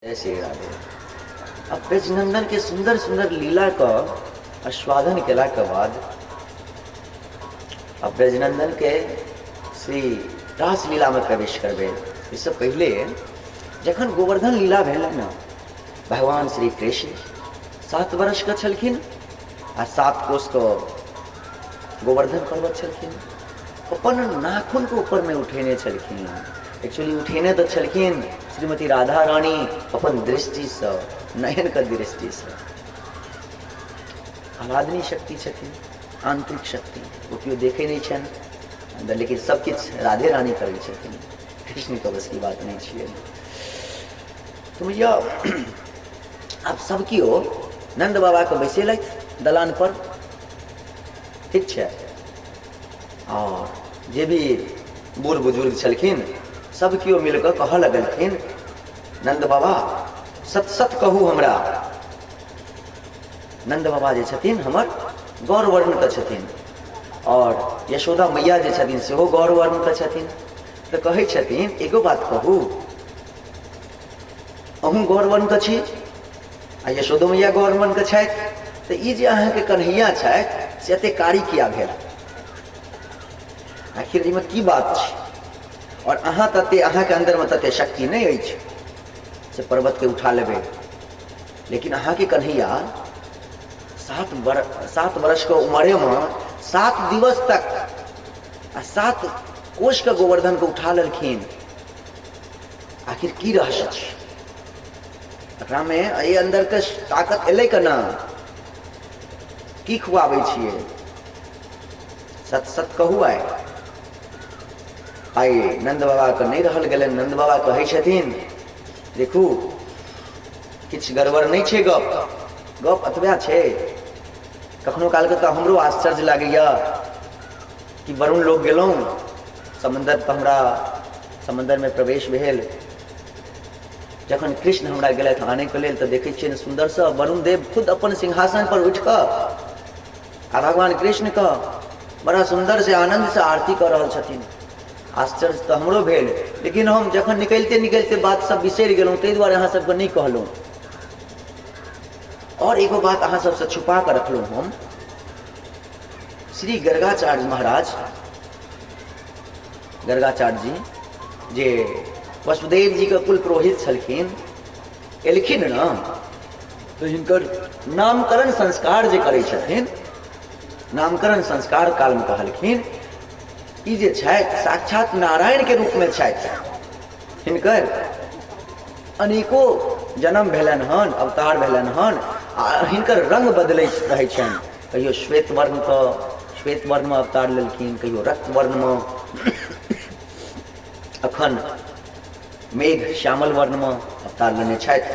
जय श्री राधे। अब ब्रजनंदन के सुंदर सुंदर लीला का आस्वादन केला के बाद अब ब्रजनंदन के श्री रास लीला में प्रवेश करबे। इससे पहले जखन गोवर्धन लीला भेल ने, भगवान श्री कृष्ण 7 वर्ष के छलखिन आ 7 कोस के गोवर्धन पर्वत छलखिन, अपन नाखून के ऊपर में उठेने छलखिन। एक्चुअली उठेने तो छलखिन श्रीमती राधा रानी अपन दृष्टिसँ, नयन के दृष्टिसँ। आह्लादिनी शक्ति छथिन, आंतरिक शक्ति, ओ केओ देखै नहि छनि, लेकिन सब किछु राधे रानी करै छथिन, कृष्ण के बस की बात नहीं छियै। तो भैया आब सब केओ नंद बाबा के बैसेलथि दलान पर, ठीक छै, और जे भी बूढ़ बुजुर्ग छलखिन सब केओ मिलकऽ कहऽ लगलखिन, नंद बाबा सत सत कहू हमरा। नंद बाबा जे छथिन हमर गौरवर्ण के छथिन और यशोदा मैया जे छथिन सेहो गौरवर्ण के छथिन। तऽ कहै छथिन एगो बात कहू, अहूँ गौरवर्ण के छी आ यशोदो मैया गौरवर्ण के छथि, तऽ ई जे अहाँके कन्हैया छथि से एते कारी किया भेल? आखिर एहिमे की बात छै? और अहाँ तते, अहाँके अन्दरमे तते शक्ति नहि अछि से पर्वतके उठा लेबै, लेकिन अहाँके कन्हैया 7 वर्षके उमरेमे 7 दिवस तक आ 7 कोशके गोवर्धनके उठा लेलखिन। आखिर की रहस्य छै एकरामे? एहि अन्दरके ताकत एलै केना? की खुआबै छियै? सत सत कहू। आइ आइ नन्द बाबाके नहि रहल गेलनि। नन्द बाबा कहै छथिन, देखू किछु गड़बड़ नहि छै, गप गप एतबे छै। कखनो कालके तऽ हमरो आश्चर्य लागैए कि वरुण लोग गेलहुँ समन्दर, तऽ हमरा समन्दरमे प्रवेश भेल। जखन कृष्ण हमरा गेलथि आनैके लेल तऽ देखै छियनि सुन्दरसँ वरुण देव खुद अपन सिंहासन पर उठि कऽ आ भगवान कृष्णके बड़ा सुन्दर से आनन्द से आरती कऽ रहल छथिन। आश्चर्य तऽ हमरो भेल, लेकिन हम जखन निकलिते निकलिते बात सब बिसरि गेलहुँ, ताहि दुआरे अहाँ सबके नहि कहलहुँ। और एगो बात अहाँ सबसँ छुपा कऽ रखलहुँ हम। श्री गर्गाचार्य महाराज, गर्गाचार्य जी जे वसुदेव जी के कुल पुरोहित छलखिन, एलखिन ने तऽ हिनकर नामकरण संस्कार जे करै छथिन, नामकरण संस्कार कालमे कहलखिन ई जे छथि साक्षात नारायणके रूपमे छथि। हिनकर अनेको जन्म भेलनि हन, अवतार भेलनि हन, आ हिनकर रंग बदलैत रहै छनि। कहियो श्वेत वर्णके श्वेत वर्णमे अवतार लेलखिन, कहियो रक्त वर्णमे, अखन मेघ श्यामल वर्णमे अवतार लेने छथि।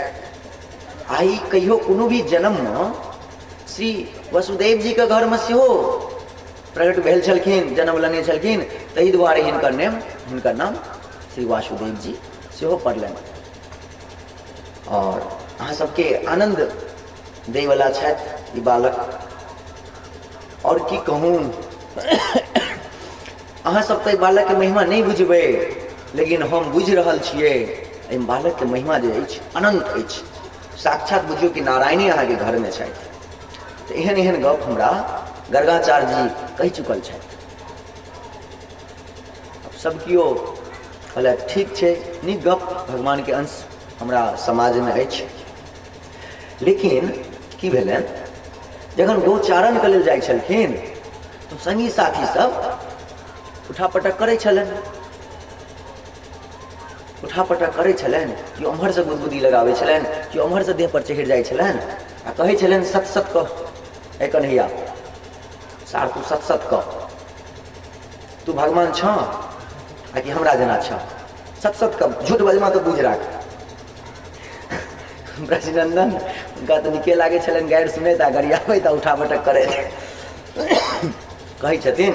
आइ कहियो कोनो भी जन्ममे श्री वसुदेव जीके घरमे सेहो प्रकट भेल छलखिन, जन्म लेने छलखिन, ताहि दुआरे हिनकर नेम, हिनकर नाम श्री वासुदेव जी सेहो पड़लनि। और अहाँ सबके आनन्द दैवला छथि ई बालक। और की कहूँ, अहाँ सब तऽ बालकके महिमा नहि बुझबै, लेकिन हम बुझि रहल छियै। एहि बालकके महिमा जे अछि अनन्त अछि। साक्षात बुझियौ कि नारायणे अहाँके घरमे छथि। तऽ एहन एहन गप हमरा गर्गाचार्य जी कहि चुकल छथि। आब सब केओ कहलथि ठीक छै, नीक गप, भगवानके अंश हमरा समाजमे अछि। लेकिन की भेलनि, जखन गौचारणके लेल जाइ छलखिन तऽ सङ्गी साथी सब उठा पटक करै छलनि, उठा पटक करै छलनि। केओ ओम्हरसँ गुदगुदी लगाबै छलनि, केओ ओम्हरसँ देह पर चढ़ि जाइ छलनि आ कहै छलनि, सत सत कह ए कन्हैया सार, तू सत सत कह, तू भगवान छह आ कि हमरा जेना छह? सत सत कह, झूठ बजमा तऽ बुझि राख। ब्रजनंदन हुनका तऽ नीके लागै छलनि गारि सुनैत आ गरियाबैत आ उठा पटक करैत। कहै छथिन,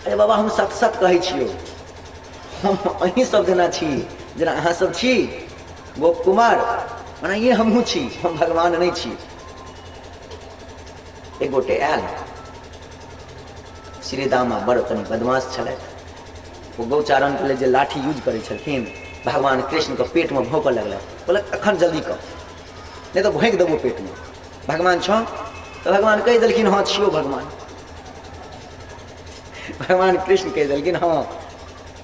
अरे बाबा, हम सत सत कहै छियौ, हम अहीं सब जेना छी, जेना अहाँ सब छी गोप कुमार, ओनाहिए हमहूँ छी, हम भगवान नहि छी। एक गोटे आयल श्रीदामा, बड़ कनि बदमाश छलथि। ओ गौचारणके लेल जे लाठी यूज करै छलखिन भगवान कृष्णके पेटमे भोंकऽ लगलनि। कहलक एखन जल्दी कर, नहि तऽ भोंकि देबो पेटमे। भगवान छौ? तऽ भगवान कहि देलखिन हँ छियौ भगवान। भगवान कृष्ण कहि देलखिन हँ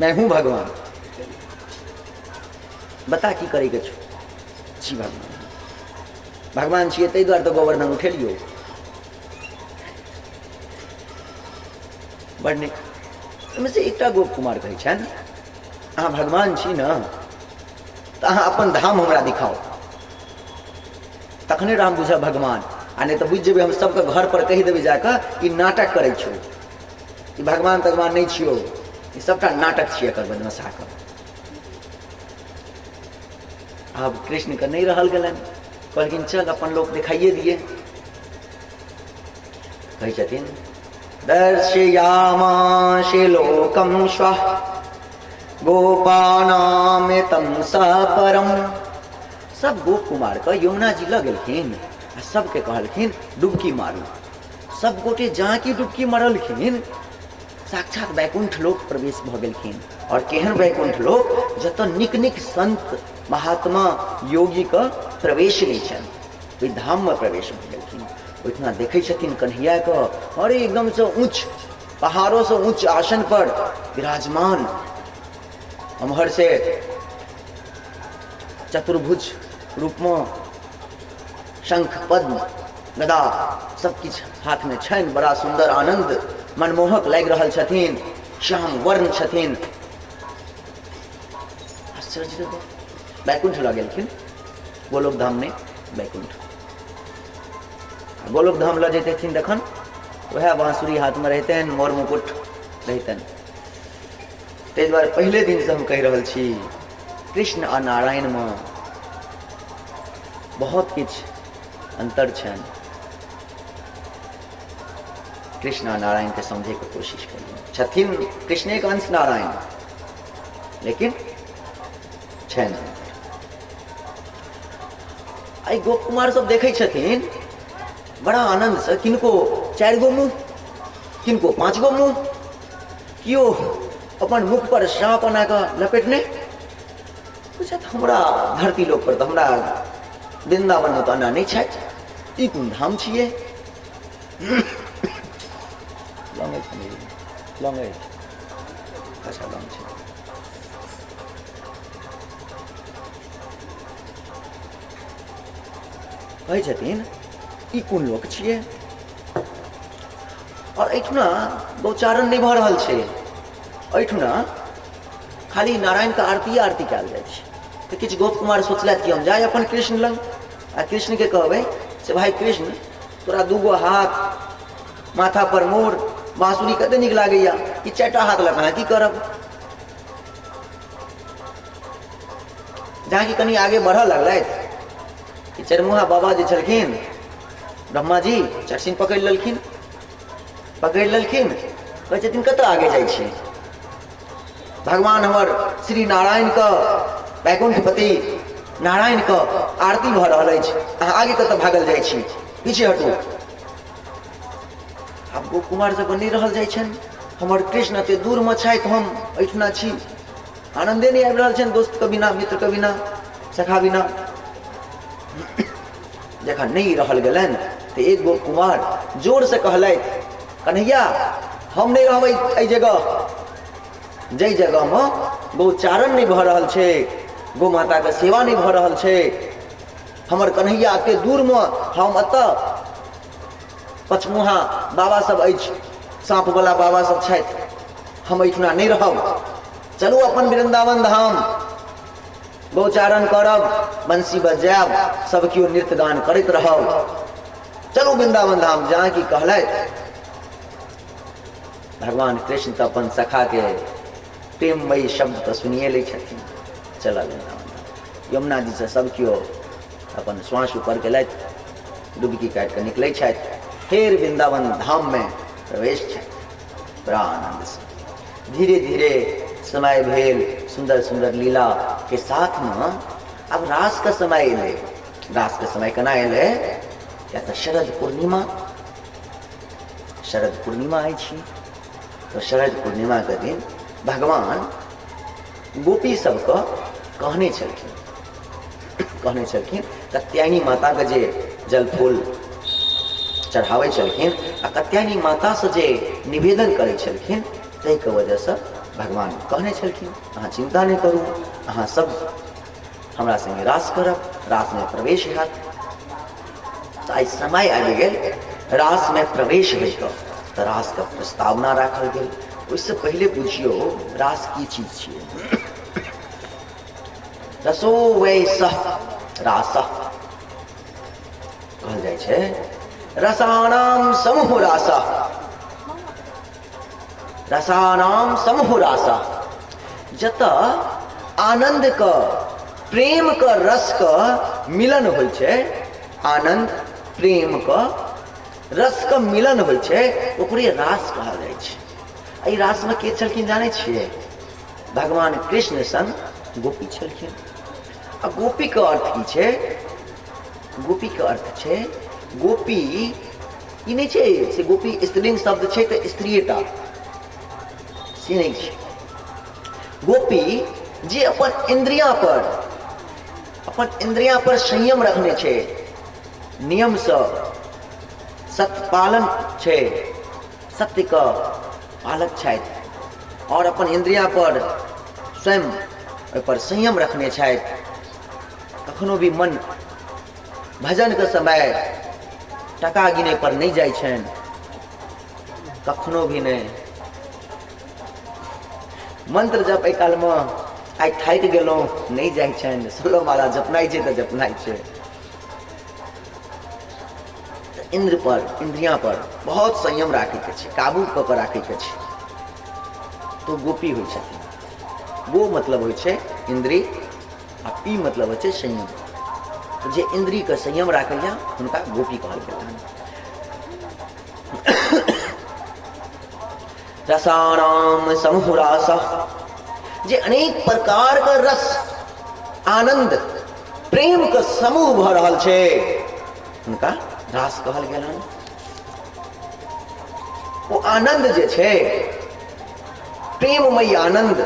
मैं हूँ भगवान, बता की करैके छौ? छी भगवान। भगवान छियै ताहि दुआरे तऽ गोवर्धन उठेलियौ। बड़ नीक। ओहिमे से एकटा गोप कुमार कहै छनि अहाँ भगवान छी ने, तऽ अहाँ अपन धाम हमरा दिखाउ, तखने राम बुझब भगवान, आ नहि तऽ बुझि जेबै हम सबके घर पर कहि देबै जाकऽ ई नाटक करै छौ, ई भगवान तगवान नहि छियौ, ई सबटा नाटक छियै एकर बदमाशाके। आब कृष्णके नहि रहल गेलनि, कहलखिन चल अपन लोक देखाइए दिए। कहै छथिन दर्शयामासि लोकं श्वः गोपानामितं सपरम। सब गोप कुमार के यमुना जी लऽ गेलखिन आ सबके कहलखिन डुबकी मारू। सब गोटे जहाँ की डुबकी मारलखिन साक्षात वैकुंठ लोक प्रवेश भऽ गेलखिन। और केहन वैकुंठ लोक, जतऽ नीक नीक संत महात्मा योगी के प्रवेश नहि छनि, ओहि धाम में प्रवेश भऽ गेलखिन। ओहिठिना देखै छथिन कन्हैया के, अरे एकदम से ऊंच पहाड़ों से ऊंच आसन पर विराजमान, अमहर से चतुर्भुज रूप में शंख पद्म गदा सब किछु हाथ में छनि, बड़ा सुंदर आनंद मनमोहक लागि रहल छथिन, श्याम वर्ण छथिन। आश्चर्य, वैकुंठ लऽ गेलखिन, गोलोक धाम नहि वैकुंठ। गोलोक धाम लऽ जैतथिन तखन वएह बाँसुरी हाथमे रहितनि, मोर मुकुट रहितनि। ताहि दुआरे पहिले दिनसँ हम कहि रहल छी कृष्ण आ नारायणमे बहुत किछु अन्तर छनि। कृष्ण आ नारायणके समझैके कोशिश करियौ। छथिन कृष्णेके अंश नारायण, लेकिन छनि अन्तर। एहि गोप कुमार सब देखै छथिन बड़ा आनन्दसँ, किनको 4 गो मुँह, किनको 5 गो मुँह, केओ अपन मुख पर साँप अना कऽ लपेटने। बुझत हमरा धरती लोक पर तऽ हमरा वृन्दावनमे तऽ एना नहि छथि, ई कोन धाम छियै? लौंग अछि, लौंग अछि, अच्छा लौंग छै। कहै छथिन ई कोन लोक छियै? और एहिठुना गौचारण नहि भऽ रहल छै, एहिठुना खाली नारायणके आरती आरती कयल जाइ छै। तऽ किछु गोप कुमार सोचलथि कि हम जाय अपन कृष्ण लग आ कृष्णके कहबै से भाई कृष्ण तोरा 2 गो हाथ, माथा पर मोर, बाँसुरी कते नीक लागैया, ई 4टा हाथ लऽ कऽ अहाँ की करब? जहाँ कि कनि आगे बढ़ऽ लगलथि कि चरमुहा बाबा जे छलखिन ब्रह्मा जी चरसिन पकड़ि लेलखिन, पकड़ि लेलखिन, कहै छथिन कतऽ आगे जाइ छी? भगवान हमर श्री नारायणके वैकुंठपति नारायणके आरती भऽ रहल अछि, अहाँ आगे कतऽ भागल जाइ छी? पीछे हटू। आब गोप कुमार सबके नहि रहल जाइ छनि, हमर कृष्ण एते दूरमे छथि, हम एहिठुना छी, आनन्दे नहि आबि रहल छनि दोस्तके बिना, मित्रके बिना, सखा बिना। जखन नहि रहल गेलनि तऽ एक गोप कुमार जोरसँ कहलथि कन्हैया हम नहि रहबै एहि जगह, जाहि जगहमे गौचारण नहि भऽ रहल छै, गौ माताके सेवा नहि भऽ रहल छै, हमर कन्हैया एते दूरमे, हम एतऽ पचमुहा बाबा सब अछि, साँपवला बाबा सब छथि, हम एहिठुना नहि रहब, चलू अपन वृन्दावन धाम, गौचारण करब, बंसी बजायब, सब केओ नृत्य गान करैत रहब, चलू वृन्दावन धाम। जहाँ की कहलथि भगवान कृष्ण तऽ अपन सखाके प्रेममयी शब्द तऽ सुनिए लै छथिन, चलऽ वृन्दावन धाम। यमुना जीसँ सब केओ अपन श्वास ऊपर केलथि, डुबकी काटि कऽ निकलै छथि, फेर वृन्दावन धाममे प्रवेश छथि बड़ा आनन्दसँ। धीरे धीरे समय भेल, सुन्दर सुन्दर लीला के साथमे आब रासके समय एलै। रासके समय केना एलै? किया तऽ शरद पूर्णिमा, शरद पूर्णिमा अछि, तऽ शरद पूर्णिमाके दिन भगवान गोपी सबके कहने छलखिन, कहने छलखिन कात्यायनी माताके जे जल फूल चढ़ाबै छलखिन आ कात्यायनी मातासँ जे निवेदन करै छलखिन, ताहिके वजहसँ भगवान कहने छलखिन अहाँ चिन्ता नहि करू, अहाँ सब हमरा सङ्गे रास करब, रासमे प्रवेश हैत। तऽ आइ समय आबि गेल रासमे प्रवेश होइके, तऽ रासके प्रस्तावना राखल गेल। ओहिसँ पहिले बुझियौ रास की चीज छियै। रसो वै सह रास कहल जाइ छै, रसानाम समूह रास, रसानाम समूह रास, जतऽ आनंद क प्रेम क रस क मिलन होइ छै, आनंद प्रेम क रस क मिलन होइ छै, ओकरे रास कहल जाइ छै। एहि रासमे के छलखिन जानै छियै? भगवान कृष्ण संग गोपी छलखिन। आ गोपीके अर्थ की छै? गोपीके अर्थ छै, गोपी ई नहि छै से गोपी स्त्रीलिंग शब्द छै तऽ स्त्रीएटा से नहि छै। गोपी जे अपन इन्द्रिया पर, अपन इन्द्रिया पर संयम रखने छै, नियमसँ सत्पालन छै, सत्यके पालक छथि आओर अपन इन्द्रिया पर स्वयं ओहिपर संयम रखने छथि, कखनो भी मन भजनके समय टका गिनै पर नहि जाइ छनि, कखनो भी नहि। मंत्र जप एहि कालमे आइ थाकि गेलहुँ नहि जाइ छनि, 16 माला जपनाइ छै तऽ जपनाइ छै। तऽ इन्द्र पर, इन्द्रिया पर बहुत संयम राखैके छै, काबू कऽ कऽ राखैके छै। तो गोपी होइ छथिन। गो मतलब होइ छै इन्द्री आ पी मतलब होइ छै संयम। तऽ जे इन्द्रियके संयम राखैए हुनका गोपी कहल गेल हन। रसानाम समूह रास, जे अनेक प्रकार के रस आनंद प्रेम के समूह भऽ रहल छै हुनका रास कहल गेल हन। ओ आनंद जे छै प्रेममयी आनंद,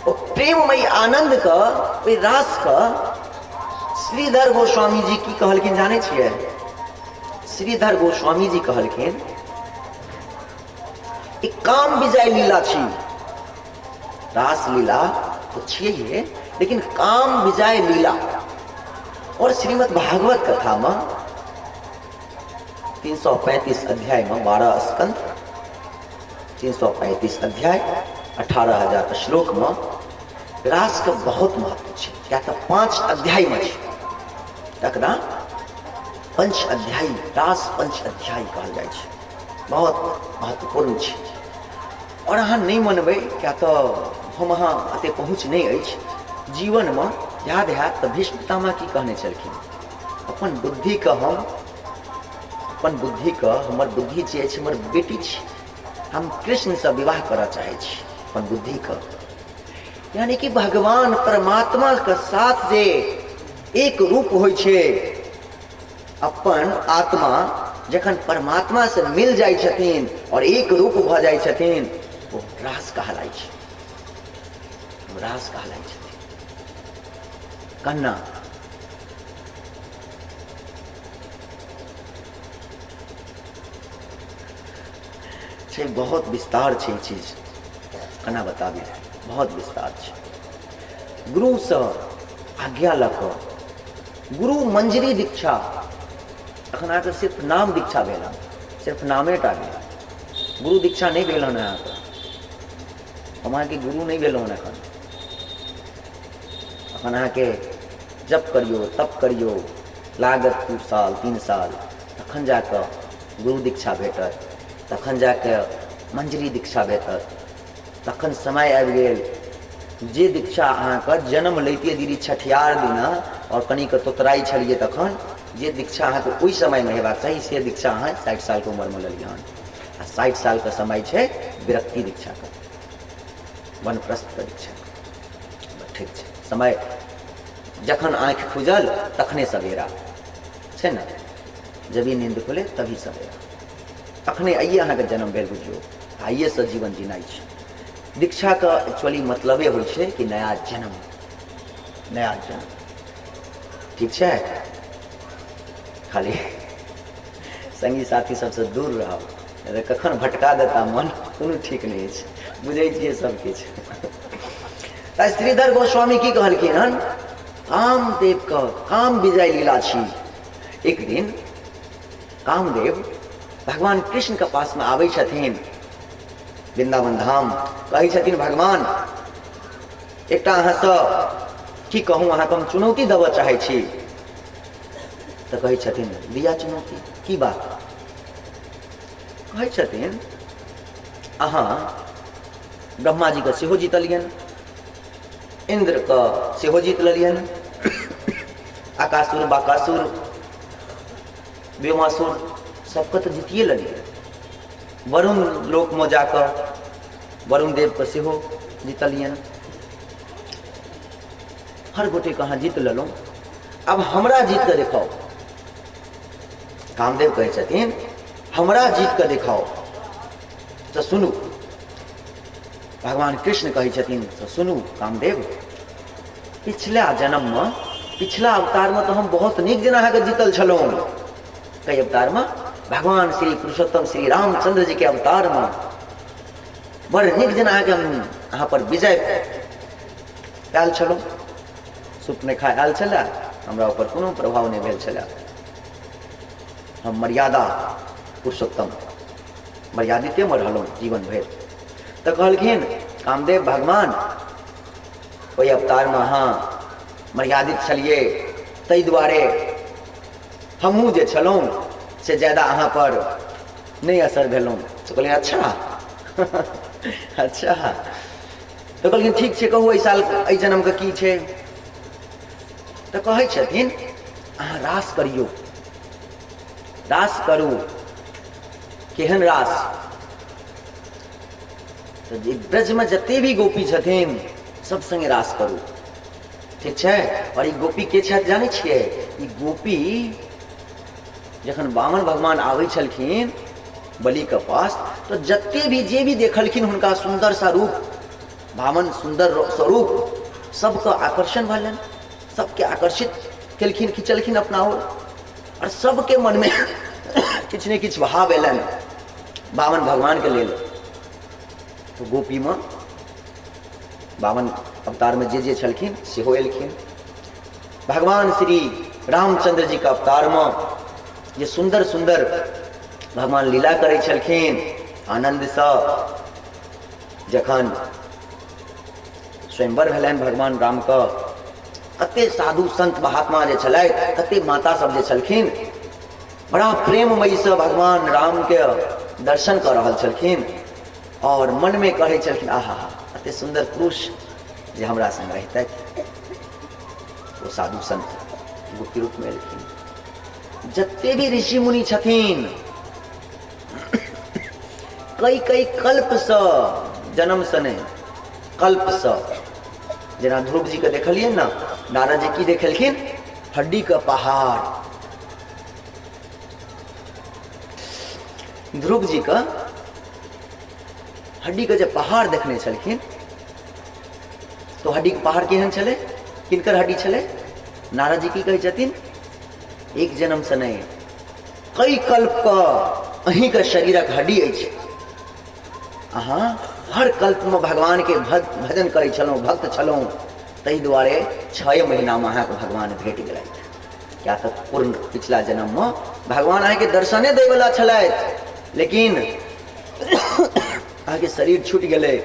ओ प्रेममयी आनंद के ओहि रास के श्रीधर गोस्वामी जी की कहलखिन जानै छियै? श्रीधर गोस्वामी जी कहलखिन ई काम विजय लीला छी। रास लीला तो छियै, लेकिन काम विजय लीला। और श्रीमद् भागवत कथा में 335 अध्याय में 12 स्कंद, 335 अध्याय 18,000 श्लोक में रास के बहुत महत्व छै। क्या तऽ 5 अध्याय में छै, तकरा पंच अध्यायी, रास पंच अध्यायी कहल जाइ छै। बहुत महत्वपूर्ण छै। आओर अहाँ नहि मनबै, किया तऽ हम अहाँ एते पहुँच नहि अछि जीवनमे। याद हैत तऽ भीष्म पितामह की कहने छलखिन? अपन बुद्धिके हम, अपन बुद्धिके, हमर बुद्धि जे अछि हमर बेटी छी, हम कृष्णसँ विवाह करऽ चाहै छी अपन बुद्धिके। यानी कि भगवान परमात्माके साथ जे एक रूप होइ छै, अपन आत्मा जखन परमात्मा से मिल जाइ छथिन और एक रूप भऽ जाइ छथिन, ओ रास कहलाइ छै, रास कहलाइ छथिन। कन्ना छै, बहुत विस्तार छै ई चीज, केना बताबी, बहुत विस्तार छै। गुरुसँ आज्ञा लऽ कऽ गुरु मंजरी दीक्षा, अखन अहाँके सिर्फ नाम दीक्षा भेल हन, सिर्फ नामे टा भेल, गुरु दीक्षा नहि भेल हन अहाँके। हम अहाँके गुरु नहि भेलहुँ हन एखन। अखन अहाँके जप करियौ, तप करियौ, लागत 2 साल 3 साल, तखन जाकऽ गुरु दीक्षा भेटत, तखन जाकऽ मंजरी दीक्षा भेटत। तखन समय आबि गेल जे दीक्षा अहाँके जन्म लैतियै दीदी छठियार दिना आओर कनिके तोतराइ छलियै, तखन जे दीक्षा अहाँके ओहि समयमे हेबाक चाही से दीक्षा अहाँ 60 सालके उमरमे लेलियै हन। आ 60 सालके समय छै विरक्ति दीक्षाके, वनप्रस्थके दीक्षा। ठीक छै, समय जखन आँखि खुजल तखने सवेरा छै ने, जब ही नींद खुले तभी सवेरा। अखने आइए अहाँके जन्म भेल बुझियौ, आइएसँ जीवन जीनाइ छै। दीक्षाके एक्चुअली मतलबे होइ छै कि नया जन्म, नया जन्म। ठीक छै, खाली संगी साथी सबसँ दूर रहब, नहि तऽ कखन भटका देता मन, कोनो ठीक नहि अछि। बुझै छियै सबकिछु। तऽ श्रीधर गोस्वामी की कहलखिन हन, कामदेवके काम विजय लीला छी। एक दिन कामदेव भगवान कृष्णके पासमे आबै छथिन वृन्दावन धाम। कहै छथिन, भगवान, एकटा अहाँसँ की कहूँ, अहाँके हम चुनौती देबऽ चाहै छी। तऽ कहै छथिन, दिया चुनौती, की बात? कहै छथिन, अहाँ ब्रह्माजीके सेहो जीतलियनि, इन्द्रके सेहो जीत लेलियनि, आकासुर बाकासुर व्योमासुर सबके तऽ जीतिए लेलियै, वरुण लोकमे जाकऽ वरुण देवके सेहो जीतलियनि, हर गोटेके अहाँ जीत लेलहुँ, आब हमरा जीत कऽ देखाउ। कामदेव कहै छथिन, हमरा जीत कऽ देखाउ। तऽ सुनू, भगवान कृष्ण कहै छथिन, तऽ सुनू कामदेव, पिछला जन्ममे, पिछला अवतारमे तऽ हम बहुत नीक जेना अहाँके जीतल छलहुँ। कई अवतारमे? भगवान श्री पुरुषोत्तम श्री रामचंद्र जी के अवतारमे बड़ नीक जेना अहाँके हम अहाँ पर विजय आयल छलहुँ। सुपनेखा आयल छलए, हमरा ऊपर कोनो प्रभाव नहि भेल छलए। हम मर्यादा पुरुषोत्तम मर्यादितेमे रहलहुँ जीवन भरि। तऽ कहलखिन कामदेव, भगवान, ओहि अवतारमे अहाँ मर्यादित छलियै, ताहि दुआरे हमहूँ जे छलहुँ से ज्यादा अहाँ पर नहि असर भेलहुँ। तऽ कहलियै, अच्छा अच्छा। तऽ कहलखिन, ठीक छै, कहू एहि साल एहि जन्मके की छै? तऽ कहै छथिन, अहाँ रास करियौ, रास करू। केहन रास? तऽ जे ब्रजमे जते भी गोपी छथिन सब संगे रास करू। ठीक छै? आओर ई गोपी के छथि जानै छियै? ई गोपी जखन वामन भगवान आबै छलखिन बलिके पास, तऽ जते भी जे भी देखलखिन हुनका सुन्दर सा रूप, वामन सुन्दर स्वरूप, सबके आकर्षण भेलनि, सबके आकर्षित केलखिन, खिंचलखिन अपना ओर, आओर सबके मनमे किछु ने किछु भाव एलनि वामन भगवानके लेल। तऽ गोपीमे बामन अवतारमे जे जे छलखिन सेहो एलखिन। भगवान श्री रामचंद्र जी के अवतारमे जे सुन्दर सुन्दर भगवान लीला करै छलखिन आनन्दसँ, जखन स्वयंवर भेलनि भगवान रामके, कते साधु संत महात्मा जे छलथि, कते माता सब जे छलखिन, बड़ा प्रेममयीसँ भगवान रामके दर्शन कऽ रहल छलखिन और मनमे कहै छलखिन, आहा हा, अते सुन्दर पुरुष जे हमरा संग रहितथि। ओ साधु संत गुप्त रूपमे एलखिन। जते भी ऋषि मुनि छथिन, कई कई कल्पसँ, जन्मसँ नहि, कल्पसँ, जेना ध्रुव जीके देखलियै ने, नारद जी की देखेलखिन? हड्डीके पहाड़। ध्रुव जीके हड्डीके जे पहाड़ देखने छलखिन, तो हड्डीके पहाड़ केहन छलै? किनकर हड्डी छलै? नारद जी की कहै छथिन? एक जन्मसँ नहि, कई कल्पके अहीँके शरीरक हड्डी अछि। अहाँ हर कल्पमे भगवानके भजन करै छलहुँ, भक्त छलहुँ, ताहि दुआरे 6 महीनामे अहाँके भगवान भेट गेलथि। किया तऽ पूर्ण पिछला जन्ममे भगवान अहाँके दर्शने दैवला छलथि, लेकिन अहाँके शरीर छूटि गेलै।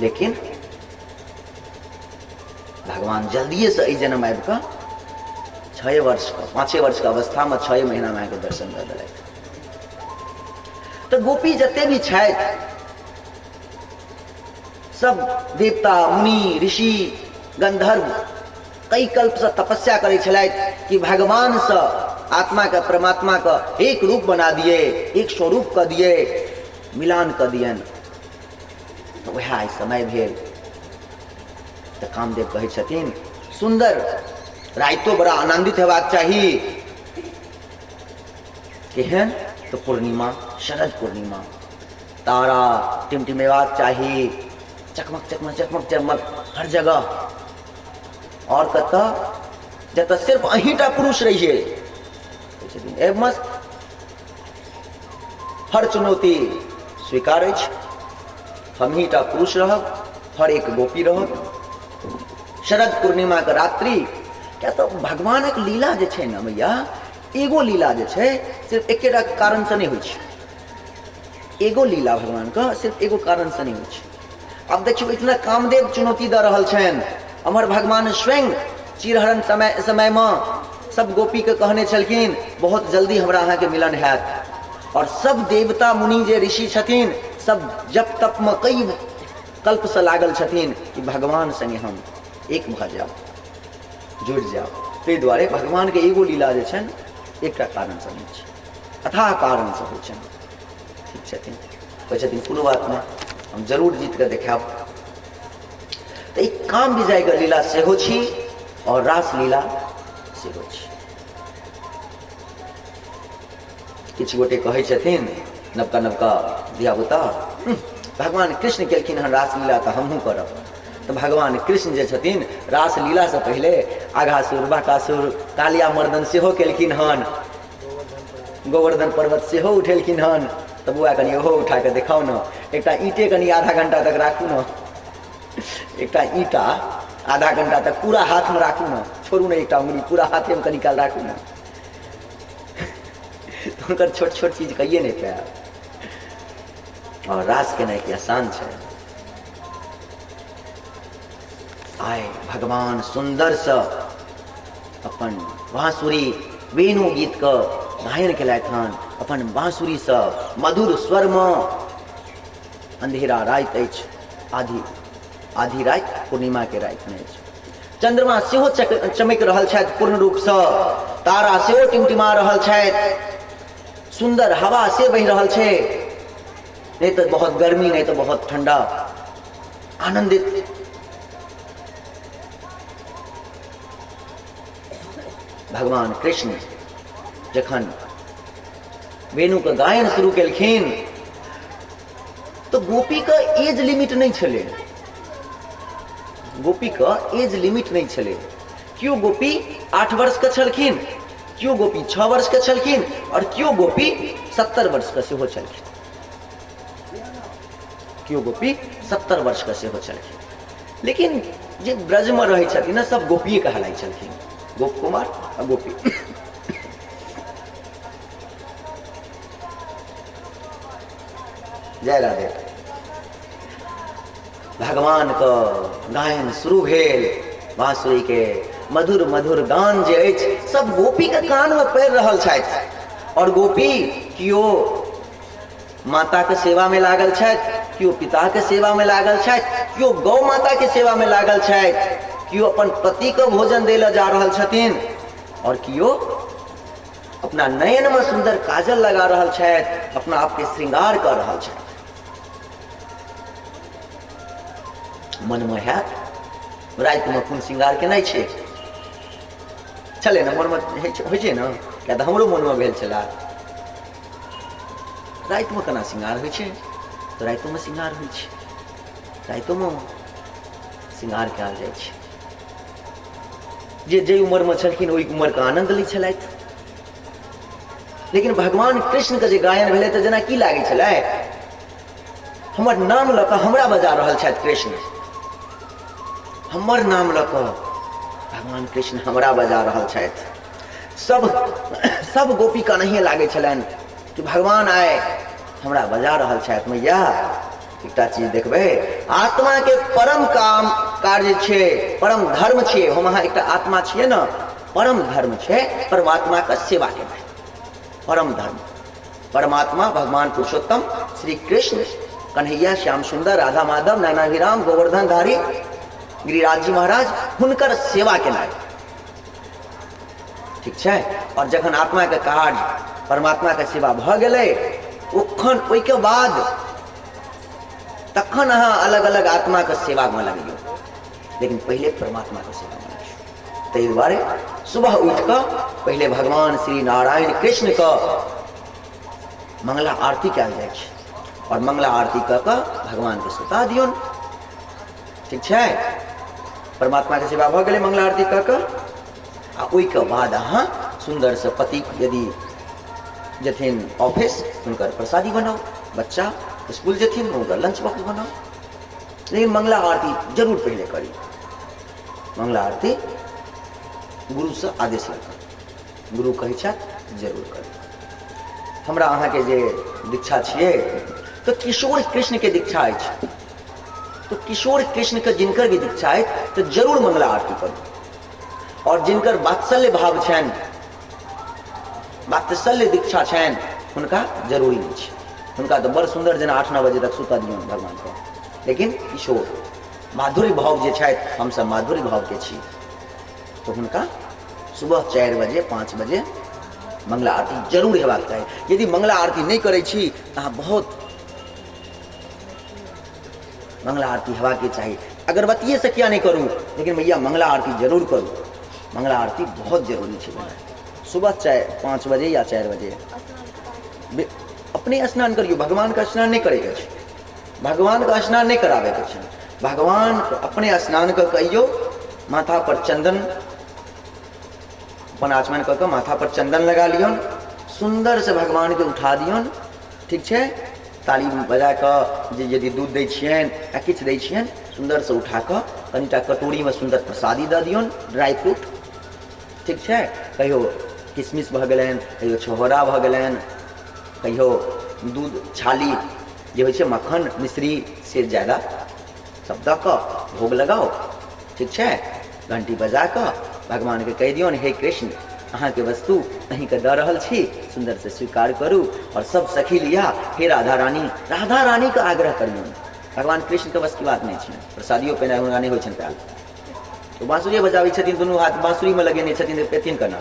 लेकिन भगवान जल्दिएसँ एहि जन्म आबि कऽ 6 वर्षके, 5 वर्षके अवस्थामे 6 महीनामे अहाँके दर्शन दऽ देलथि। तऽ गोपी जते भी छथि, सब देवता मुनि ऋषि गंधर्व कई कल्पसँ तपस्या करै छलथि कि भगवानसँ आत्माके परमात्माके एक रूप बना दिए, एक स्वरूप कऽ दिए, मिलान कऽ दियनि। तऽ वएह आइ समय भेल। तऽ कामदेव कहै छथिन, सुन्दर राइतो बड़ा आनन्दित हेबाक चाही। केहन? तऽ पूर्णिमा, शरद पूर्णिमा। तारा टिमटिमेबाक चाही, चकमक चकमक चकमक चकमक हर जगह। आओर कतऽ जतऽ सिर्फ अहींटा पुरुष रहियै। ए मस्त, हर चुनौती स्वीकार अछि, हमही टा पुरुष रहब, हर एक गोपी रहब। शरद पूर्णिमा के रात्रि, क्या तऽ भगवानक लीला जे छै ने मैया, एगो लीला जे छै सिर्फ एकेटा कारणसँ नहि होइ छै। एगो लीला भगवानके सिर्फ एगो कारणसँ नहि होइ छै। आब देखियौ, इतना कामदेव चुनौती दऽ रहल छनि, अमर भगवान स्वयं चीरहरण समयमे सब गोपीके कहने छलखिन बहुत जल्दी हमरा अहाँके मिलन हैत। और सब देवता मुनि जे ऋषि छथिन सब जप तपमे कई कल्पसँ लागल छथिन कि भगवान संगे हम एक भऽ जायब, जुड़ि जायब। ताहि दुआरे भगवानके एगो लीला जे छनि एकटा कारणसँ नहि छै, अथाह कारणसँ होइ छनि। ठीक छथिन, कहै छथिन कोनो बात नहि, हम जरूर जीत कऽ देखायब। तऽ ई काम विजयके लीला सेहो छी और रास लीला सेहो छी। किछु गोटे कहै छथिन नवका नवका धियापुता, भगवान कृष्ण केलखिन हन रासलीला तऽ हमहूँ करब। तऽ भगवान कृष्ण जे छथिन रासलीलासँ पहिले आघासुर बाकासुर कालिया मर्दन सेहो केलखिन हन, गोवर्धन पर्वत सेहो उठेलखिन हन। तऽ बौआ कनि ओहो उठा कऽ देखाउ ने, एकटा ईंटे कनि आधा घंटा तक राखू ने, एकटा ईंटा आधा घंटा तक पूरा हाथमे राखू ने, छोड़ू ने एकटा उंगली, पूरा हाथेमे कनि काल राखू ने। तऽ हुनकर छोट छोट चीज कहिए नहि पायब। और रास केनाइ की आसान छै? आइ भगवान सुन्दरसँ अपन बाँसुरी वेणु गीतके गायन केलथि हन, अपन बाँसुरीसँ मधुर स्वरमे। अंधेरा राति अछि, आधी आधी राति पूर्णिमाके रातिमे अछि, चंद्रमा सेहो चमकि रहल छथि पूर्ण रूपसँ, तारा सेहो टिमटिमा रहल छथि, सुन्दर हवा से बहि रहल छै, नहि तऽ बहुत गर्मी नहि तऽ बहुत ठंडा। आनंदित भगवान कृष्ण जखन वेणुके गायन शुरू केलखिन तऽ गोपीके एज लिमिट नहि छलै, गोपीके एज लिमिट नहि छलै। केओ गोपी 8 वर्षके छलखिन, केओ गोपी 6 वर्षके छलखिन, आओर केओ गोपी 70 वर्षके सेहो छलखिन, केओ गोपी 70 वर्षके सेहो छलखिन। लेकिन जे ब्रजमे रहै छथिन ने सब गोपिए कहलाइ छलखिन, गोप कुमार आ गोपी। जय राधे। भगवान के गायन शुरू भेल, बांसुरी के मधुर मधुर गान जे अछि सब गोपी के कान में पड़ि रहल छथि। और गोपी केओ माता के सेवा में लागल छथि, केओ पिता के सेवा में लागल छथि, केओ गौ माता के सेवा में लागल छथि, केओ अपन पति के भोजन दै लए जा रहल छथिन, और केओ अपना नयन में सुंदर काजल लगा रहल छथि, अपना आप के श्रृंगार कर रहल छथि। मन में हैत रातिमे कोन श्रृंगार केनाइ छै, छलै ने मनमे होइ छै ने, किया तऽ हमरो मनमे भेल छलै रातिमे केना श्रृंगार होइ छै, तऽ रातिोमे श्रृंगार होइ छै, रातिोमे श्रृंगार कयल जाइ छै। जे जाहि उम्रमे छलखिन ओहि उम्रके आनन्द लै छलथि। लेकिन भगवान कृष्णके जे गायन भेलै तऽ जेना की लागै छलै, हमर नाम लऽ कऽ हमरा बजा रहल छथि कृष्ण, हमर नाम लऽ कऽ भगवान कृष्ण हमरा बजा रहल छथि। सब सब गोपीके नहिए लागै छलनि कि भगवान आइ हमरा बजा रहल छथि। मैया एकटा चीज देखबै, आत्माके परम काम कार्य छै, परम धर्म छै। हम अहाँ एकटा आत्मा छियै ने, परम धर्म छै परमात्माके सेवा केनाइ। परम धर्म परमात्मा भगवान पुरुषोत्तम श्री कृष्ण कन्हैया श्याम सुंदर राधा माधव नैनाभिराम गोवर्धन धारी गिरिराज जी महाराज, हुनकर सेवा केनाइ ठीक छै। और जखन आत्माके कार्य परमात्माके सेवा भऽ गेलै ओखन ओहिके बाद तखन अहाँ अलग अलग आत्माके सेवामे लगियौ, लेकिन पहिले परमात्माके सेवामे लगियौ। ताहि दुआरे सुबह उठि कऽ पहिले भगवान श्री नारायण कृष्णके मंगला आरती कयल जाइ छै। आओर मंगला आरती कऽ कऽ भगवानके सुता दियौन। ठीक छै, परमात्माके सेवा भऽ गेलै मंगला आरती कऽ कऽ। आ ओहिके बाद अहाँ सुन्दरसँ पति यदि जेथिन ऑफिस हुनकर प्रसादी बनाउ, बच्चा स्कूल जेथिन हुनकर लंच बॉक्स बनाउ, लेकिन मंगला आरती जरूर पहिले करी। मंगला आरती गुरुसँ आदेश लऽ कऽ, गुरु कहै छथि जरूर करी। हमरा अहाँके जे दीक्षा छियै तऽ किशोर कृष्णके दीक्षा अछि, तऽ किशोर कृष्णके जिनकर भी दीक्षा अछि तऽ जरूर मंगला आरती करू। आओर जिनकर वात्सल्य भाव छनि, वात्सल्य दीक्षा छनि, हुनका जरूरी नहि छै, हुनका तऽ बड़ सुन्दर जेना 8-9 बजे तक सुतऽ दियौन भगवानके। लेकिन किशोर माधुर्य भाव जे छथि, हमसभ माधुर्य भावके छी, तऽ हुनका सुबह 4 बजे 5 बजे मंगला आरती जरूर हेबाक चाही। यदि मंगला आरती नहि करै छी तऽ अहाँ बहुत मंगला आरती हेबाके चाही। अगरबत्तिएसँ किया नहि करू, लेकिन भैया मंगला आरती जरूर करू। मंगला आरती बहुत जरूरी छै भेनाइ। सुबह 4-5 बजे या 4 बजे अपने स्नान करियौ, भगवानके स्नान नहि करैके छै, भगवानके स्नान नहि कराबैके छै, भगवान अपने स्नान कऽ कऽ अइयौ, माथा पर चंदन अपन आचमन कऽ कऽ माथा पर चंदन लगा लियौन, सुन्दरसँ भगवानके उठा दियौन। ठीक छै, ताली बजा कऽ जे यदि दूध दै छियनि या किछु दै छियनि, सुन्दरसँ उठा कऽ कनिटा कटोरीमे सुन्दर प्रसादी दऽ दियौन, ड्राइ फ्रूट। ठीक छै, कहियो किशमिश भऽ गेलनि, कहियो छोहरा भऽ गेलनि, कहियो दूध छाली जे होइ छै मक्खन मिश्री से ज्यादा सब दऽ कऽ भोग लगाउ। ठीक छै, घंटी बजा कऽ भगवानके कहि दियौन, हे कृष्ण अहाँके वस्तु अहीँके दऽ रहल छी, सुन्दरसँ स्वीकार करू। आओर सब सखी लिया, हे राधा रानी, राधा रानीके आग्रह करियौन। भगवान कृष्णके बस की बात नहि छनि, प्रसादियो पेनाइ हुनका नहि होइ छनि पायल, ओ बाँसुरिए बजाबै छथिन, दुनू हाथ बाँसुरीमे लगेने छथिन, तऽ पेथिन केना?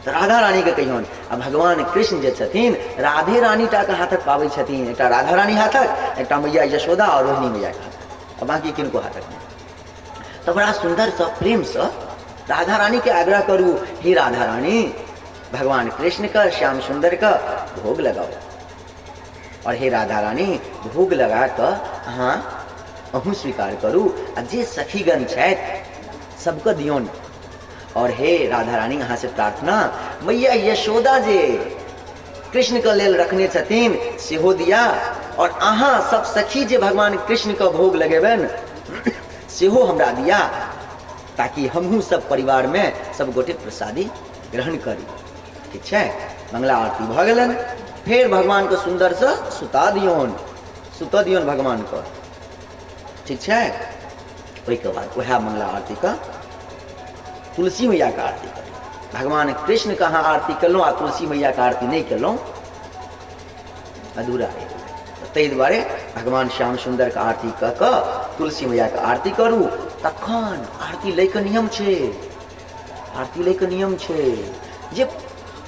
तऽ राधा रानीके कहियौन। आ भगवान कृष्ण जे छथिन राधे रानी टाके हाथक पाबै छथिन, एकटा राधा रानी हाथक, एकटा मैया यशोदा आओर रोहिणी मैयाके हाथक, आ बाँकी किनको हाथक नहि। तऽ बड़ा सुन्दरसँ प्रेमसँ राधा रानीके आग्रह करू, हे राधा रानी भगवान कृष्णके श्याम सुन्दरके भोग लगाउ, आओर हे राधा रानी भोग लगा कऽ अहाँ अहूँ स्वीकार करू, आ जे सखीगण छथि सबके दियौन। और हे राधा रानी अहाँ से प्रार्थना, मैया यशोदा जे कृष्ण के लेल रखने छथिन सेहो दिया, और अहाँ सब सखी जे भगवान कृष्ण के भोग लगेबनि सेहो हमरा दिया, ताकि हमहूँ सब परिवार में सब गोटे प्रसादी ग्रहण करी। ठीक छै, मंगला आरती भऽ गेलनि, फेर भगवान के सुन्दर से सुता दियौन, सुतऽ दियौन भगवान के। ठीक छै, ओहिके बाद वएह मंगला आरती के तुलसी मैयाके आरती करी। भगवान कृष्णके अहाँ आरती केलहुँ आ तुलसी मैयाके आरती नहि केलहुँ, अधूरा रहि गेलै। ताहि दुआरे भगवान श्याम सुन्दरके आरती कऽ कऽ तुलसी मैयाके आरती करू। तखन आरती लैके नियम छै, आरती लैके नियम छै जे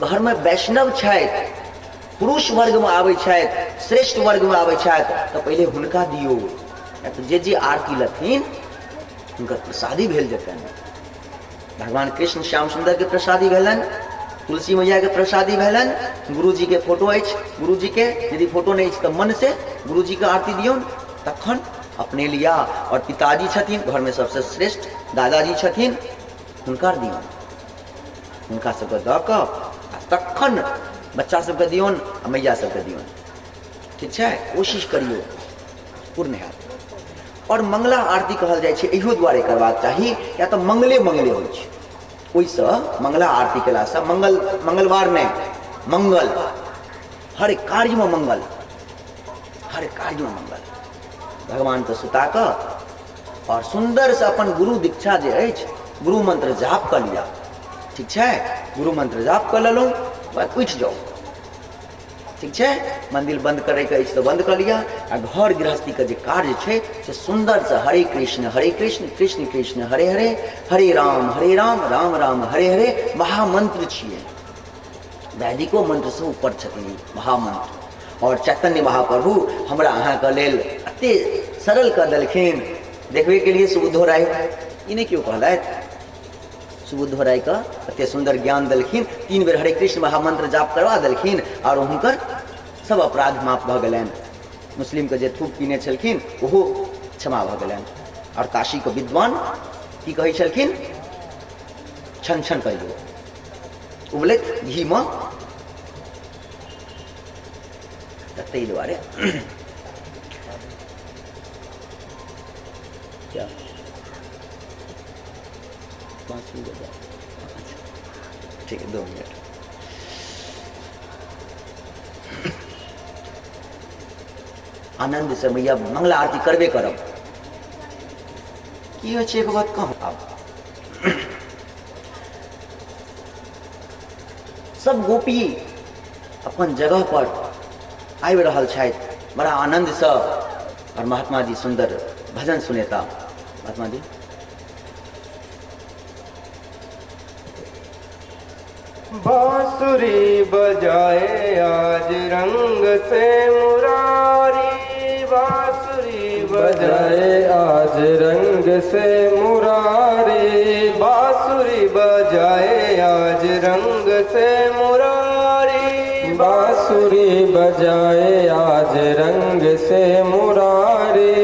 घरमे वैष्णव छथि, पुरुष वर्गमे आबै छथि, श्रेष्ठ वर्गमे आबै छथि, तऽ पहिले हुनका दियौ। तऽ जे जे आरती लेथिन हुनकर प्रसादी भेल जेतनि। भगवान कृष्ण श्याम सुन्दरके प्रसादी भेलनि, तुलसी मैयाके प्रसादी भेलनि, गुरुजीके फोटो अछि, गुरुजीके यदि फोटो नहि अछि तऽ मनसँ गुरुजीके आरती दियौन, तखन अपने लिया। आओर पिताजी छथिन घरमे सबसँ श्रेष्ठ, दादाजी छथिन, हुनकर दियौन, हुनका सबके दऽ कऽ आ तखन बच्चा सबके दियौन आ मैया सबके दियौन। ठीक छै, कोशिश करियौ पूर्ण हैत। आओर मंगला आरती कहल जाइ छै इहो दुआरे करबाक चाही, या तऽ मंगले मंगले होइ छै, ओहिसँ मंगला आरती केलासँ मंगल, मंगलवार नहि, मंगल, हर कार्यमे मंगल, हर कार्यमे मंगल। भगवानके सुता कऽ आओर सुन्दरसँ अपन गुरु दीक्षा जे अछि गुरु मंत्र जाप कऽ लिअ। ठीक छै, गुरु मंत्र जाप कऽ लेलहुँ, उठि जाउ। ठीक छै, मंदिर बंद करैके अछि तऽ बंद कऽ लिअ, आ घर गृहस्थीके जे कार्य छै से सुन्दरसँ हरे कृष्ण हरे कृष्ण कृष्ण कृष्ण हरे हरे, हरे राम हरे राम राम राम हरे हरे महामंत्र छियै। वैदिको मंत्रसँ ऊपर छथिन ई महामंत्र। और चैतन्य महाप्रभु हमरा अहाँके लेल एते सरल कऽ देलखिन। देखबे के लिए सुबुद्धो राय ई नहि केओ कहलथि, सुबुद्धो रायके एते सुन्दर ज्ञान देलखिन, 3 बेर हरे कृष्ण महामंत्र जाप करवा देलखिन और हुनकर सब अपराध माफ भऽ गेलनि। मुस्लिमके जे थूक पीने छलखिन ओहो क्षमा भऽ गेलनि। आओर काशीके विद्वान की कहै छलखिन? छन छन कहियो उबलैत घीमे। तऽ ताहि दुआरे क्या 5 मिनट, अच्छा ठीक है, 2 मिनट। आनंद से मैया मंगला आरती करबे करब। की होइ छै, एक बात कहूँ, आब सब गोपी अपन जगह पर आबि रहल छथि बड़ा आनन्दसँ, आओर महात्मा जी सुन्दर भजन सुनेता। महात्मा जी बांसुरी बजाए आज रंग से मुरारी, बांसुरी बजाए आज रंग से मुरारी, बांसुरी बजाए आज रंग से मुरारी, बांसुरी बजाए आज रंग से मुरारी।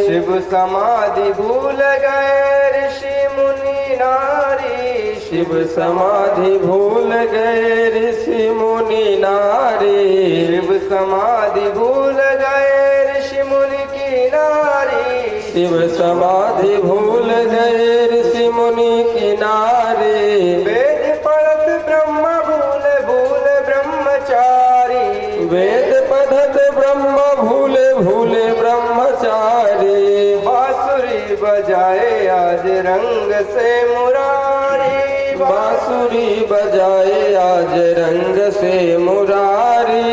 शिव समाधि भूल गए ऋषि मुनि नारी, शिव समाधि भूल गए ऋषि मुनि नारी, शिव समाधि भूल गए ऋषि मुनि की नारी, शिव समाधि भूल गए ऋषि मुनि की नारी। वेद पढ़त ब्रह्म भूल भूल ब्रह्मचारी, वेद पढ़त ब्रह्म भूल भूल ब्रह्मचारी। बांसुरी बजाए आज रंग से मुरारी, बांसुरी बजाए आज रंग से मुरारी।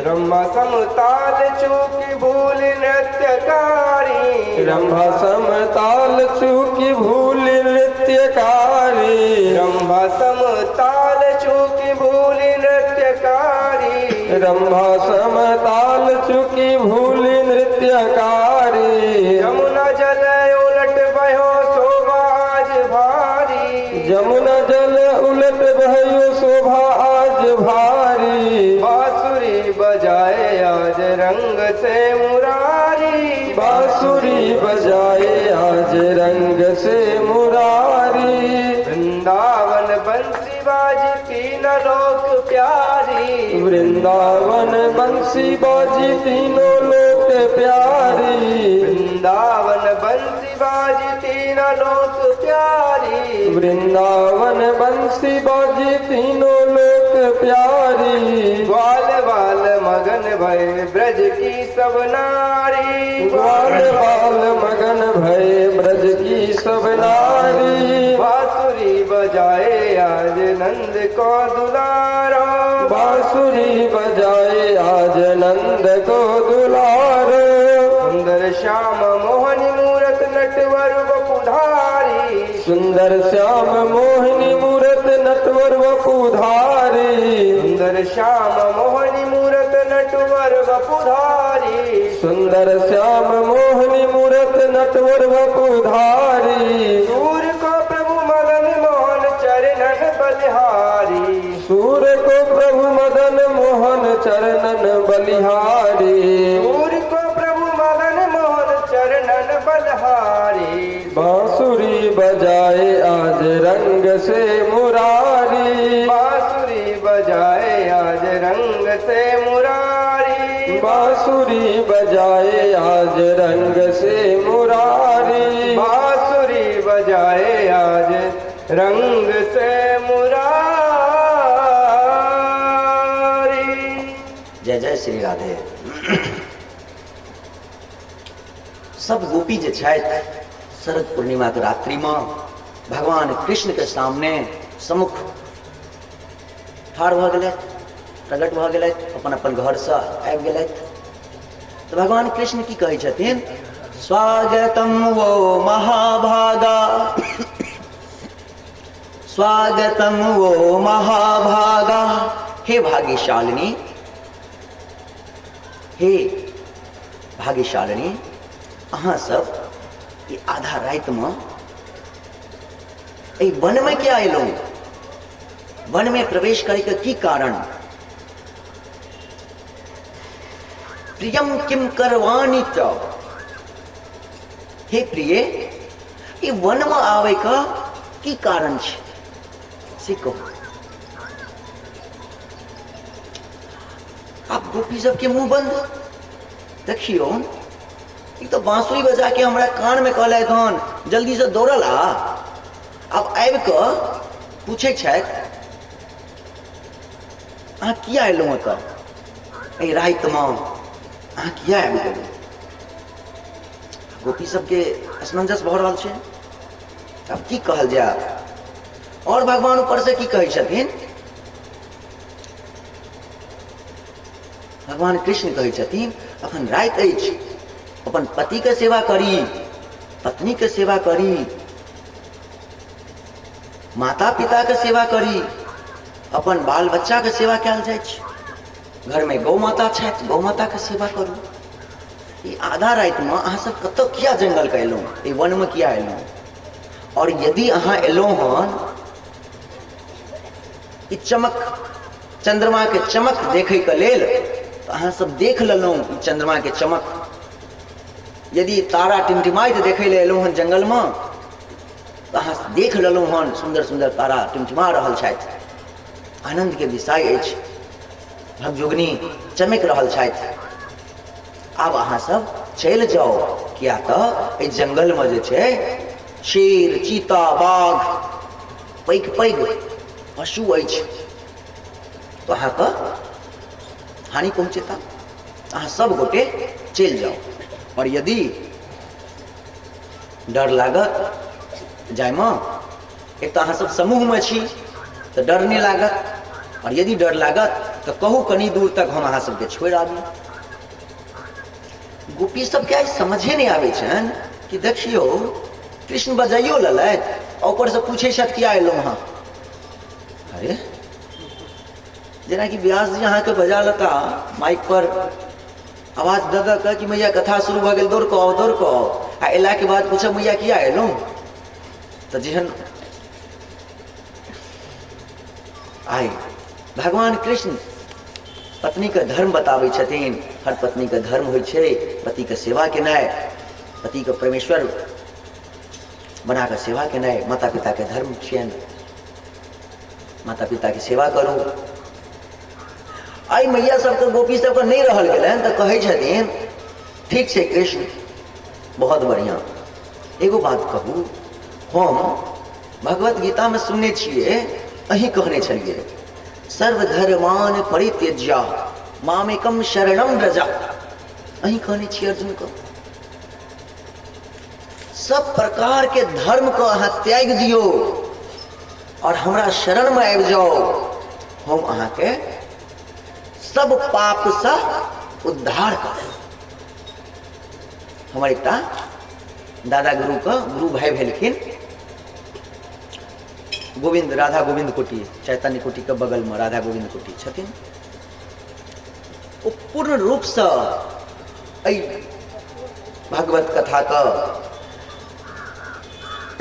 रंभा समताल चूकी भूल नृत्यकारी, रंभा समताल चूकी भूल नृत्यकारी, रंभा समताल चूकी भूल नृत्यकारी, रंभा समताल चूकी भूल नृत्यकारी। यमुना जल उलट बहो शोभा आज भारी, यमुना जल उलट बहो शोभा आज भारी। बांसुरी बजाए आज रंग से मुरारी, बांसुरी बजाए आज रंग से मुरारी। वृंदावन बंसी बाजी तीन लोक प्यारी, वृंदावन बंसी बाजी तीनों लोक प्यारी, वृंदावन बंसी बाजी तीन लोक प्यारी, वृंदावन बंसी बाजी तीनों लोक प्यारी। ग्वाल बाल मगन भय ब्रज की सब नारी, ग्वाल बाल मगन भय ब्रज की सब नारी। बांसुरी बजाए आज नंद को दुलारो, बांसुरी बजाए आज नंद को दुलारो। सुंदर श्याम मोहनी मूरत नटवर वपुधारी, सुंदर श्याम मोहिनी मूरत नटवर वपुधारी, सुंदर श्याम मोहिनी मूरत नटवर वपुधारी, सुंदर श्याम मोहिनी मूरत नटवर वपुधारी। सूर को प्रभु मदन मोहन चरणन बलिहारी, सूर को प्रभु मदन मोहन चरणन बलिहारी, सूर को प्रभु मदन मोहन चरणन बलिहारी। बांसुरी बजाए आज रंग से मुरारी, बांसुरी बजाए आज रंग से मुरारी, बांसुरी बजाए आज रंग से मुरारी, बांसुरी बजाए आज रंग से मुरारी। जय जय श्री राधे। सब गोपी जे छथि शरद पूर्णिमा के रात्रि में भगवान कृष्ण के सामने सम्मुख ठाढ़ भऽ गेलथि, प्रकट भऽ गेलथि, अपन अपन घरसँ आबि गेलथि। तऽ भगवान कृष्ण की कहै छथिन? स्वागतम वो महाभागा, स्वागतम वो महाभागा। हे भाग्यशालिनी, हे भाग्यशालिनी, अहाँ सब ई आधा रातिमे एहि वनमे किया एलहुँ? वनमे प्रवेश करैके की कारण? प्रिय प्रियम किम करवाणी च। हे प्रिय, ई वनमे आबैके की कारण छै से कहू। आब गोपी सबके मुंह बंद। देखियौ, ई तऽ बाँसुरी बजा के हमरा कानमे कहलथि हन जल्दीसँ दौड़ल आ। आब आबि कऽ पूछै छथि अहाँ किया एलहुँ एतऽ एहि रातिमे, अहाँ किया आबि गेलहुँ? गोपी सबके असमंजस भऽ रहल छै, आब की कहल जाय। और भगवान ऊपर से की कहै छथिन? भगवान कृष्ण कहै छथिन अखन राति अछि, अपन पतिके सेवा करी, पत्नीके सेवा करी, माता पिताके सेवा करी, अपन बाल बच्चाके सेवा कयल जाइ छै। घरमे गौ माता छथि, गौ माताके सेवा करू। ई आधा रातिमे अहाँ सब कतऽ किया जंगलके एलहुँ, एहि वनमे किया एलहुँ? और यदि अहाँ एलहुँ हन ई चमक, चंद्रमाके चमक देखैके लेल, तऽ अहाँ सब देख लेलहुँ ई चंद्रमाके चमक। यदि तारा टिमटिमाइत देखै लए एलहुँ हन जंगलमे, तऽ अहाँ देख लेलहुँ हन सुन्दर सुन्दर तारा टिमटिमा रहल छथि, आनन्दके विषय अछि, भगजोगनी चमकि रहल छथि। आब अहाँ सब चलि जाउ, किया तऽ एहि जंगलमे जे छै शेर, चीता, बाघ, पैघ पैघ पशु अछि, तऽ अहाँके हानि पहुँचेता। अहाँ सब गोटे चलि जाउ। और यदि डर लागत जायमे, एक तऽ अहाँ सब समूहमे छी तऽ डर नहि लागत, और यदि डर लागत तऽ कहू कनी दूर तक हम अहाँ सबके छोड़ि आबी। गोपी सबके आइ समझे नहि आबै छनि कि देखियौ कृष्ण बजाइयो लेलथि आ ऊपरसँ पूछै छथि किया एलहुँ अहाँ। अरे जेनाकि व्यास जी अहाँके बजा लेता माइक पर आवाज दऽ दऽ कऽ कि मैया कथा शुरू भऽ गेल, दौड़ कऽ आउ, दौड़ कऽ आउ, आ अयलाके बाद पूछब मैया किया एलहुँ, तऽ जेहन आइ भगवान कृष्ण पत्नीके धर्म बताबै छथिन। हर पत्नीके धर्म होइ छै पतिके सेवा केनाइ, पतिके परमेश्वर बना कऽ सेवा केनाइ। माता पिताके धर्म छियनि, माता पिताके सेवा करू। आइ मैया सबके गोपी सबके नहि रहल गेलनि तऽ कहै छथिन ठीक छै कृष्ण, बहुत बढ़िआँ, एगो बात कहू, हम भगवत गीतामे सुनने छियै अहीं कहने छलियै सर्वधर्मान परित्यज्य मामेकम शरणम व्रज, अहीं कहने छियै अर्जुनके सब प्रकार के धर्म को अहाँ त्याग दियौ और हमरा शरण में आबि जाओ, हम अहाँके सब पाप से उद्धार करब। हमर एकटा दादा गुरु के गुरु भाई भेलखिन गोविंद, राधा गोविंद कुटी, चैतन्य कुटी के बगल में राधा गोविंद कुटी छथिन। ओ पूर्ण रूप से एहि भगवत कथा के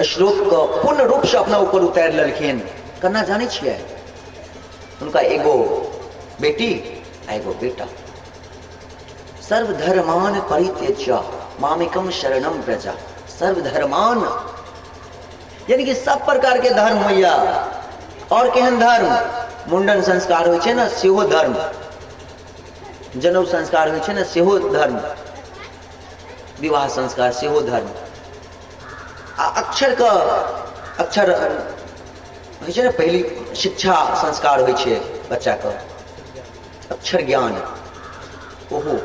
श्लोक के पूर्ण रूप से अपना ऊपर उतारि लेलखिन। केना जानै छियै? हुनका एगो बेटी आ एगो बेटा। सर्वधर्मान परित्यज्य मामेकम शरणम व्रज, सर्वधर्मान यानी कि सब प्रकार के धर्म होइया। और केहन धर्म? मुंडन संस्कार होइ छै ने, सेहो धर्म। जनउ संस्कार होइ छै ने, सेहो धर्म। विवाह संस्कार सेहो धर्म। आ अक्षर के अक्षर होइ छै ने, पहिली शिक्षा संस्कार होइ छै बच्चा के, अक्षर ज्ञान, ओहो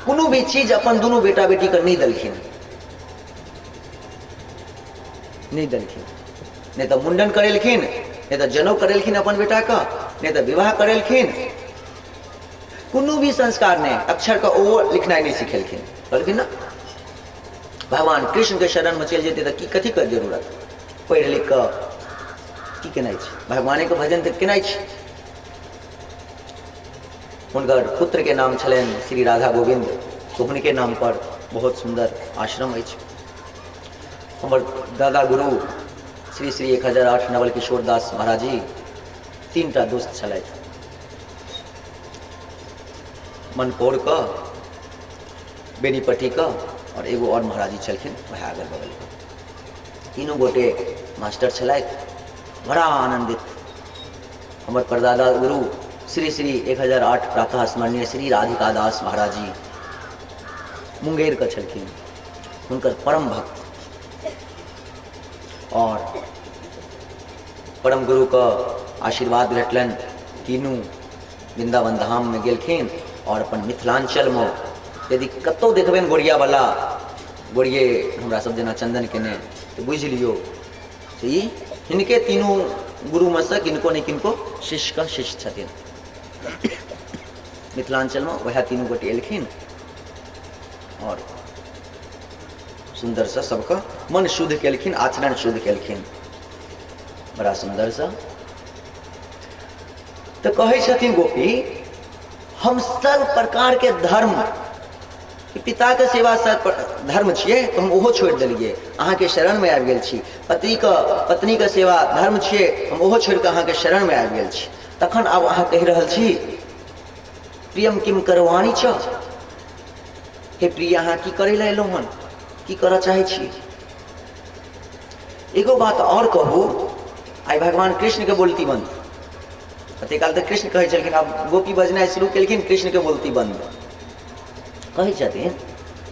कोनो भी चीज अपन दुनू बेटा बेटी के नहि देलखिन, नहि देलखिन। नहि तऽ मुंडन करेलखिन, नहि तऽ जनउ करेलखिन अपन बेटाके, नहि तऽ विवाह करेलखिन, कोनो भी संस्कार नहि, अक्षर के ओ लिखनाइ नहि सिखेलखिन। कहलखिन ना भगवान कृष्ण के शरण में चलि जेतै तऽ की कथी के जरूरत, पढ़ि लिख कऽ की केनाइ छै, भगवाने के भजन तऽ केनाइ छै। हुनकर पुत्र के नाम छलनि श्री राधा गोविंद, तऽ हुनके नाम पर बहुत सुन्दर आश्रम अछि। हमर दादा गुरु श्री श्री 1008 नवल किशोर दास महाराज जी 3 टा दोस्त छलथि। मनकोरके, बेनीपट्टीके, आओर एगो आओर महाराज जी छलखिन वएह अगल बगलके। तीनू गोटे मास्टर छलथि, बड़ा आनन्दित। हमर परदादा गुरु श्री श्री 1008 प्रातः स्मरणीय श्री राधिका दास महाराज जी मुंगेरके छलखिन, हुनकर परम भक्त और परम गुरुके आशीर्वाद भेटलनि। तीनू वृंदावन धाममे गेलखिन और अपन मिथिलांचलमे यदि कतहु देखबनि गोरियावला, गोरिये हमरा सब जेना चन्दन केने, तऽ बुझि लियौ से ई हिनके तीनू गुरुमे सँ किनको ने किनको शिष्यके शिष्य छथिन। मिथिलांचलमे वएह तीनू गोटे एलखिन और सुन्दरसँ सबके मन शुद्ध केलखिन, आचरण शुद्ध केलखिन, बड़ा सुन्दरसँ। तऽ कहै छथिन गोपी, हम सब प्रकारके धर्म, पिताके सेवा सब धर्म छियै तऽ हम ओहो छोड़ि देलियै, अहाँके शरणमे आबि गेल छी। पतिके पत्नीके सेवा धर्म छियै, हम ओहो छोड़ि कऽ अहाँके शरणमे आबि गेल छी। तखन आब अहाँ कहि रहल छी प्रियम किम करवाणी छ, हे प्रिय अहाँ की करै लए एलहुँ हन, की करऽ चाहै छी? एगो बात आओर कहू, आइ भगवान कृष्णके बोलती बन्द। कते काल तऽ कृष्ण कहै छलखिन, आब गोपी बजनाइ शुरू केलखिन, कृष्णके बोलती बन्द। कहै छथिन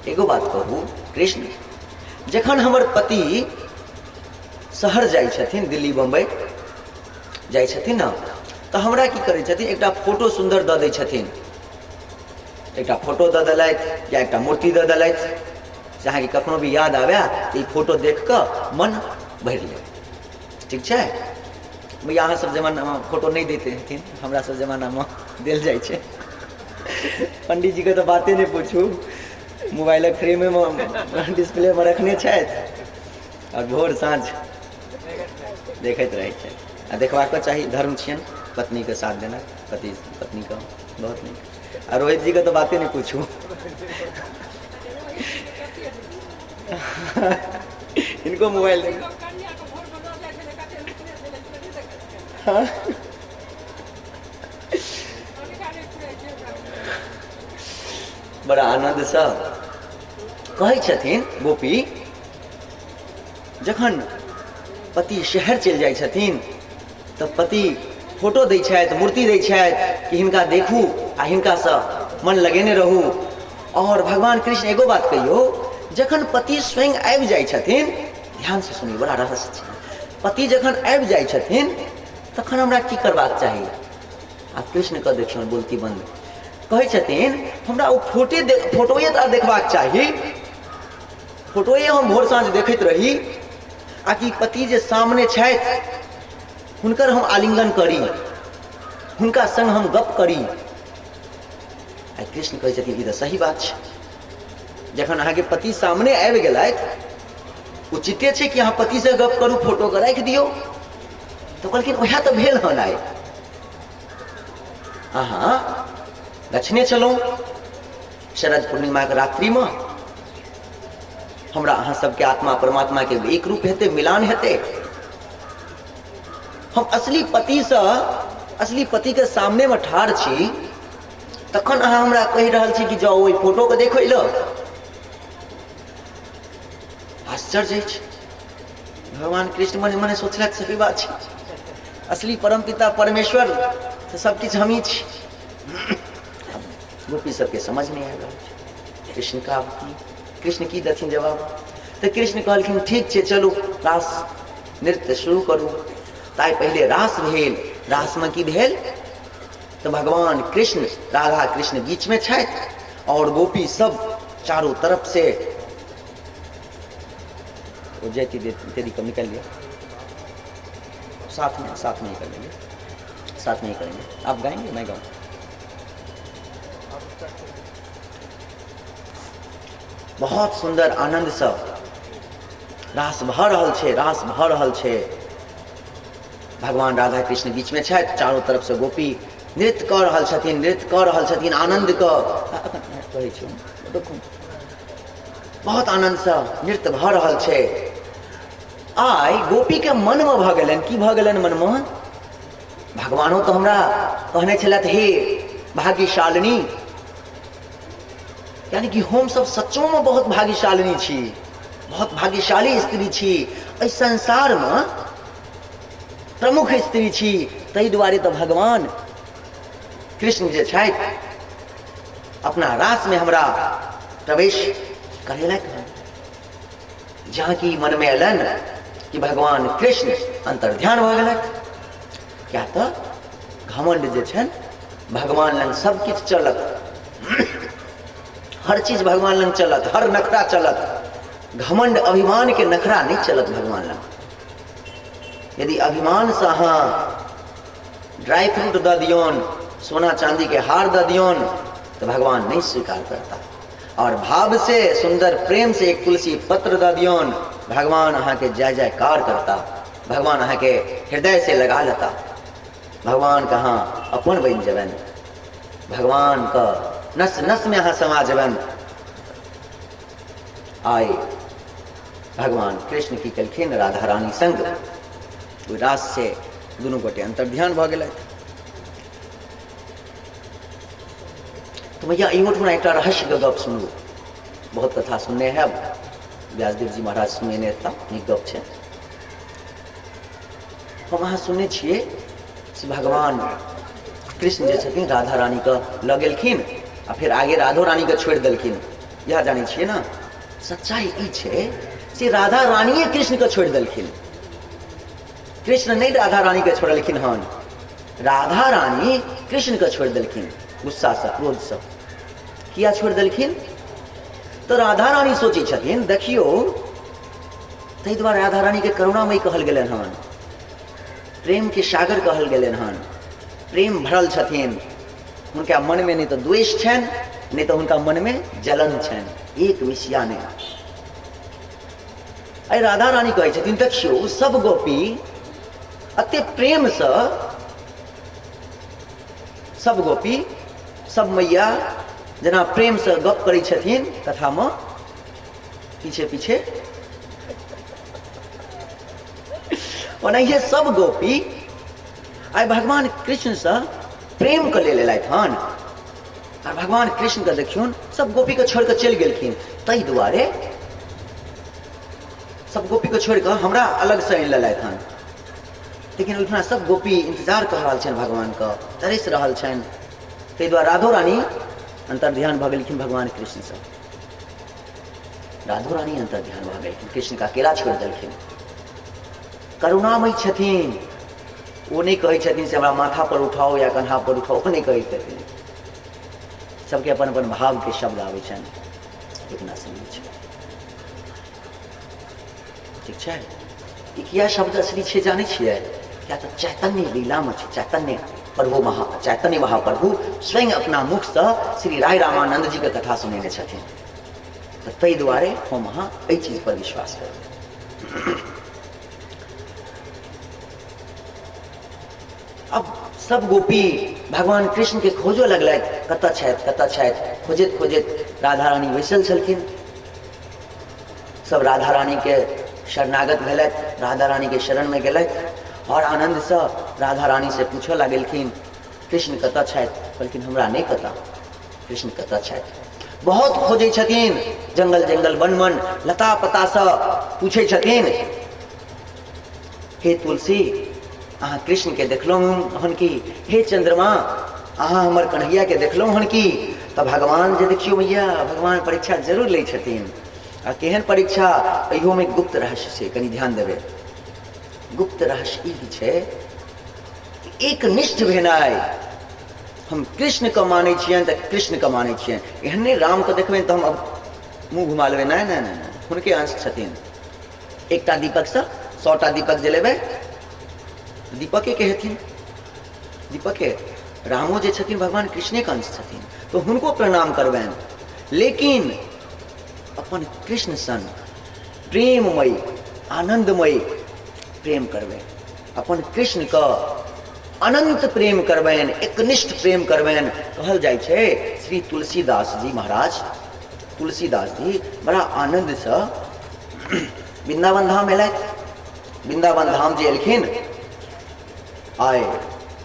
एगो बात कहू कृष्ण, जखन हमर पति शहर जाइ छथिन, दिल्ली बम्बई जाइ छथिन ने, तऽ हमरा की करै छथिन, एकटा फोटो सुन्दर दऽ दै छथिन, एकटा फोटो दऽ देलथि या एकटा मूर्ति दऽ देलथि, से अहाँके कखनो भी याद आबय तऽ ई फोटो देख कऽ मन भरि लेब। ठीक छै भैया, अहाँ सब जमानामे फोटो नहि दैत हेथिन, हमरा सब जमानामे देल जाइ छै। पंडीजीके तऽ बाते नहि पूछू, मोबाइलक फ्रेमेमे डिस्प्लेमे रखने छथि आओर भोर साँझ देखैत रहै छथि। आ देखबाको चाही, धर्म छियनि पत्नीके साथ देना, पति पत्नीके बहुत नीक। आ रोहित जीके तऽ बाते नहि पूछू, इनको मोबाइल देख। हाँ। बड़ा आनन्दसँ कहै छथिन गोपी, जखन पति शहर चलि जाइ छथिन तऽ पति फोटो दै छथि, मूर्ति दै छथि कि हिनका देखू आ हिनकासँ मन लगेने रहू। और भगवान कृष्ण एगो बात कहियौ, जखन पति स्वयं आबि जाइ छथिन, ध्यानसँ सुनियौ, बड़ा रहस्य छै, पति जखन आबि जाइ छथिन तखन हमरा की करबाक चाही? आ कृष्णके देखियौ बोलती बन्द, कहै छथिन हमरा ओ फोटे फोटोए तऽ देखबाक चाही, फोटोए हम भोर साँझ देखैत रही, आ कि पति जे सामने छथि हुनकर हम आलिंगन करी, हुनका संग हम गप करी। आ कृष्ण कहै छथिन ई तऽ सही बात छै, जखन अहाँके पति सामने आबि गेलथि उचिते छै कि अहाँ पतिसँ गप करू, फोटोके राखि दियौ। तऽ कहलखिन उएह तऽ भेल हन, आइ अहाँ गछने छलहुँ शरद पूर्णिमाके रात्रिमे, हमरा अहाँ सबके आत्मा परमात्माके एक रूप हेतै, मिलान हेतै। हम असली पतिसँ, असली पतिके सामनेमे ठाढ़ छी, तखन अहाँ हमरा कहि रहल छी कि जाउ ओहि फोटोके देखै लए। आश्चर्य अछि, भगवान कृष्ण मने मने सोचलथि सही बात छै, असली परम पिता परमेश्वर तऽ सब किछु हमही छी। गोपी सबके समझ नहि आबि रहल छै कृष्ण का की, कृष्ण की देथिन जवाब। तऽ कृष्ण कहलखिन ठीक छै चलू रास नृत्य शुरू करू। ताहि पहिले रास भेल, रासमे की भेल तऽ भगवान कृष्ण राधा कृष्ण बीचमे छथि और गोपी सब चारों तरफ से वो जयती तेरी कम निकाल लिया, साथ में ही कर लेंगे, साथ में ही करेंगे। आप गाएंगे मैं गाऊँ। बहुत सुन्दर आनन्दसँ रास भऽ रहल छै, रास भऽ रहल छै। भगवान राधा कृष्ण बीचमे छथि, चारू तरफसँ गोपी नृत्य कऽ रहल छथिन, नृत्य कऽ रहल छथिन आनन्दके कहै छी देखू, बहुत आनन्दसँ नृत्य भऽ रहल छै। आइ गोपीके मनमे भऽ गेलनि, की भऽ गेलनि मनमे? भगवानो तऽ हमरा कहने छलथि हे भाग्यशालिनी, यानी कि हम सब सच्चोमे बहुत भाग्यशालिनी छी, बहुत भाग्यशाली स्त्री छी, एहि संसारमे प्रमुख स्त्री छी। ताहि दुआरे तऽ भगवान कृष्ण जे छथि अपना रासमे हमरा प्रवेश करेलथि हन। जहाँ कि मनमे अयलनि कि भगवान कृष्ण अंतर्ध्यान भऽ गेलथि, किया तऽ घमंड जे छनि भगवान लग सब किछु चलत, हर चीज भगवान लग चलत, हर नखरा चलत, घमंड अभिमान के नखरा नहीं चलत भगवान लग। यदि अभिमान से अहाँ ड्राई फ्रूट दऽ दियौन, सोना चांदी के हार दऽ दियौन, तो भगवान नहीं स्वीकार करता। और भाव से सुंदर प्रेम से एक तुलसी पत्र दऽ दियौन, भगवान अहाँ के जय जयकार करता, भगवान अहाँ के हृदय से लगा लेता, भगवान के अहाँ अपन बनि जेबनि, भगवान के नस नस में अहाँ समा जेबनि। आइ भगवान कृष्ण की केलखिन, राधा रानी संग ओहि रास से दुनू गोटे अंतर्ध्यान भऽ गेलथि। तऽ भैया इहोठुना एकटा रहस्यके गप सुनू, बहुत कथा सुनने हैब, व्यासदेव जी महाराज सुनेने हेता, नीक गप छै। हम अहाँ सुनने छियै से भगवान कृष्ण जे छथिन राधा रानीके लऽ गेलखिन आ फेर आगे राधो रानीके छोड़ि देलखिन, इएह जानै छियै ने। सच्चाइ ई छै से राधा रानीए कृष्णके छोड़ि देलखिन, कृष्ण नहि राधा रानीके छोड़लखिन हन, राधा रानी कृष्णके छोड़ि देलखिन गुस्सासँ, क्रोधसँ। किया छोड़ि देलखिन? तऽ राधा रानी सोचै छथिन, देखियौ, ताहि दुआरे राधा रानीके करुणामयी कहल गेलनि हन, प्रेमके सागर कहल गेलनि हन, प्रेम भरल छथिन, हुनका मनमे नहि तऽ द्वेष छनि, नहि तऽ हुनका मनमे जलन छनि, एक मिसिया नहि। आइ राधा रानी कहै छथिन, देखियौ सब गोपी एते प्रेमसँ, सब गोपी सब मैया जेना प्रेमसँ गप करै छथिन कथामे पीछे पीछे, ओनाहिए सब गोपी आइ भगवान कृष्णसँ प्रेम के लेल एलथि हन, आ भगवान कृष्णके देखियौन सब गोपीके छोड़ि कऽ चलि गेलखिन, ताहि दुआरे सब गोपीके छोड़ि कऽ हमरा अलगसँ आनि लेलथि हन। लेकिन ओहिठिना सब गोपी इंतजार कऽ रहल छनि भगवानके, तरसि रहल छनि, ताहि दुआरे राधो रानी अंतर्ध्यान भऽ गेलखिन भगवान कृष्णसँ, राधो रानी अंतर्ध्यान भऽ गेलखिन, कृष्णके अकेला छोड़ि देलखिन। करुणामयी छथिन, ओ नहि कहै छथिन से हमरा माथा पर उठाउ या कन्हा पर उठाउ, ओ नहि कहै छथिन, सबके अपन अपन भावके शब्द आबै छनि, इतना समझ छै, ठीक छै। ई किया शब्द असली छै जानै छियै? किया तऽ चैतन्य लीलामे छै, चैतन्य प्रभु महा चैतन्य महाप्रभु स्वयं अपना मुखसँ श्री राय रामानंद जीके कथा सुनेने छथिन, तऽ ताहि दुआरे हम अहाँ एहि चीज पर विश्वास करबै। अब सब गोपी भगवान कृष्ण के खोजो लगलथि, कतऽ छथि कतऽ छथि, खोजैत खोजैत राधा रानी बैसल छलखिन, सब राधा रानी के शरणागत भेलथि, राधा रानी के शरण में गेलथि और आनंद से राधा रानी से पूछऽ लगलखिन कृष्ण कतऽ छथि? कहलखिन हमरा नहि पता कृष्ण कतऽ छथि। बहुत खोजै छथिन, जंगल जंगल वन वन लता पता से पूछै छथिन, हे तुलसी अहाँ कृष्ण के देखलहुँ हन की? हे चंद्रमा अहाँ हमर कन्हैया के देखलहुँ हन की? तऽ भगवान जे देखियौ भैया, भगवान परीक्षा जरूर लै छथिन, आ केहन परीक्षा, एहियोमे गुप्त रहस्य छै, कनि ध्यान देबै। गुप्त रहस्य ई छै एकनिष्ठ भेनाइ, हम कृष्णके मानै छियनि तऽ कृष्णके मानै छियनि, एहन नहि रामके देखबनि तऽ हम अब मुँह घुमा लेबै, नहि नहि नहि, हुनके अंश छथिन। एकटा दीपकसँ 100टा दीपक जलेबै, दीपके के हेथिन, दीपके। रामो जे छथिन भगवान कृष्णेके अंश छथिन, तऽ हुनको प्रणाम करबनि, लेकिन अपन कृष्ण सन प्रेममयी आनन्दमयी प्रेम करबै, अपन कृष्णके अनंत प्रेम करबनि, एकनिष्ठ प्रेम करबनि। कहल जाइ छै श्री तुलसीदास जी महाराज, तुलसीदास जी बड़ा आनन्दसँ वृन्दावन धाम एलथि। वृन्दावन धाम जे एलखिन, आइ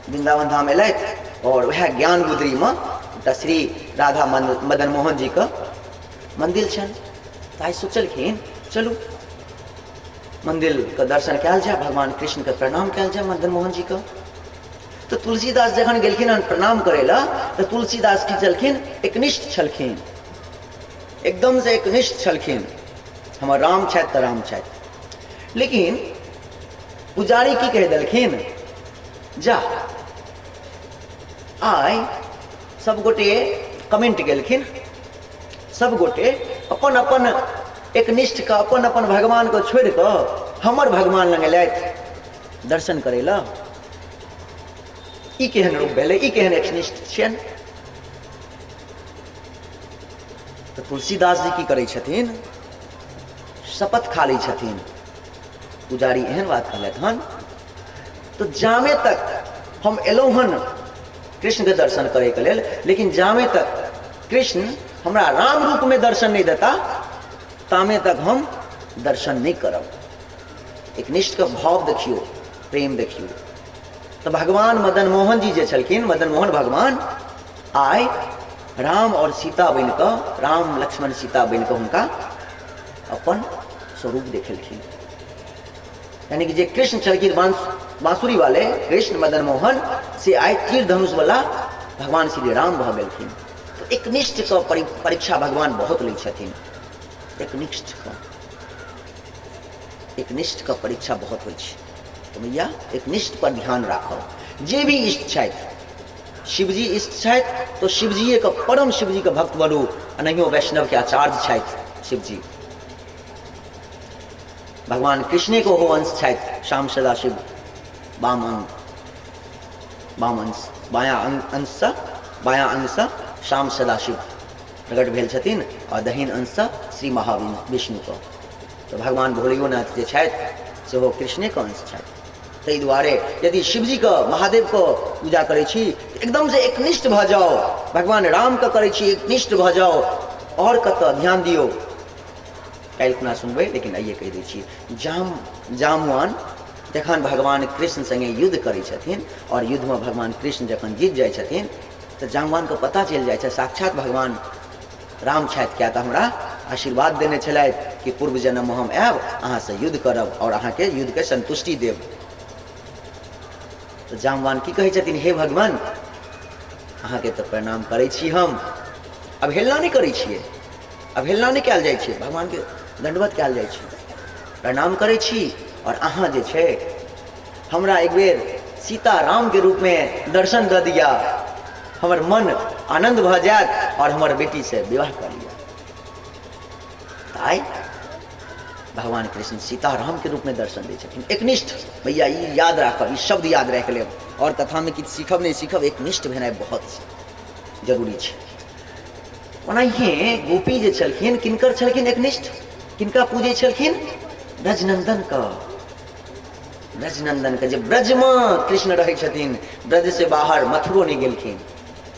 वृन्दावन धाम एलथि और वएह ज्ञान गुदरीमे एकटा श्री राधा मदन मोहन जीके मन्दिर छनि। तऽ आइ सोचलखिन चलू मन्दिरके दर्शन कयल जाय, भगवान कृष्णके प्रणाम कयल जाय, मदन मोहन जीके। तऽ तुलसीदास जखन गेलखिन हन प्रणाम करै लए, तऽ तुलसीदास की छलखिन, एकनिष्ठ छलखिन, एकदम से एकनिष्ठ छलखिन, हमर राम छथि तऽ राम छथि। लेकिन पुजारी की कहि देलखिन, जा आइ सब गोटे कमेंट गेलखिन, सब गोटे अपन अपन एकनिष्ठके अपन अपन भगवानके छोड़ि कऽ हमर भगवान लग एलथि दर्शन करै लए। ई केहन रूप भेलै, ई केहन एकनिष्ठ छियनि। तऽ तुलसीदास जी की करै छथिन, शपथ खा लै छथिन। पुजारी एहन बात कहलथि हन, तऽ जामे तक हम एलहुँ हन कृष्णके दर्शन करैके लेल, लेकिन जामे तक कृष्ण हमरा राम रूपमे दर्शन नहि देता तामे तक हम दर्शन नहि करब। एकनिष्ठके भाव देखियौ, प्रेम देखियौ। तऽ भगवान मदन मोहन जी जे छलखिन, मदन मोहन भगवान आइ राम और सीता बनि कऽ, राम लक्ष्मण सीता बनि कऽ हुनका अपन स्वरूप देखेलखिन। यानी कि जे कृष्ण छलखिन बांसुरी वाले कृष्ण मदन मोहन, से आइ तीर धनुष वाला भगवान श्री राम भऽ गेलखिन। तऽ एकनिष्ठ के परीक्षा भगवान बहुत लै छथिन। एकनिष्ठ के परीक्षा बहुत होइ छै। तऽ भैया एकनिष्ठ पर ध्यान राखब। जे भी इष्ट छथि, शिवजी इष्ट छथि तो शिवजीए के परम शिवजी के भक्त बनू, आ नहियो वैष्णव के आचार्य छथि शिवजी। भगवान कृष्णे के ओहो अंश छथि, श्याम सदाशिव वाम अंग, वाम अंश, बायां अंग, अंशसँ, बायां अंगसँ श्याम सदाशिव प्रकट भेल छथिन, आ दहिन अंशसँ श्री महाविष्णु के। तऽ भगवान भोलियोनाथ जे छथि सेहो कृष्णेके अंश छथि। ताहि दुआरे यदि शिवजीके महादेवके पूजा करै छी एकदमसँ एकनिष्ठ भऽ जाउ, भगवान रामके करै छी एकनिष्ठ भऽ जाउ। आओर कतऽ ध्यान दियौ, काल्हि खुना सुनबै, लेकिन आइए कहि दै छी। जामवान जखन भगवान कृष्ण सङ्गे युद्ध करै छथिन आओर युद्धमे भगवान कृष्ण जखन जीत जाइ छथिन तऽ जामवानके पता चलि जाइ छै साक्षात भगवान राम छथि, किया तऽ हमरा आशीर्वाद देने छलथि कि पूर्व जन्ममे हम आयब, अहाँसँ युद्ध करब आओर अहाँके युद्धके संतुष्टि देब। तऽ जामवान की कहै छथिन, हे भगवान अहाँके तऽ प्रणाम करै छी हम, अवहेलना नहि करै छियै, अवहेलना नहि कयल जाइ छै, भगवानके दण्डवत कयल जाइ छै, प्रणाम करै छी, आओर अहाँ जे छै हमरा एक बेर सीता रामके रूपमे दर्शन दऽ दिअ, हमर मन आनन्द भऽ जायत आओर हमर बेटीसँ विवाह कऽ लिअ। आइ भगवान कृष्ण सीता रामके रूपमे दर्शन दै छथिन। एकनिष्ठ भैया, ई याद राखब, ई शब्द याद राखि लेब, आओर कथामे किछु सीखब नहि सीखब, एकनिष्ठ भेनाइ बहुत जरूरी छै। ओनाहिए गोपी जे छलखिन, किनकर छलखिन एकनिष्ठ, किनका पूजै छलखिन, ब्रजनंदनके। ब्रजनंदनके, जे ब्रजमे कृष्ण रहै छथिन, ब्रज से बाहर मथुरो नहि गेलखिन,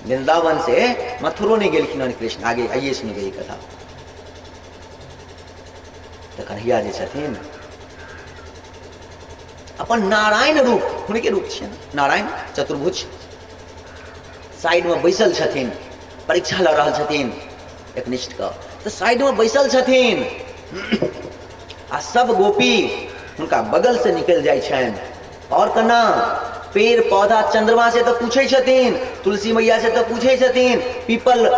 वृंदावन से मथुरो नहि गेलखिन हन कृष्ण। आगे आइए सुनबै ई कथा। तऽ कन्हैया जे छथिन अपन नारायण रूप, हुनके रूप छियनि नारायण चतुर्भुज, साइडमे बैसल छथिन, परीक्षा लऽ रहल छथिन एकनिष्ठके, तऽ साइडमे बैसल छथिन आ सब गोपी हुनका बगल से निकलि जाइ छनि। आओर केना पेड़ पौधा चंद्रमा से तऽ पूछै छथिन, तुलसी मैया से तऽ पूछै छथिन, पीपल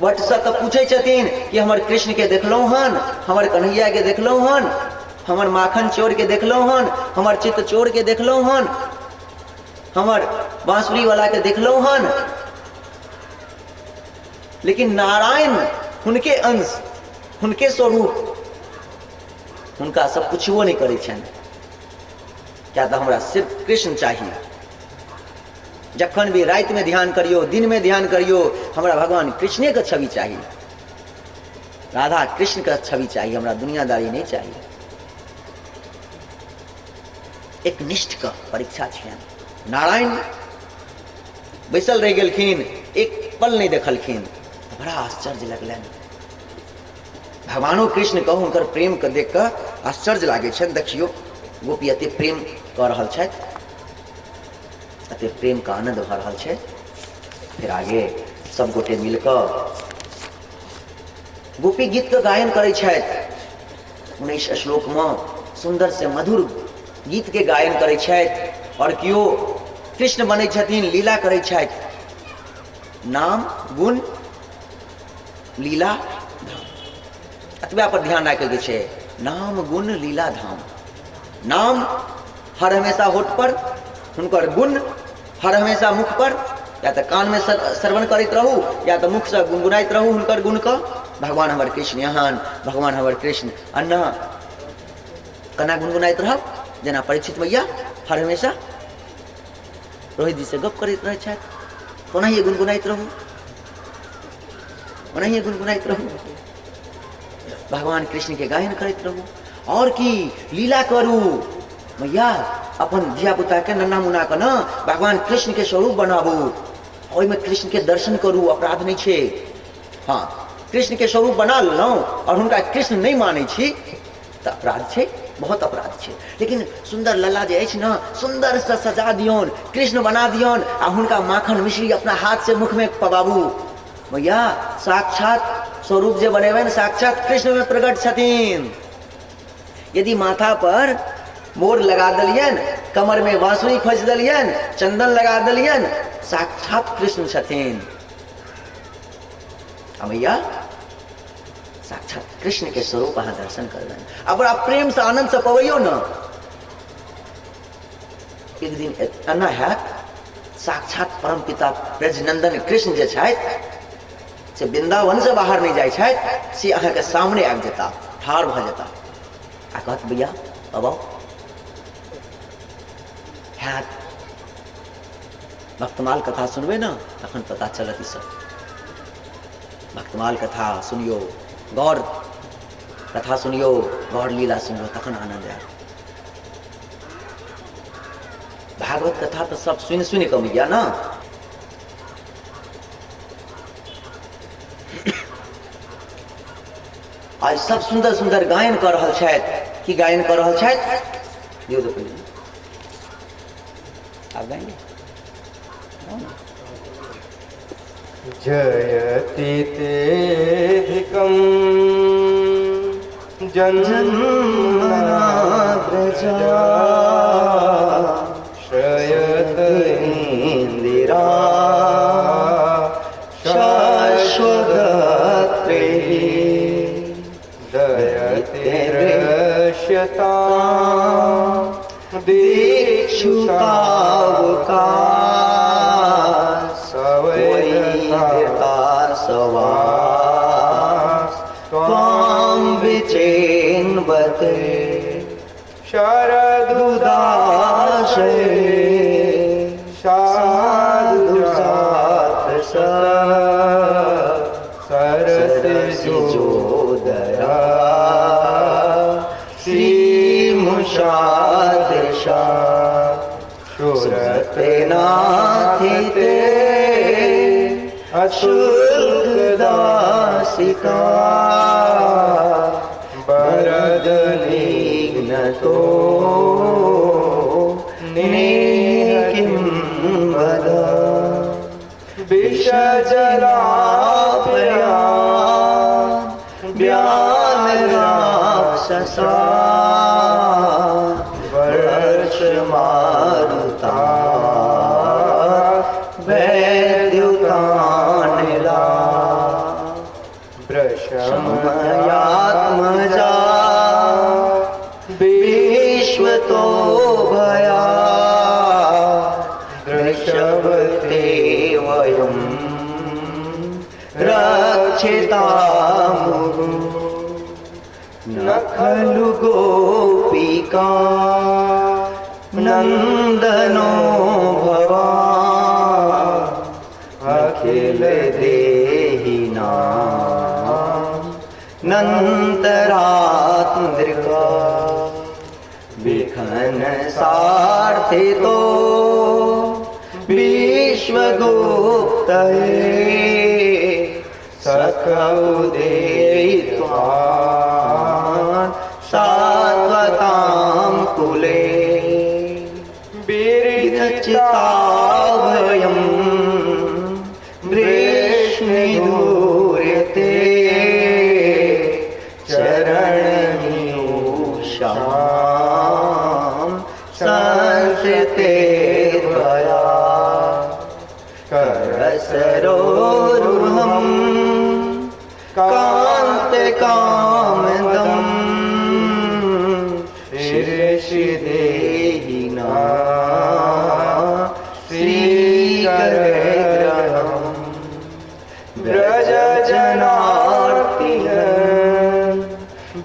वट से तऽ पूछै छथिन कि हमर कृष्ण के देखलहुँ हन, हमर कन्हैया के देखलहुँ हन, हमर माखन चोर के देखलहुँ हन, हमर चित्त चोर के देखलहुँ हन, हमर बांसुरी वाला के देखलहुँ हन। लेकिन नारायण हुनके अंश, हुनके स्वरूप, हुनका सब पुछबो नहि करै छनि, किया तऽ हमरा सिर्फ कृष्ण चाही। जखन भी रातिमे ध्यान करियौ, दिनमे ध्यान करियौ, हमरा भगवान कृष्णेके छवि चाही, राधा कृष्णके छवि चाही, हमरा दुनियादारी नहि चाही। एकनिष्ठके परीक्षा छियनि। नारायण बैसल रहि गेलखिन, एक पल नहि देखलखिन, बड़ा आश्चर्य लगलनि। भगवानो कृष्ण के हुनकर प्रेम के देख कऽ आश्चर्य लागै छनि। देखियौ गोपी एते प्रेम कऽ रहल छथि, एते प्रेम के आनंद भऽ रहल छै। फेर आगे सब गोटे मिल कऽ गोपी गीतके गायन करै छथि। 19 श्लोकमे सुन्दर से मधुर गीतके गायन करै छथि आओर केओ कृष्ण बनै छथिन, लीला करै छथि। नाम गुण लीला धाम, एतबा पर ध्यान राखैके छै। नाम गुण लीला धाम। नाम हर हमेशा होठ पर, हुनकर गुण हर हमेशा मुख पर, या तऽ कानमे श्रवण करैत रहू या तऽ मुखसँ गुनगुनाइत रहू हुनकर गुणके। भगवान हमर कृष्ण एहन, भगवान हमर कृष्ण अन्ना, केना गुनगुनाइत रहब? जेना परीक्षित मैया हर हमेशा रोहित जी से गप करैत रहै छथि, ओनाहिए गुनगुनाइत रहू, ओनाहिए गुनगुनाइत रहू, भगवान कृष्ण के गायन करैत रहू। और की लीला करू मैया, अपन धिया पुता के नन्ना मुन्ना के न भगवान कृष्ण के स्वरूप बनाबू, ओहिमे कृष्ण के दर्शन करू, अपराध नहीं छै। हाँ, कृष्ण के स्वरूप बना लेलहुँ और हुनका कृष्ण नहीं मानै छी तऽ अपराध छै, बहुत अपराध छै। लेकिन सुन्दर लल्ला जे अछि ने, सुन्दर से सजा दियौन, कृष्ण बना दियौन आ हुनका माखन मिश्री अपना हाथ से मुख में पबाबू। भैया साक्षात स्वरूप जे बनेबै ने, साक्षात कृष्ण में प्रकट छथिन। यदि माथा पर मोर लगा देलियनि, कमर में बांसुरी खोसि देलियनि, चंदन लगा देलियनि, साक्षात कृष्ण छथिन। आ भैया साक्षात कृष्ण के स्वरूप अहाँ दर्शन करबनि आ बड़ा प्रेम से आनंद से पबैयौ ने। एक दिन एना हैत, साक्षात परम पिता ब्रजनंदन कृष्ण जे छथि से वृंदावन से बाहर नहीं जाइ छथि, से अहाँके सामने आबि जेता, ठाढ़ भऽ जेता आ कहत भैया अबाउ। हैत भक्तमाल कथा सुनबै ने तखन पता चलत ई सब। भक्तमाल कथा सुनियौ, गौर कथा सुनियौ, गौर लीला सुनियौ, तखन आनंद आयत। भागवत कथा तऽ सब सुनि सुनि कऽ मिलिया ने। आइ सब सुन्दर सुन्दर गायन कऽ रहल छथि। की गायन कऽ रहल छथि? दियौ तऽ पहिले आप गाएंगे। जयति तेधिकं जन्मना प्रजा श्रयत इन्दिरा शाश्वतत्रे दयते दृश्यता दीक्षुतावका त्वां विचेन्वते शरदुदाशे साधु सरसिजोदया श्रीमुषादृशा सुरते नाथिते अशुल्कदासिका वरदनिघ्नतो नेह किं वद विषजलापया व्यालराक्षसा वर्ष मारुता वैद्युतानिला वृषमयात्मजा शमयात्मजा विश्वतो विश्वतो भया दृशवते वयं रक्षितामुः न न खलु गोपिका नन्दनो भवान् अखिल देहिनां नन्तरात्मदृका विघन सार्थितो विश्वगुप्तये सखौ देयित्वान् सात्वतां कुले विरचिताभयं विरचिताभयं वृष्णिदूर्यते। संस्कृते त्वया करसरोरुहं कान्त कामदं शिरसि देहिना श्रीकरग्रहं व्रज जनार्तिः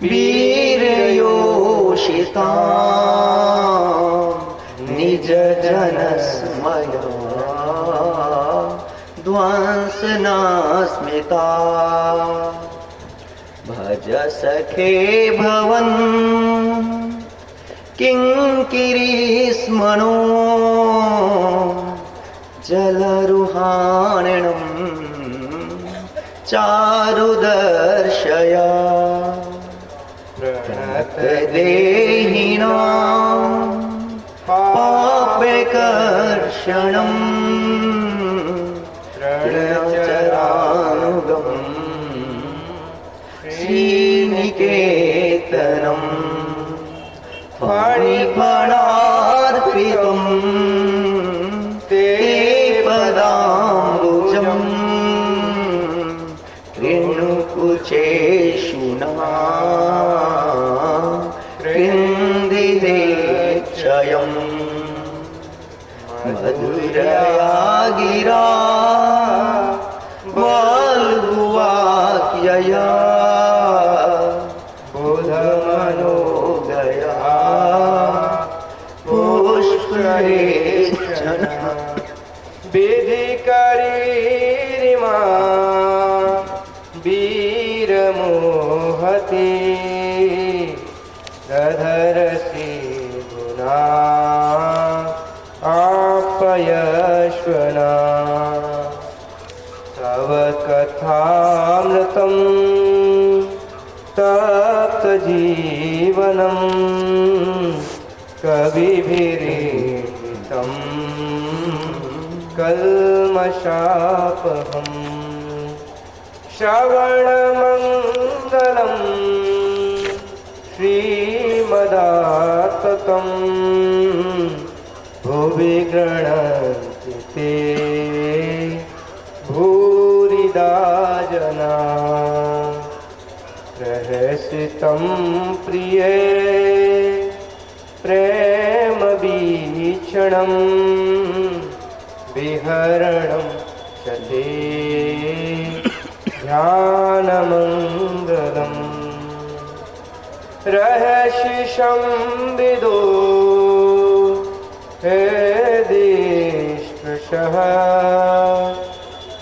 वीरयोषिता निज जनस्मया ध्वंसना स्मिता। भज सखे भवन् किङ्किरी स्मनो जलरुहाणं चारुदर्शया प्रणत देहिनां पापकर्षणं तृणचरानुगं श्रीनिकेतनं फणिफणार्पितं ते पदाम्बुजं कृणुकुचेषुणा कृन्दिरे क्षयम् मधुरया गिरा बालगुवाक्यया बोधमनो गया पुष्परेक्षणा। विधि करीरिमा वीरमोहति दधरसि गुणा आपयश्वना। तव कथामृतं तप्तजीवनं कविभिरीडितं कल्मषापहम्। श्रवणमङ्गलं श्रीमदाततं भुवि गृह्णन्ति ते भूरिदा जना। रहसितं प्रिये प्रेमवीक्षणं विहरणं च ते ध्यानमङ्गलम्। रहसि संविदो हृदिस्पृशः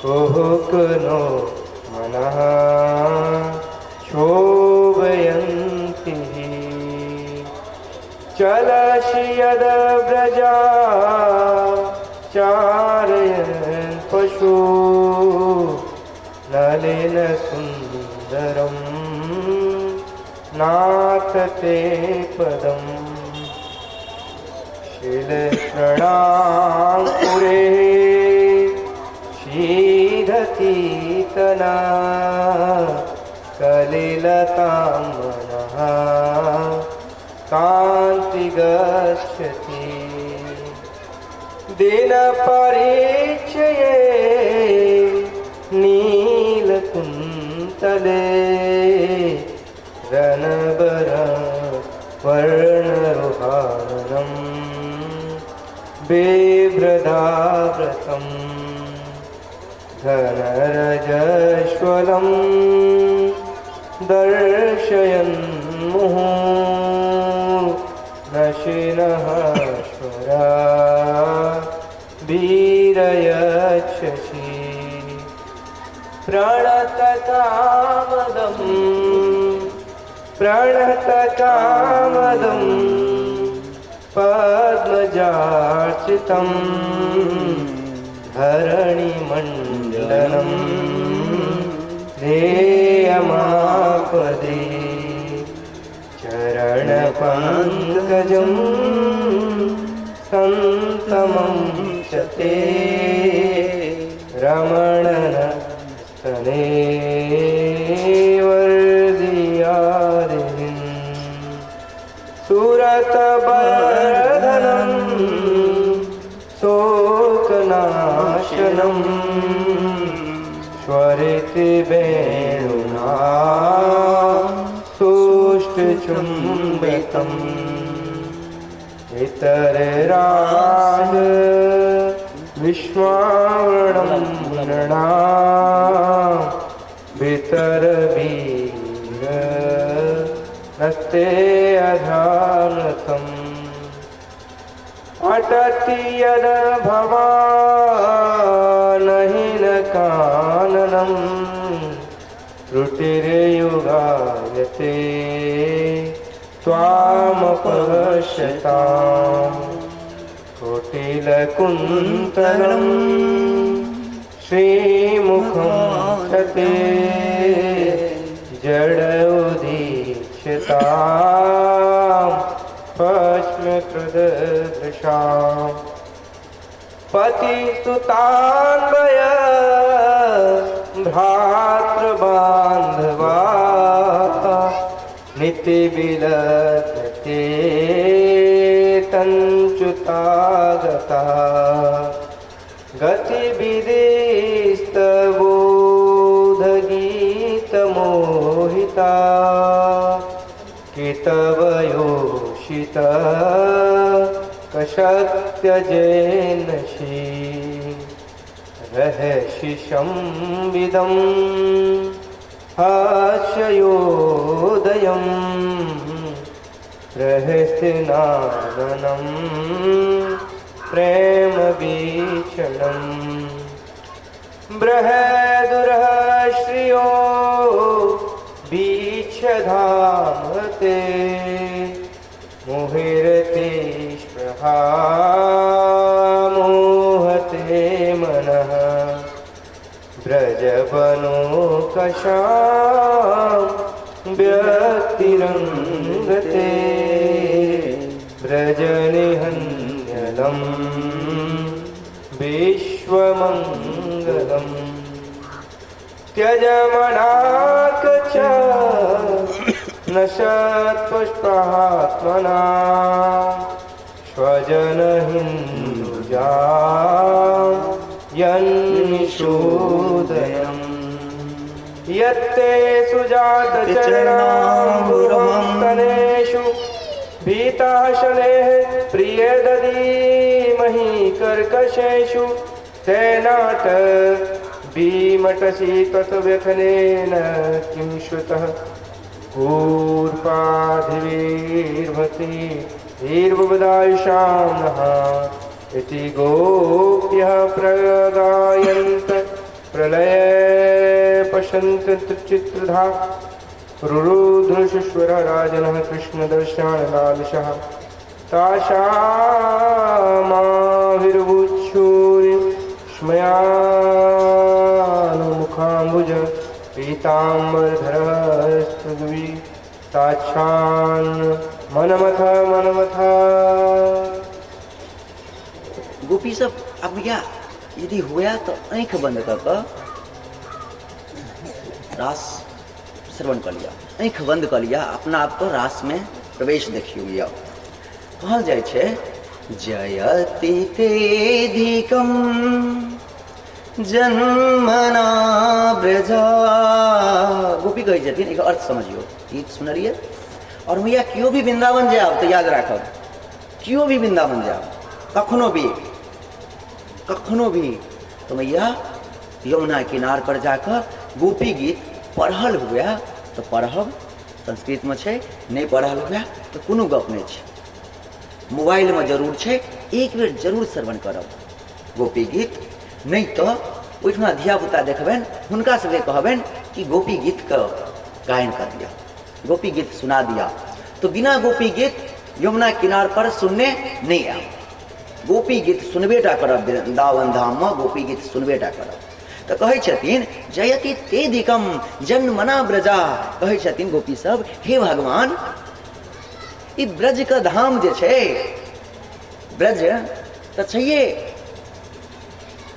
कुहुकनो मनः शोभयन्ति। चलसि यद्व्रजा चारयन् पशु नलिन सुन्दरं नाथ ते पदम्। शिलप्रणाङ्कुरे शीधतीतना कलिलतां मनः कान्ति गच्छति। दिनपरिचये नीलकुन्तले रणबर वर्णरुहाननं बिभ्रदाव्रतं घनरजस्वलं दर्शयन् मुहुर्नशिनः स्वरा वीरयक्षसि। प्रणतकामदं प्रणतकामदं पद्मजार्चितं धरणिमण्डलं ध्येयमापदे। चरणपङ्कजं सन्तमं च ते रमणन स्तने वर्धियादिं। सुरतवर्धना काञ्चनं स्वरिति वेणुना सुष्ठुचुम्बितम् इतरराज विश्वावृणं नृणां वितरवीर नस्ते अधानतम् अटति यद भवानहीन काननं त्रुटिर्युगायते त्वामपश्यताम् कुटिलकुन्तलं श्रीमुखं च ते जड उदीक्षतां भस्मकृदृशाम् पतिसुतान्वय भ्रातृबान्धवा नितिविलसते तञ्चुतागता गतिविधिस्तबोधगीतमोहिता कितवयोषित कशत्यजेनशी रहसि संविदं हास्योदयं रहस्यनादनं प्रेमवीक्षणम् बृहदुरः श्रियो बीक्षधामते मुहिरते स्पृहा मोहते मनः व्रजवनो कशां व्यक्तिरङ्गते व्रजनिहन्यलं विश्वमङ्गलम् त्यजमनाक च न सत्पुष्पात्मना स्वजनहिन्दुजा यन्निषोदयम् यत्ते सुजातचरणाम्बुरस्तनेषु भीताः शनैः प्रिये ददीमहि कर्कशेषु तेनाट भीमटसि तत्व्यथनेन किं श्रुतः कूर्पाधिवीर्भति धीर्बुदायुषां नः इति गोप्यः प्रगायन्त प्रलये पश्यन्त चित्रधा रुरुधृशिश्वरराजनः कृष्णदर्शनालालिशः तासामाविर्भुच्छूरि स्मयानुमुखाम्बुज पीताम्बरधरस्तद्वि साक्षान् मनमथ मनमथ। गोपी सब अब या यदि हुआ तो आँखि बंद कऽ कऽ रास श्रवण कऽ लिअ, आँखि बंद कऽ लिअ, अपना आपके रास में प्रवेश देखियौ। यऽ कहल जाइ छै जयति तेधिकम जन्मना ब्रजा। गोपी कहै छथिन, एकर अर्थ समझियौ, गीत सुनलियै। और भैया केओ भी वृंदावन जायब तऽ याद राखब, केओ भी वृंदावन जायब कखनो भी, कखनो भी, तो भैया यमुना किनार पर जाकऽ गोपी गीत पढ़ल हुए तऽ पढ़ब, संस्कृतमे छै, नहि पढ़ल हुए तऽ कोनो गप नहि छै, मोबाइलमे जरूर छै, एक बेर जरूर श्रवण करब गोपी गीत। नहि तऽ ओहिठुना धियापुता देखबनि, हुनका सबके कहबनि कि गोपी गीतके गायन कऽ दिअ, गोपी गीत सुना दिअ। तो बिना गोपी गीत यमुना किनार पर सुनने नहि आयब, गोपी गीत सुनबे टा करब, वृंदावन धाममे गोपी गीत सुनबे टा करब। तऽ कहै छथिन जयति तेधिकम जन्मना ब्रजा। कहै छथिन गोपी सब, हे भगवान, ई ब्रजके धाम जे छै, ब्रज तऽ छैहे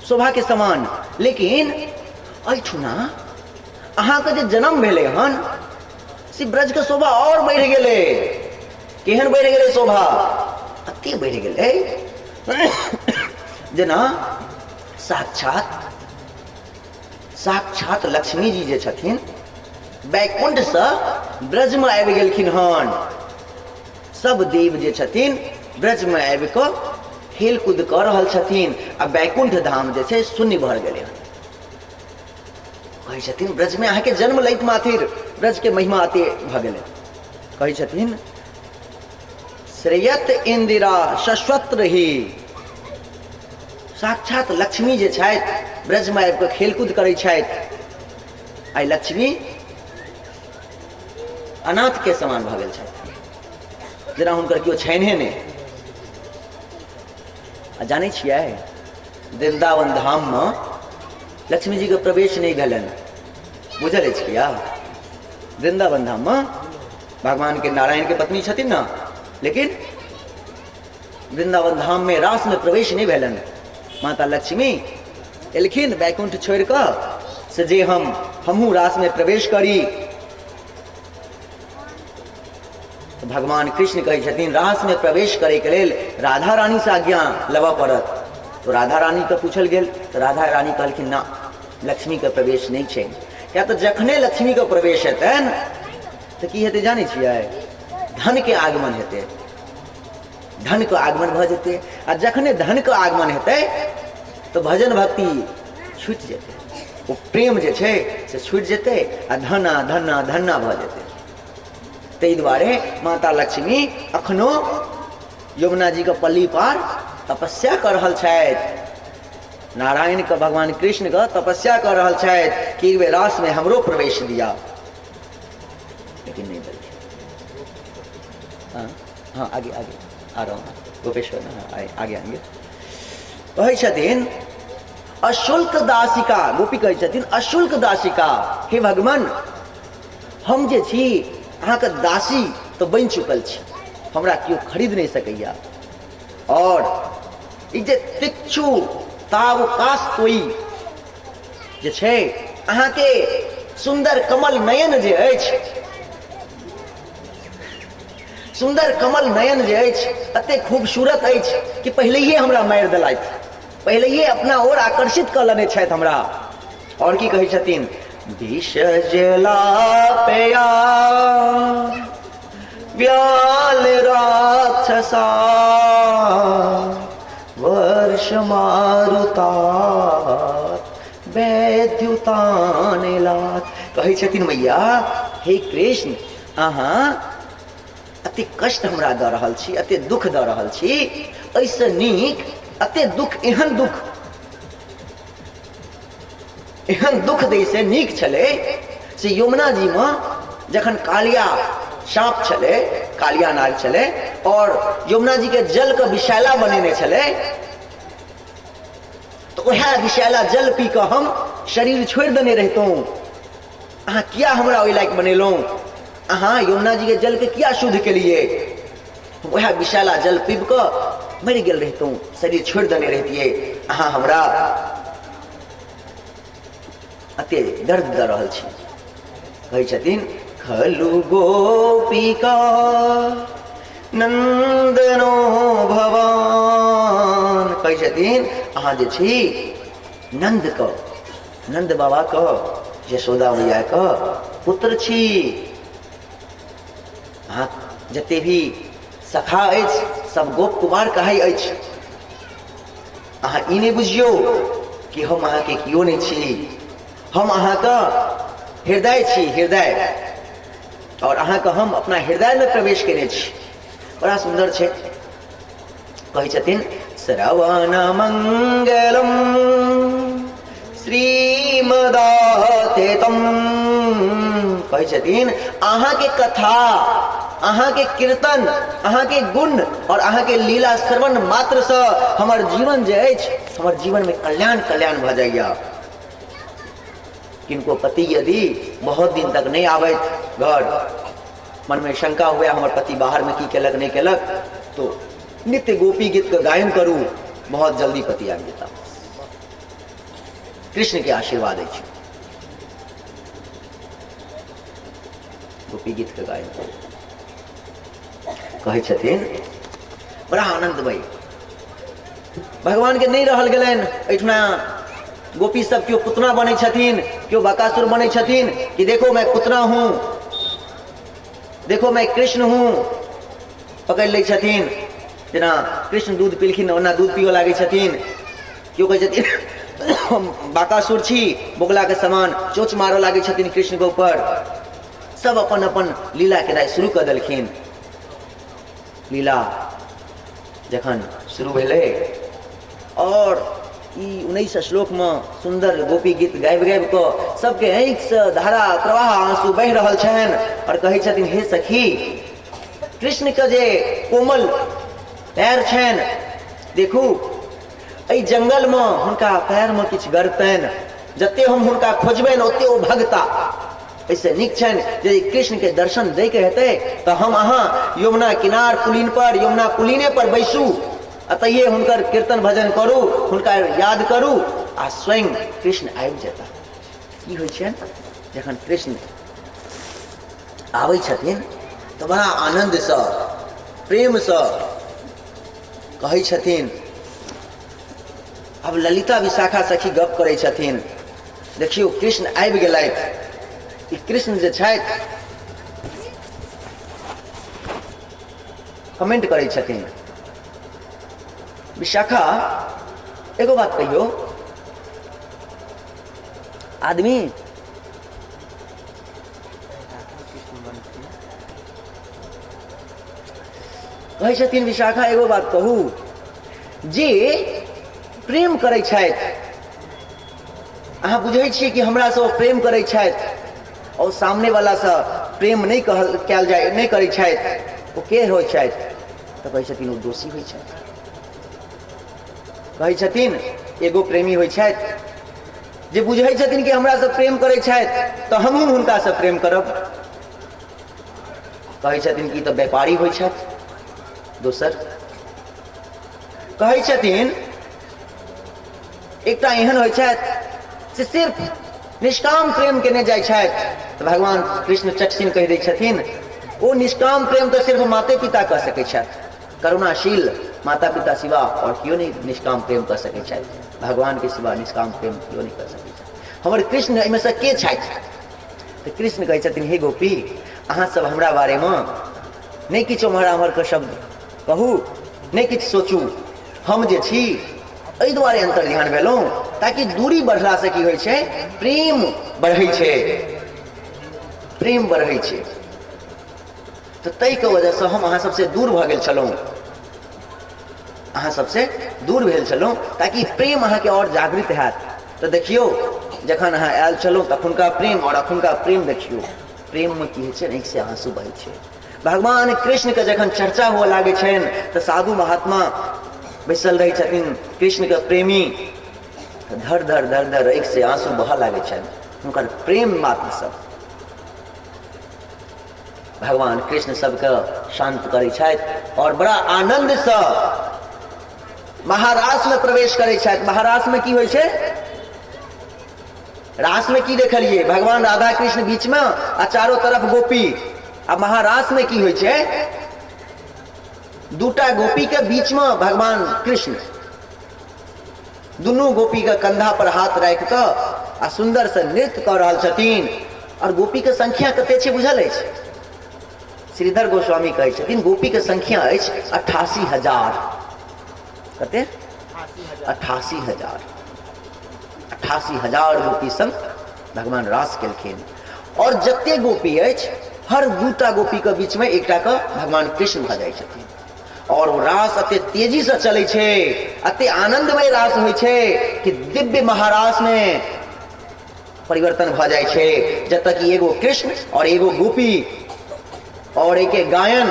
शोभाके समान, लेकिन एहिठुना अहाँके जे जन्म भेलै हन से ब्रजके शोभा आओर बढ़ि गेलै। केहन बढ़ि गेलै शोभा? अते बढ़ि गेलै जेना साक्षात साक्षात लक्ष्मी जी जे छथिन वैकुंठसँ ब्रजमे आबि गेलखिन हन। सब देव जे छथिन ब्रजमे आबि कऽ खेलकूद कऽ रहल छथिन आ वैकुंठ धाम जे छै शून्य भऽ गेलै हन। कहै छथिन ब्रजमे अहाँके जन्म लैत माथिर ब्रजके महिमा अते भऽ गेलै। कहै छथिन श्रेयत इंदिरा शश्वत ही, साक्षात लक्ष्मी जे छथि ब्रजमे आबि कऽ खेलकूद करै छथि। आइ लक्ष्मी अनाथ के समान भऽ गेल छथि, जेना हुनकर केओ छैन्हे नहि। आ जानै छियै वृन्दावन धाममे लक्ष्मी जीके प्रवेश नहि भेलनि, बुझल अछि किया? वृन्दावन धाममे भगवान के नारायण के पत्नी छथिन ने, लेकिन वृन्दावन धाम में रास में प्रवेश नहीं भेलनि। माता लक्ष्मी एलखिन वैकुंठ छोड़ि कऽ से जे हमहूँ रास में प्रवेश करी। तऽ भगवान कृष्ण कहै छथिन रास में प्रवेश करैके लेल राधा रानी से आज्ञा लेबऽ पड़त। तो राधा रानी के पूछल गेल तऽ राधा रानी कहलखिन ना, लक्ष्मी के प्रवेश नहीं छै। किया तऽ जखने लक्ष्मी के प्रवेश हेतनि तऽ की हेतै जानै छियै? धन के आगमन हेतै, धन के आगमन भऽ जेतै। आ जखने धन के आगमन हेतै तऽ भजन भक्ति छूटि जेतै, ओ प्रेम जे छै से छूटि जेतै आ धना धना धना भऽ जेतै। ताहि दुआरे माता लक्ष्मी अखनो यमुना जी के पल्ली पर तपस्या कऽ रहल छथि, नारायण के भगवान कृष्ण के तपस्या कऽ रहल छथि कि एक बेर रास में हमरो प्रवेश दिया, लेकिन नहीं देलखिन। हाँ हाँ आगे आगे आ रहा हूँ गोपेश्वर, हाँ आगे आएंगे। कहै छथिन अशुल्क दासिका, गोपी कहै छथिन अशुल्क दासिका, हे भगवान हम जे छी अहाँके दासी तऽ बनि चुकल छी, हमरा केओ खरीद नहि सकैया। और ई जे तिक्षु तावकाश तोई जे छै अहाँके सुन्दर कमल नयन जे अछि, सुन्दर कमल नयन जे अछि एते खूबसूरत अछि कि पहिलैये हमरा मारि देलथि, पहिलैये अपना ओर आकर्षित कऽ लेने छथि हमरा। और की कहै छथिन विष जला पेया व्याल राक्षसा वर्ष मारुता वैद्युतानिलात। कहै छथिन मैया हे कृष्ण अहाँ अति कष्ट हमरा दऽ रहल छी, अति दुख दऽ रहल छी, एहिसँ नीक अते दुख एहन दुख एहन दुख दै से नीक छलै से यमुना जी में जखन कालिया साँप छलै, कालिया नाग छलै और यमुना जी के जल के विषैला बनेने छलै, तऽ वएह विषैला जल पी कऽ हम शरीर छोड़ि देने रहितहुँ। अहाँ किया हमरा ओहि लायक बनेलहुँ? अहाँ यमुना जी के जल के किया शुद्ध केलिए? हम वएह विषैला जल पीब कऽ मरि गेल रहितहुँ, शरीर छोड़ि देने रहितियै। अहाँ हमरा अते दर्द दऽ रहल छी। कहै छथिन खलु गोपिका नंदनो भवान। कहै छथिन अहाँ जे छी नंद क, नंद बाबा क, यशोदा मैया क पुत्र छी। अहाँ जते भी सखा अछि सब गोप कुमार कहै अछि। अहाँ ई नहि बुझियौ कि हम अहाँके केओ नहि छी, हम अहाँके हृदय छी, हृदय, और अहाँके हम अपना हृदयमे प्रवेश केने छी। बड़ा सुन्दर छै। कहै छथिन श्रवण मंगलम श्रीमदातेतम। कहै छथिन अहाँके कथा, अहाँके कीर्तन, अहाँके गुण और अहाँके लीला श्रवण मात्रसँ हमर जीवन जे अछि हमर जीवनमे कल्याण कल्याण भऽ जाइए। किनको पति यदि बहुत दिन तक नहि आबैत घर, मनमे शंका हुए हमर पति बाहरमे की केलक नहि केलक, तो नित्य गोपी गीतके गायन करू, बहुत जल्दी पति आबि जेता। कृष्ण के आशीर्वाद अछि गोपी गीत के गायन करू। कहै छथिन बड़ा आनंदमय भगवान के नहीं रहल गेलनि एहिठुना गोपी सब केओ पुतना बनै छथिन, केओ बकासुर बनै छथिन कि देखो मैं पुतना हूँ, देखो मैं कृष्ण हूँ। पकड़ि लै छथिन, जेना कृष्ण दूध पीलखिन ओना दूध पिअ लागै छथिन। केओ कहै छथिन हम बाकासुर छी, बोगलाके समान चोच मारऽ लागै छथिन कृष्णके ऊपर। सब अपन अपन लीला केनाइ शुरू कऽ देलखिन। लीला जखन शुरू भेलै और ई 19 श्लोकमे सुन्दर गोपी गीत गाबि गाबि कऽ सबके आँखिसँ धारा प्रवाह आंसू बहि रहल छनि और कहै छथिन हे सखी, कृष्णके जे कोमल पैर छनि देखू, एहि जंगलमे हुनका पैरमे किछु गड़तनि, जते हम हुनका खोजबनि ओते ओ भगता। एहिसँ नीक छनि यदि कृष्णके दर्शन दैके हेतै तऽ हम अहाँ यमुना किनार पुलिन पर, यमुना पुलिने पर बैसू, एतहिए हुनकर कीर्तन भजन करू, हुनका याद करू आ स्वयं कृष्ण आबि जेता। की होइ छनि जखन कृष्ण आबै छथिन तऽ बड़ा आनन्दसँ प्रेमसँ कहै छथिन। आब ललिता विशाखा सखी गप करै छथिन, देखियौ कृष्ण आबि गेलथि। ई कृष्ण जे छथि कमेंट करै छथिन। विशाखा एगो बात कहियौ, आदमी कहै छथिन, विशाखा एगो बात कहू, जे प्रेम करै छथि, अहाँ बुझै छियै कि हमरासँ ओ प्रेम करै छथि और सामनेवलासँ प्रेम नहि कहल कयल जाय नहि करै छथि, ओ के होइ छथि? तऽ कहै छथिन ओ दोषी होइ छथि। कहै छथिन एगो प्रेमी होइ छथि जे बुझै छथिन कि हमरासँ प्रेम करै छथि तऽ हमहूँ हुनकासँ प्रेम करब। कहै छथिन कि तऽ व्यापारी होइ छथि। दोसर कहै छथिन एकटा एहन होइ छथि से सिर्फ निष्काम प्रेम केने जाइ छथि, तऽ भगवान कृष्ण चटसिन कहि दै छथिन ओ निष्काम प्रेम तऽ सिर्फ माते पिता कऽ सकै छथि, करुणाशील माता पिता सिवा और केओ नहि निष्काम प्रेम कऽ सकै छथि, भगवान के सिवा निष्काम प्रेम केओ नहि कऽ सकै छथि। हमर कृष्ण एहिमे सँ के छथि? तऽ कृष्ण कहै छथिन हे गोपी, अहाँ सब हमरा बारेमे नहि किछु ओम्हर आम्हरके शब्द कहू, नहि किछु सोचू। हम जे छी एहि दुआरे अंतर ध्यान भेलहुँ ताकि दूरी बढ़लासँ की होइ छै, प्रेम बढ़ै छै, प्रेम बढ़ै छै। तऽ ताहिके वजहसँ हम अहाँ सबसँ दूर भऽ गेल छलहुँ, अहाँ सबसँ दूर भेल छलहुँ ताकि प्रेम अहाँके आओर जागृत हैत। तऽ देखियौ जखन अहाँ आयल छलहुँ तखुनका प्रेम आओर अखुनका प्रेम देखियौ, प्रेममे की होइ छै, आँखिसँ आँसू बहै छै। भगवान कृष्णके जखन चर्चा हुअ लागै छनि तऽ साधु महात्मा बैसल रहै छथिन कृष्णके प्रेमी, धर धर धर धर आँखिसँ आँसू बहऽ लागै छनि हुनकर प्रेम मात्रसँ। भगवान कृष्ण सबके शान्त करै छथि आओर बड़ा आनन्दसँ महारासमे प्रवेश करै छथि। महारासमे की होइ छै? रास में की देखलिए? भगवान राधा कृष्ण बीच में आ चारों तरफ गोपी। आ महारास में की होइ छै? दूटा गोपी के बीच में भगवान कृष्ण, दुनू गोपी के कंधा पर हाथ राखि कऽ आ सुंदर से नृत्य कऽ रहल छथिन। और गोपी के संख्या कते छै बुझल अछि? श्रीधर गोस्वामी कहै छथिन गोपी के संख्या अछि 88,000। कते? 88,000। 88,000 गोपी संग भगवान रास केलखिन। और जते गोपी अछि हर दूटा गोपी के बीच में एकटा के भगवान कृष्ण भऽ जाइ छथिन। और ओ रास एते तेजी से चलै छै, एते आनंदमय रास होइ छै कि दिव्य महारास में परिवर्तन भऽ जाइ छै, जतऽ कि एगो कृष्ण और एगो गोपी और एके गायन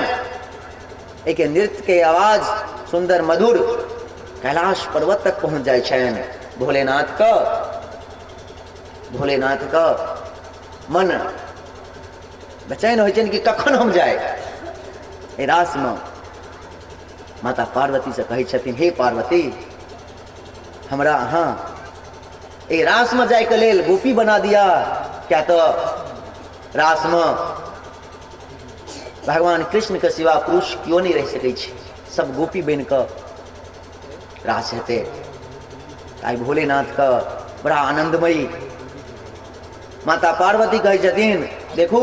एके नृत्य के आवाज सुंदर मधुर कैलाश पर्वत तक पहुंच जाइ छनि। भोलेनाथ का मन बेचैन होइ छनि कि कखन हम जाय एहि रासमे। माता पार्वती से कहै छथिन हे पार्वती, हमरा अहाँ एहि रासमे जायके लेल गोपी बना दिया, क्या तऽ रासमे भगवान कृष्ण के सिवा पुरुष केओ नहि रहि सकै छै, सब गोपी बनि कऽ रास हेतै। आइ भोलेनाथ के बड़ा आनंदमयी। माता पार्वती कहै छथिन देखू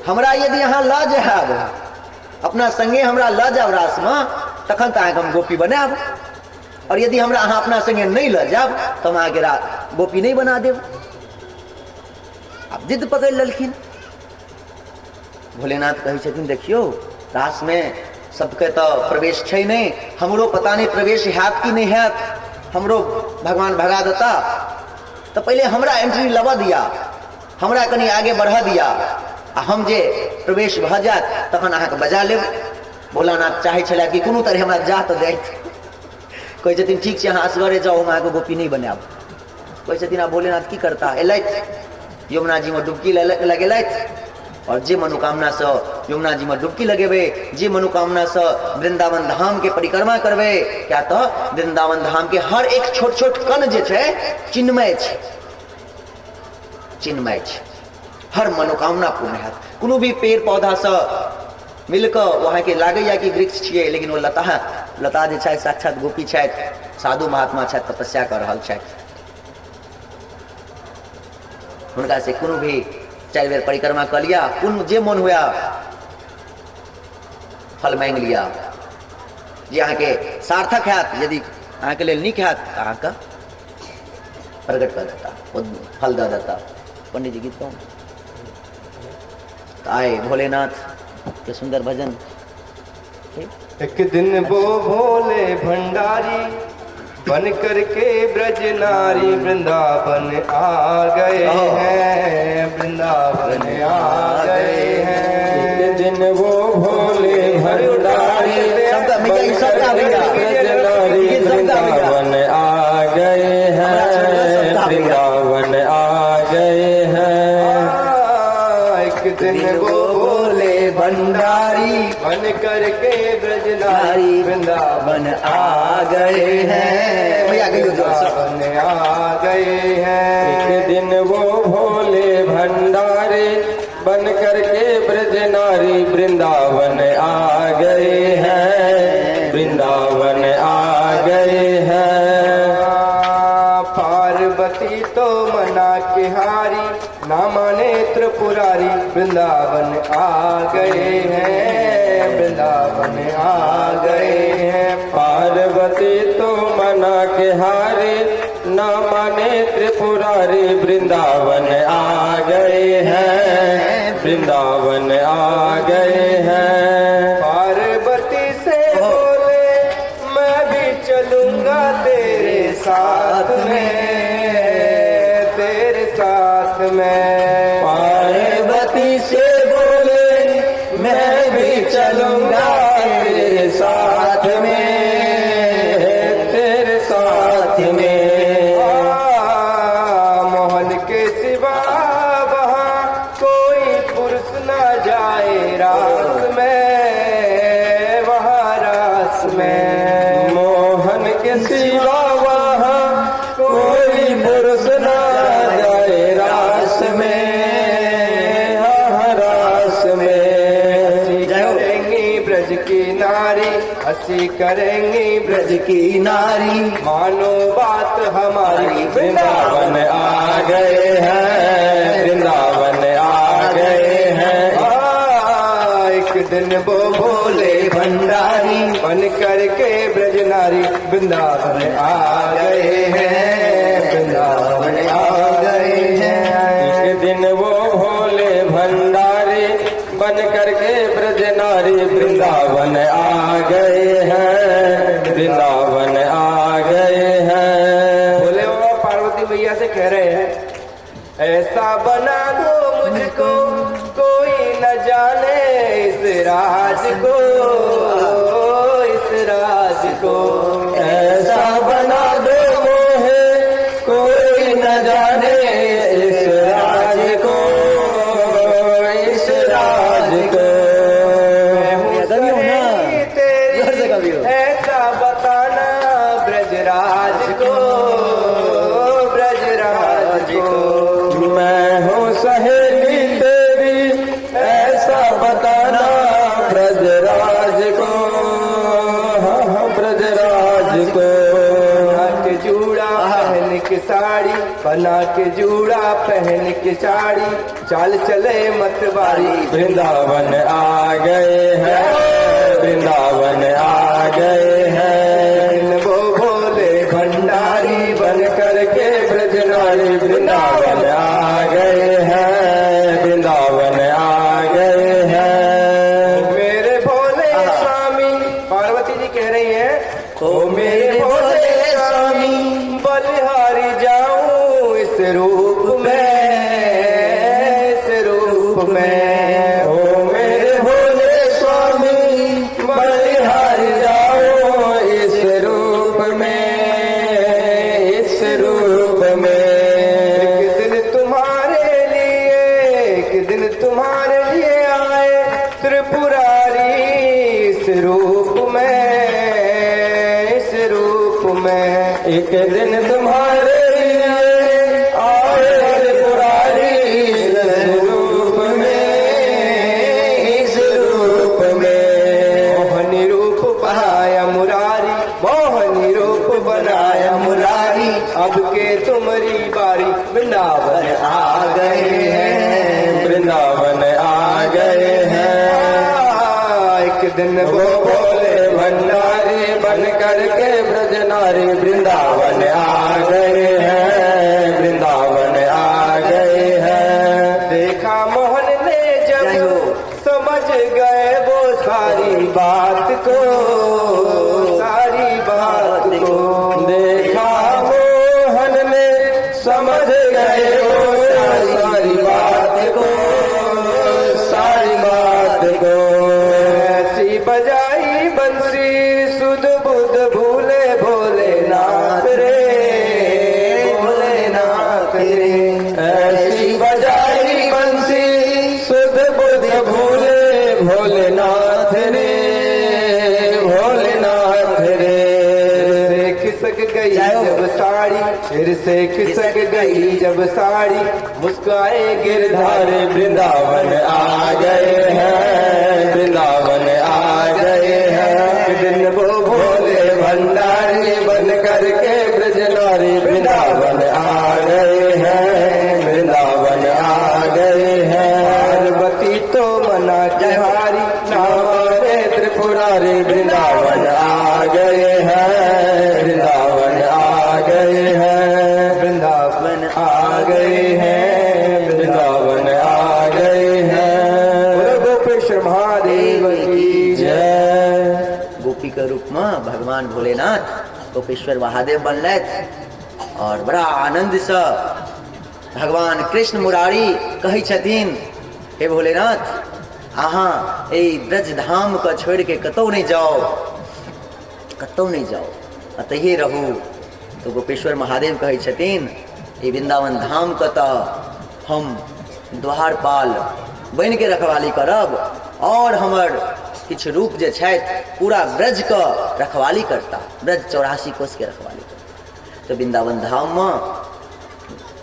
हमरा यदि अहाँ लऽ जायब अपना संगे, हमरा लऽ जायब रासमे, तखन तऽ अहाँके हम गोपी बनायब, और यदि हमरा अहाँ अपना संगे नहि लऽ जायब तऽ हम अहाँके गोपी नहि बना देब। आब जिद पकड़ि लेलखिन। भोलेनाथ कहै छथिन देखियौ रासमे सबके तऽ प्रवेश छै नहि, हमरो पता नहि प्रवेश हैत कि नहि हैत, हमरो भगवान भगा देता, तऽ पहिले हमरा एंट्री लेबऽ दिया, हमरा कनि आगे बढ़ऽ दिया, आ हम जे प्रवेश भऽ जायत तखन अहाँके बजा लेब। भोलानाथ चाहै छलै कि कोनो तरहे हमरा जा तऽ जाइत। कहै छथिन ठीक छै अहाँ असगरे जाउ, हम अहाँके गोपी नहि बनायब। कहै छथिन आब भोलेनाथ की करता, एलथि यमुना जीमे डुबकी लगेलथि, और जे मनोकामनासँ यमुना जीमे डुबकी लगेबै, जे मनोकामनासँ वृंदावन धामके परिक्रमा करबै, किया तऽ वृंदावन धामके हर एक छोट छोट कण जे छै चिन्मय छै, चिन्मय छै, हर मनोकामना पूर्ण हैत। कोनो भी पेड़ पौधासँ मिलकऽ अहाँके लागैए कि वृक्ष छियै, लेकिन ओ लता लता जे छथि साक्षात गोपी छथि, साधु महात्मा छथि, तपस्या कऽ रहल छथि। हुनका से कोनो भी 4 बेर परिक्रमा कऽ लिअ, कोनो जे मन हुए फल मांगि लिअ, जे अहाँके सार्थक हैत, यदि अहाँके लेल नीक हैत तऽ अहाँके प्रकट कऽ देता, ओ फल दऽ देता। पंडित जी गीत गाउ। तऽ आइ भोलेनाथ के सुन्दर भजन। एक दिन वो भोले भंडारी बन करके ब्रज नारी वृंदावन आ गए हैं, वृंदावन आ गए हैं। एक दिन वो भोले भंडारी सबका भैया, ई सबका भैया। ब्रज नारी ई सबका भैया। वृंदावन आ गए हैं, वृंदावन आ गए हैं। एक दिन वो भोले भंडारी बन करके ब्रज नारी वृंदावन आ गए हैं। भैया कहियो जोर से। वृंदावन आ गए हैं। एक दिन वो भोले भंडारी बन करके ब्रज नारी वृंदावन आ गए हैं, वृंदावन आ गए हैं। पार्वती तो मना के हारी ना माने त्रिपुरारी वृंदावन आ गए हैं, वृंदावन आ गए हैं। पार्वती तो मना के हारे ना माने त्रिपुरारी वृंदावन आ गए हैं, वृंदावन आ गए हैं। पार्वती से बोले मैं भी चलूंगा तेरे साथ में, तेरे साथ में। पार्वती से बोले मैं भी चलूंगा तेरे साथ में, तेरे साथ में। मोहन के सिवा वहाँ कोई पुरुष न जाए रास में, वहाँ रास में। मोहन के सिवा वहाँ कोई पुरुष न जाए रास में, हाँ रास में। हंसी करेंगी ब्रज की नारी, हंसी करेंगी ब्रज की नारी, मानो बात हमारी। वृंदावन आ गए हैं, वृंदावन आ गए हैं। एक दिन वो भोले भंडारी बन करके ब्रज नारी वृंदावन आ गए हैं, वृंदावन आ गए हैं। एक दिन वो भोले भंडारी बन करके ब्रज नारी वृंदावन आ गए हैं, वृंदावन आ गए हैं। भोले बाबा पार्वती मैया से कह रहे हैं ऐसा बना दो मुझको कोई न जाने इस राज को, इस राज को। ऐसा बना दो मोहे कोई न जाने इस राज को, इस राज को। मैं हूँ कभी हो ना। सहेली तेरी, जोर से कभी हो। ऐसा बताना ब्रजराज को, ब्रजराज को। मैं हूँ सहेली तेरी ऐसा बताना ब्रजराज को, हाँ ब्रजराज को। के जूड़ा पहन के साड़ी, बना के जूड़ा पहन के साड़ी, चाल चले मतवारी। वृंदावन आ गए हैं, वृंदावन आ गए हैं। वो भोले भंडारी बन करके ब्रजनारी, वृंदावन आ गए हैं, वृंदावन आ गए हैं। मेरे भोले स्वामी, पार्वती जी कह रही हैं, ओ मेरे भोले स्वामी, बलिहारी जाऊं इस रूप में, इस रूप में। ओ मेरे भोले स्वामी, बलिहारी जाओ इस रूप में, इस रूप में। एक दिन तुम्हारे लिए, एक दिन तुम्हारे लिए आए त्रिपुरारी, इस रूप में, इस रूप में। एक दिन तुम्हारे लिए आए त्रिपुरारी, इस रूप में, इस रूप में। मोहनी रूप बनाया मुरारी, मोहनी रूप बनाया मुरारी, अब के तुम्हारी बारी, वृंदावन आ गए हैं, वृंदावन आ गए हैं। एक दिन वो भोले भंडारी बन करके ब्रजनारी, वृंदावन आ गए हैं, वृंदावन आ गए हैं। देखा मोहन ने जब, समझ गए वो सारी बात को, सारी बात को। देखा मोहन ने समझ गए वो सारी बात को, सारी बात को। ऐसी बजाई बंसी, सुध बुध भूले भोलेनाथ रे, भोलेनाथ रे। ऐसी बजाई बंसी, सुध बुध भूले भोलेनाथ रे, भोलेनाथ रे। से खिसक गई जब साड़ी, फिर से खिसक गई जब साड़ी, मुस्कुराए गिरधारी, गिरधारी वृंदावन आ गए हैं, वृंदावन आ गए हैं। एक दिन वो भोले भंडारी बन करके ब्रजनारी, वृंदावन आ गए हैं, वृंदावन आ गए हैं। पार्वती तो मना के हारी, नामारे त्रिपुरारी, वृंदावन आ गए हैं, वृंदावन आ गए हैं, वृंदावन आ गए हैं, वृंदावन आ गए हैं। बोलो गोपेश्वर महादेव की जय। जय। गोपी के रूप में भगवान भोलेनाथ गोपेश्वर महादेव बनलथि और बड़ा आनंद से भगवान कृष्ण मुरारी कहै छथिन, हे भोलेनाथ, अहाँ एहि ब्रज धाम के छोड़ के कतौ नहीं जाओ, कतौ नहीं जाओ, एतहिए रहू। तो गोपेश्वर महादेव कहै छथिन, ई वृंदावन धाम के तऽ हम द्वारपाल बनि के रखवाली करब और हमर किछु रूप जे छथि पूरा ब्रज के रखवाली करता, ब्रज 84 कोस के रखवाली करता। तो वृंदावन धाम में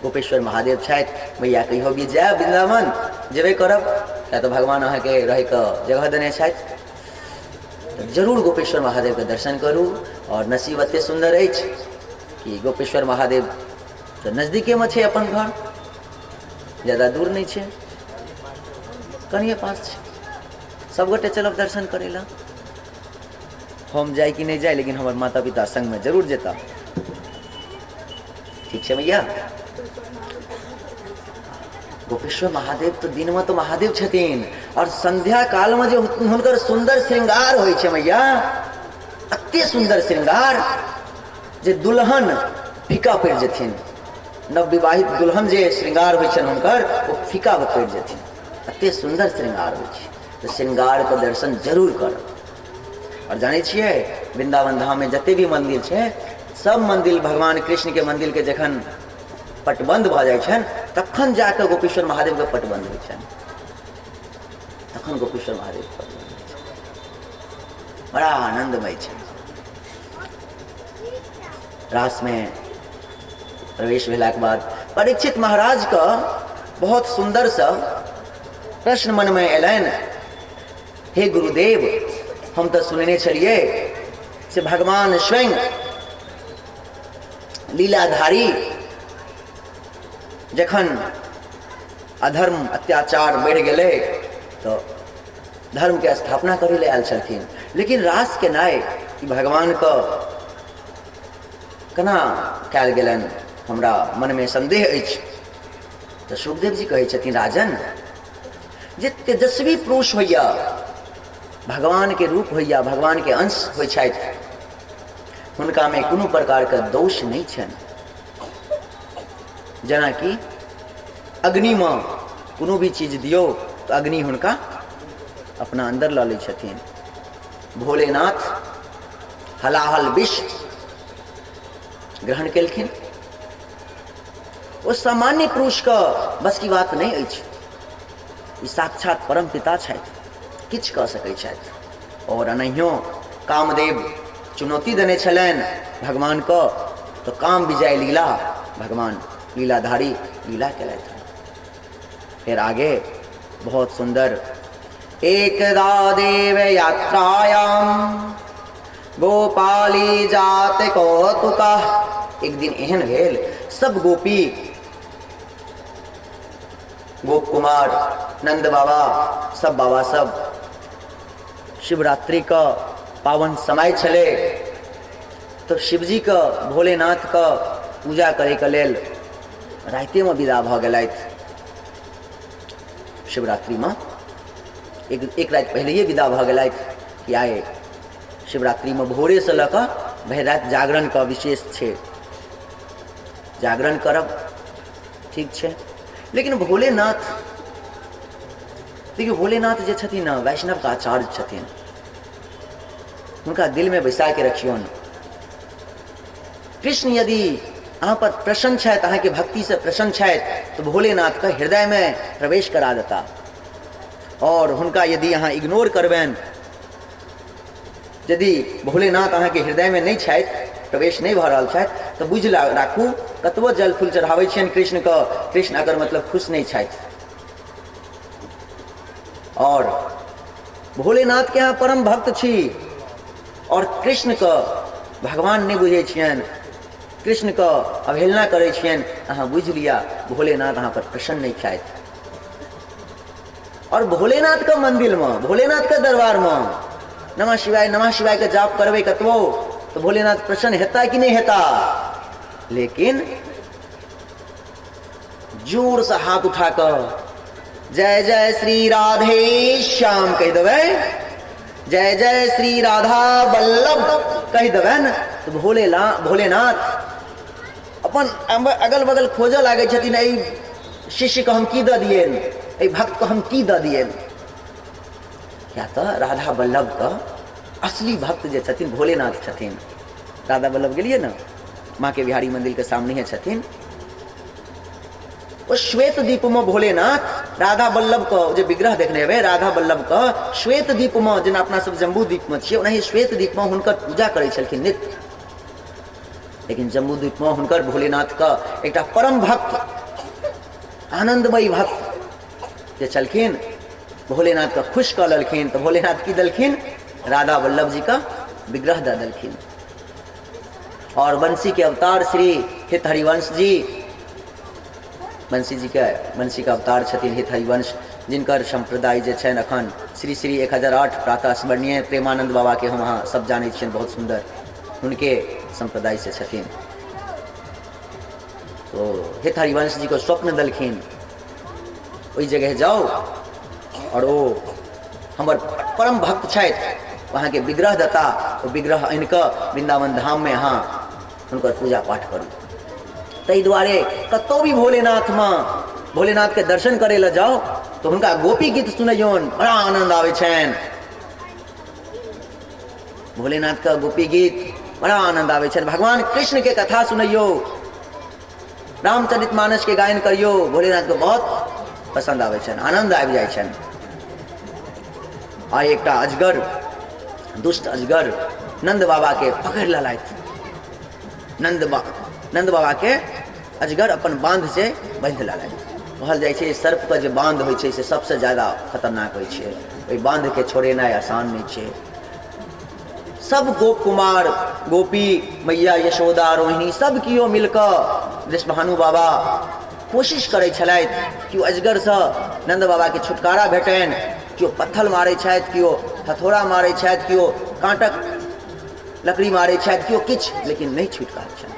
गोपेश्वर महादेव छथि। मैया कहियो भी जायब वृंदावन, जेबे करब, या तऽ भगवान अहाँके रहैके जगह देने छथि। तऽ जरूर गोपेश्वर महादेवके दर्शन करू। और नसीब एते सुन्दर अछि कि गोपेश्वर महादेव तऽ नजदीकेमे छै, अपन घर ज्यादा दूर नहि छै, कनिए पास छै। सबगोटे चलब दर्शन करै लए। हम जाय कि नहि जाय, लेकिन हमर माता पिता संगमे जरूर जेता। ठीक छै भैया। गोपेश्वर महादेव तो दिन में तो महादेव छथिन, और संध्या काल में जे हुनकर सुंदर श्रृंगार होइ छै मैया, अते सुंदर श्रृंगार जे दुल्हन फीका पड़ि जेथिन। नवविवाहित दुल्हन जे श्रृंगार होइ छनि हुनकर, ओ फीका पड़ि जेथिन, अते सुंदर श्रृंगार होइ छै। तऽ श्रृंगार के दर्शन जरूर करब। और जानै छियै, वृंदावन धाम में जते भी मंदिर छै, सब मंदिर भगवान कृष्ण के मंदिर के जखन पटबंध भऽ जाइ छनि, तखन जाकऽ गोपेश्वर महादेव के पटबंध होइ छनि, तखन गोपेश्वर महादेव के पटबंध होइ छनि। बड़ा आनंदमय छै। रास में प्रवेश भेलाके बाद परीक्षित महाराज के बहुत सुंदर सा प्रश्न मन में एलनि, हे गुरुदेव, हम तऽ सुनने छलियै से भगवान स्वयं लीलाधारी जखन अधर्म अत्याचार बढ़ि गेलै तऽ धर्मके स्थापना करै लए आयल छलखिन। लेकिन रास केनाइ ई भगवानके केना कयल गेलनि, हमरा मनमे सन्देह अछि। तऽ सुखदेव जी कहै छथिन, राजन, जे तेजस्वी पुरुष होइया, भगवानके रूप होइया, भगवानके अंश होइ छथि, हुनकामे कोनो प्रकारके दोष नहि छनि। जेनाकि अग्निमे कोनो भी चीज दियौ तऽ अग्नि हुनका अपना अन्दर लऽ लै छथिन। भोलेनाथ हलाहल विष ग्रहण केलखिन। ओ सामान्य पुरुषके बस की बात नहि अछि, ई साक्षात परम पिता छथि, किछु कऽ सकै छथि। आओर एनाहियो कामदेव चुनौती देने छलनि भगवानके, तऽ काम विजय लीला भगवान लीलाधारी लीला केलथि। फिर आगे बहुत सुंदर, एकदा देव यात्रायाम गोपाली जात कौतुका। एक दिन एहन भेल, सब गोपी, गोप कुमार, नंद बाबा, सब बाबा सब शिवरात्रि का पावन समय छलै, तो शिवजी का भोलेनाथ का पूजा करे के लेल रातिमे विदा भऽ गेलथि। शिवरात्रिमे एक राति पहिलैए विदा भऽ गेलथि कि आइ शिवरात्रिमे भोरेसँ लऽ कऽ भरि राति जागरणके विशेष छै, जागरण करब ठीक छै। लेकिन भोलेनाथ, देखियौ भोलेनाथ जे छथिन ने, वैष्णवके आचार्य छथिन, हुनका दिलमे बैसा के रखियौन। कृष्ण यदि अहाँ पर प्रसन्न छथि, अहाँके भक्तिसँ प्रसन्न छथि, तऽ भोलेनाथके हृदयमे प्रवेश करा देता। और हुनका यदि अहाँ इग्नोर करबनि, यदि भोलेनाथ अहाँके हृदयमे नहि छथि, प्रवेश नहि भऽ रहल छथि, तऽ बुझि राखू कतबो जल फूल चढ़ाबै छियनि कृष्णके, कृष्ण अगर मतलब खुश नहि छथि। और भोलेनाथके अहाँ परम भक्त छी और कृष्णके भगवान नहि बुझै छियनि, कृष्णके अवहेलना करै छियनि, अहाँ बुझि लिअ भोलेनाथ अहाँ पर प्रसन्न नहि छथि। और भोलेनाथके मन्दिरमे, भोलेनाथके दरबारमे नमः शिवाय नमः शिवायके जाप करबै कतबो, तऽ भोलेनाथ प्रसन्न हेता कि नहि हेता? लेकिन जोरसँ हाथ उठा कऽ जय जय श्री राधे श्याम कहि देबै, जय जय श्री राधा वल्लभ कहि देबै ने, तऽ भोलेनाथ अपन अगल बगल खोजऽ लागै छथिन, एहि शिष्यके हम की दऽ दियनि, एहि भक्तके हम की दऽ दियनि। किया तऽ राधा वल्लभके असली भक्त जे छथिन भोलेनाथ छथिन। राधा वल्लभ गेलियै ने, माँ के बिहारी मंदिर के सामने छथिन। ओ श्वेत दीप में भोलेनाथ राधा वल्लभ के जे विग्रह देखने हेबै, राधा वल्लभ के श्वेत दीप में, जेना अपना सब जम्बू द्वीप में छियै ओनाही श्वेत द्वीप में हुनकर पूजा करै छलखिन नित्य। लेकिन जम्बू द्वीप में हुनकर भोलेनाथ के एकटा परम भक्त, आनंदमयी भक्त जे छलखिन, भोलेनाथ के खुश कऽ लेलखिन। तऽ भोलेनाथ की देलखिन? राधा वल्लभ जी का विग्रह दऽ देलखिन। और बंसी के अवतार श्री हित हरिवंश जी, बंसी जी के बंसी के अवतार छथिन हित हरिवंश, जिनकर संप्रदाय जे छनि अखन श्री श्री 1008 प्रातः स्मरणीय प्रेमानंद बाबा के हम अहाँ सब जानै छियनि, बहुत सुंदर हुनके संप्रदाय से छथिन। तो हित हरिवंश जी को स्वप्न देलखिन, ओहि जगह जाउ और ओ हमर परम भक्त छथि, अहाँके विग्रह देता, ओ विग्रह आनि कऽ वृन्दावन धाममे अहाँ हुनकर पूजा पाठ करू। ताहि दुआरे कतहु भी भोलेनाथमे भोलेनाथके दर्शन करै लए जाउ तऽ हुनका गोपी गीत सुनैयौन, बड़ा आनन्द आबै छनि। भोलेनाथके गोपी गीत बड़ा आनन्द आबै छनि। भगवान कृष्णके कथा सुनैयौ, रामचरित मानस के गायन करियौ, भोलेनाथ के बहुत पसंद आबै छनि, आनंद आबि जाइ छनि। आ एकटा अजगर, दुष्ट अजगर नंद बाबा के पकड़ि लेलथि। नंद बाबा के अजगर अपन बांध से बांधि लेलथि। कहल जाइ छै सर्प के जे बांध होइ छै से सबसे ज्यादा खतरनाक होइ छै, ओहि बांध के छोड़ेनाइ आसान नहि छै। सब गोप कुमार, गोपी मैया, यशोदा, रोहिणी सब कियो मिलकऽ वृषभानु बाबा कोशिश करै छलथि कि ओ अजगरसँ नन्द बाबाके छुटकारा भेटनि। केओ पत्थल मारै छथि, केओ हथौड़ा मारै छथि, केओ काँटक लकड़ी मारै छथि, केओ किछु, लेकिन नहि छुटि रहल छनि।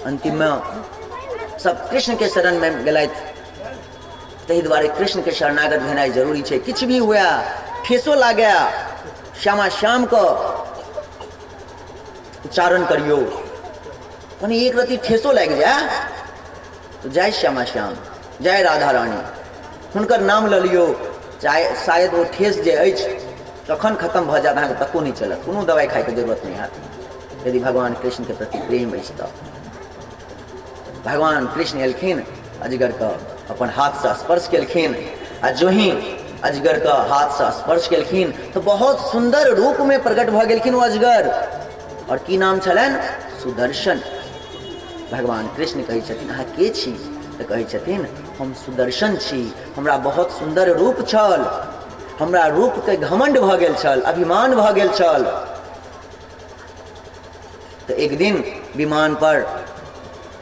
अन्तिममे सब कृष्णके शरणमे गेलथि। ताहि दुआरे कृष्णके शरणागत भेनाइ जरूरी छै। किछु भी हुए, ठेसो लागए, श्यामा श्यामके उच्चारण करियौ, कनि एक रति ठेसो लागि जाय तऽ जय श्यामा श्याम, जय राधा रानी, हुनकर नाम लऽ लियौ, चाहे शायद ओ ठेस जे अछि कखन खतम भऽ जायत अहाँके पतो नहि चलत, कोनो दवाइ खाइके जरूरत नहि हैत यदि भगवान कृष्णके प्रति प्रेम अछि तऽ। भगवान कृष्ण एलखिन, अजगरके अपन हाथसँ स्पर्श केलखिन, आ जो ही अजगरके हाथसँ स्पर्श केलखिन तऽ बहुत सुन्दर रूपमे प्रकट भऽ गेलखिन ओ अजगर। आओर की नाम छलनि? सुदर्शन। भगवान कृष्ण कहै छथिन, अहाँ के छी? तऽ कहै छथिन, हम सुदर्शन छी, हमरा बहुत सुन्दर रूप छल, हमरा रूपके घमण्ड भऽ गेल छल, अभिमान भऽ गेल छल। तऽ एक दिन विमान पर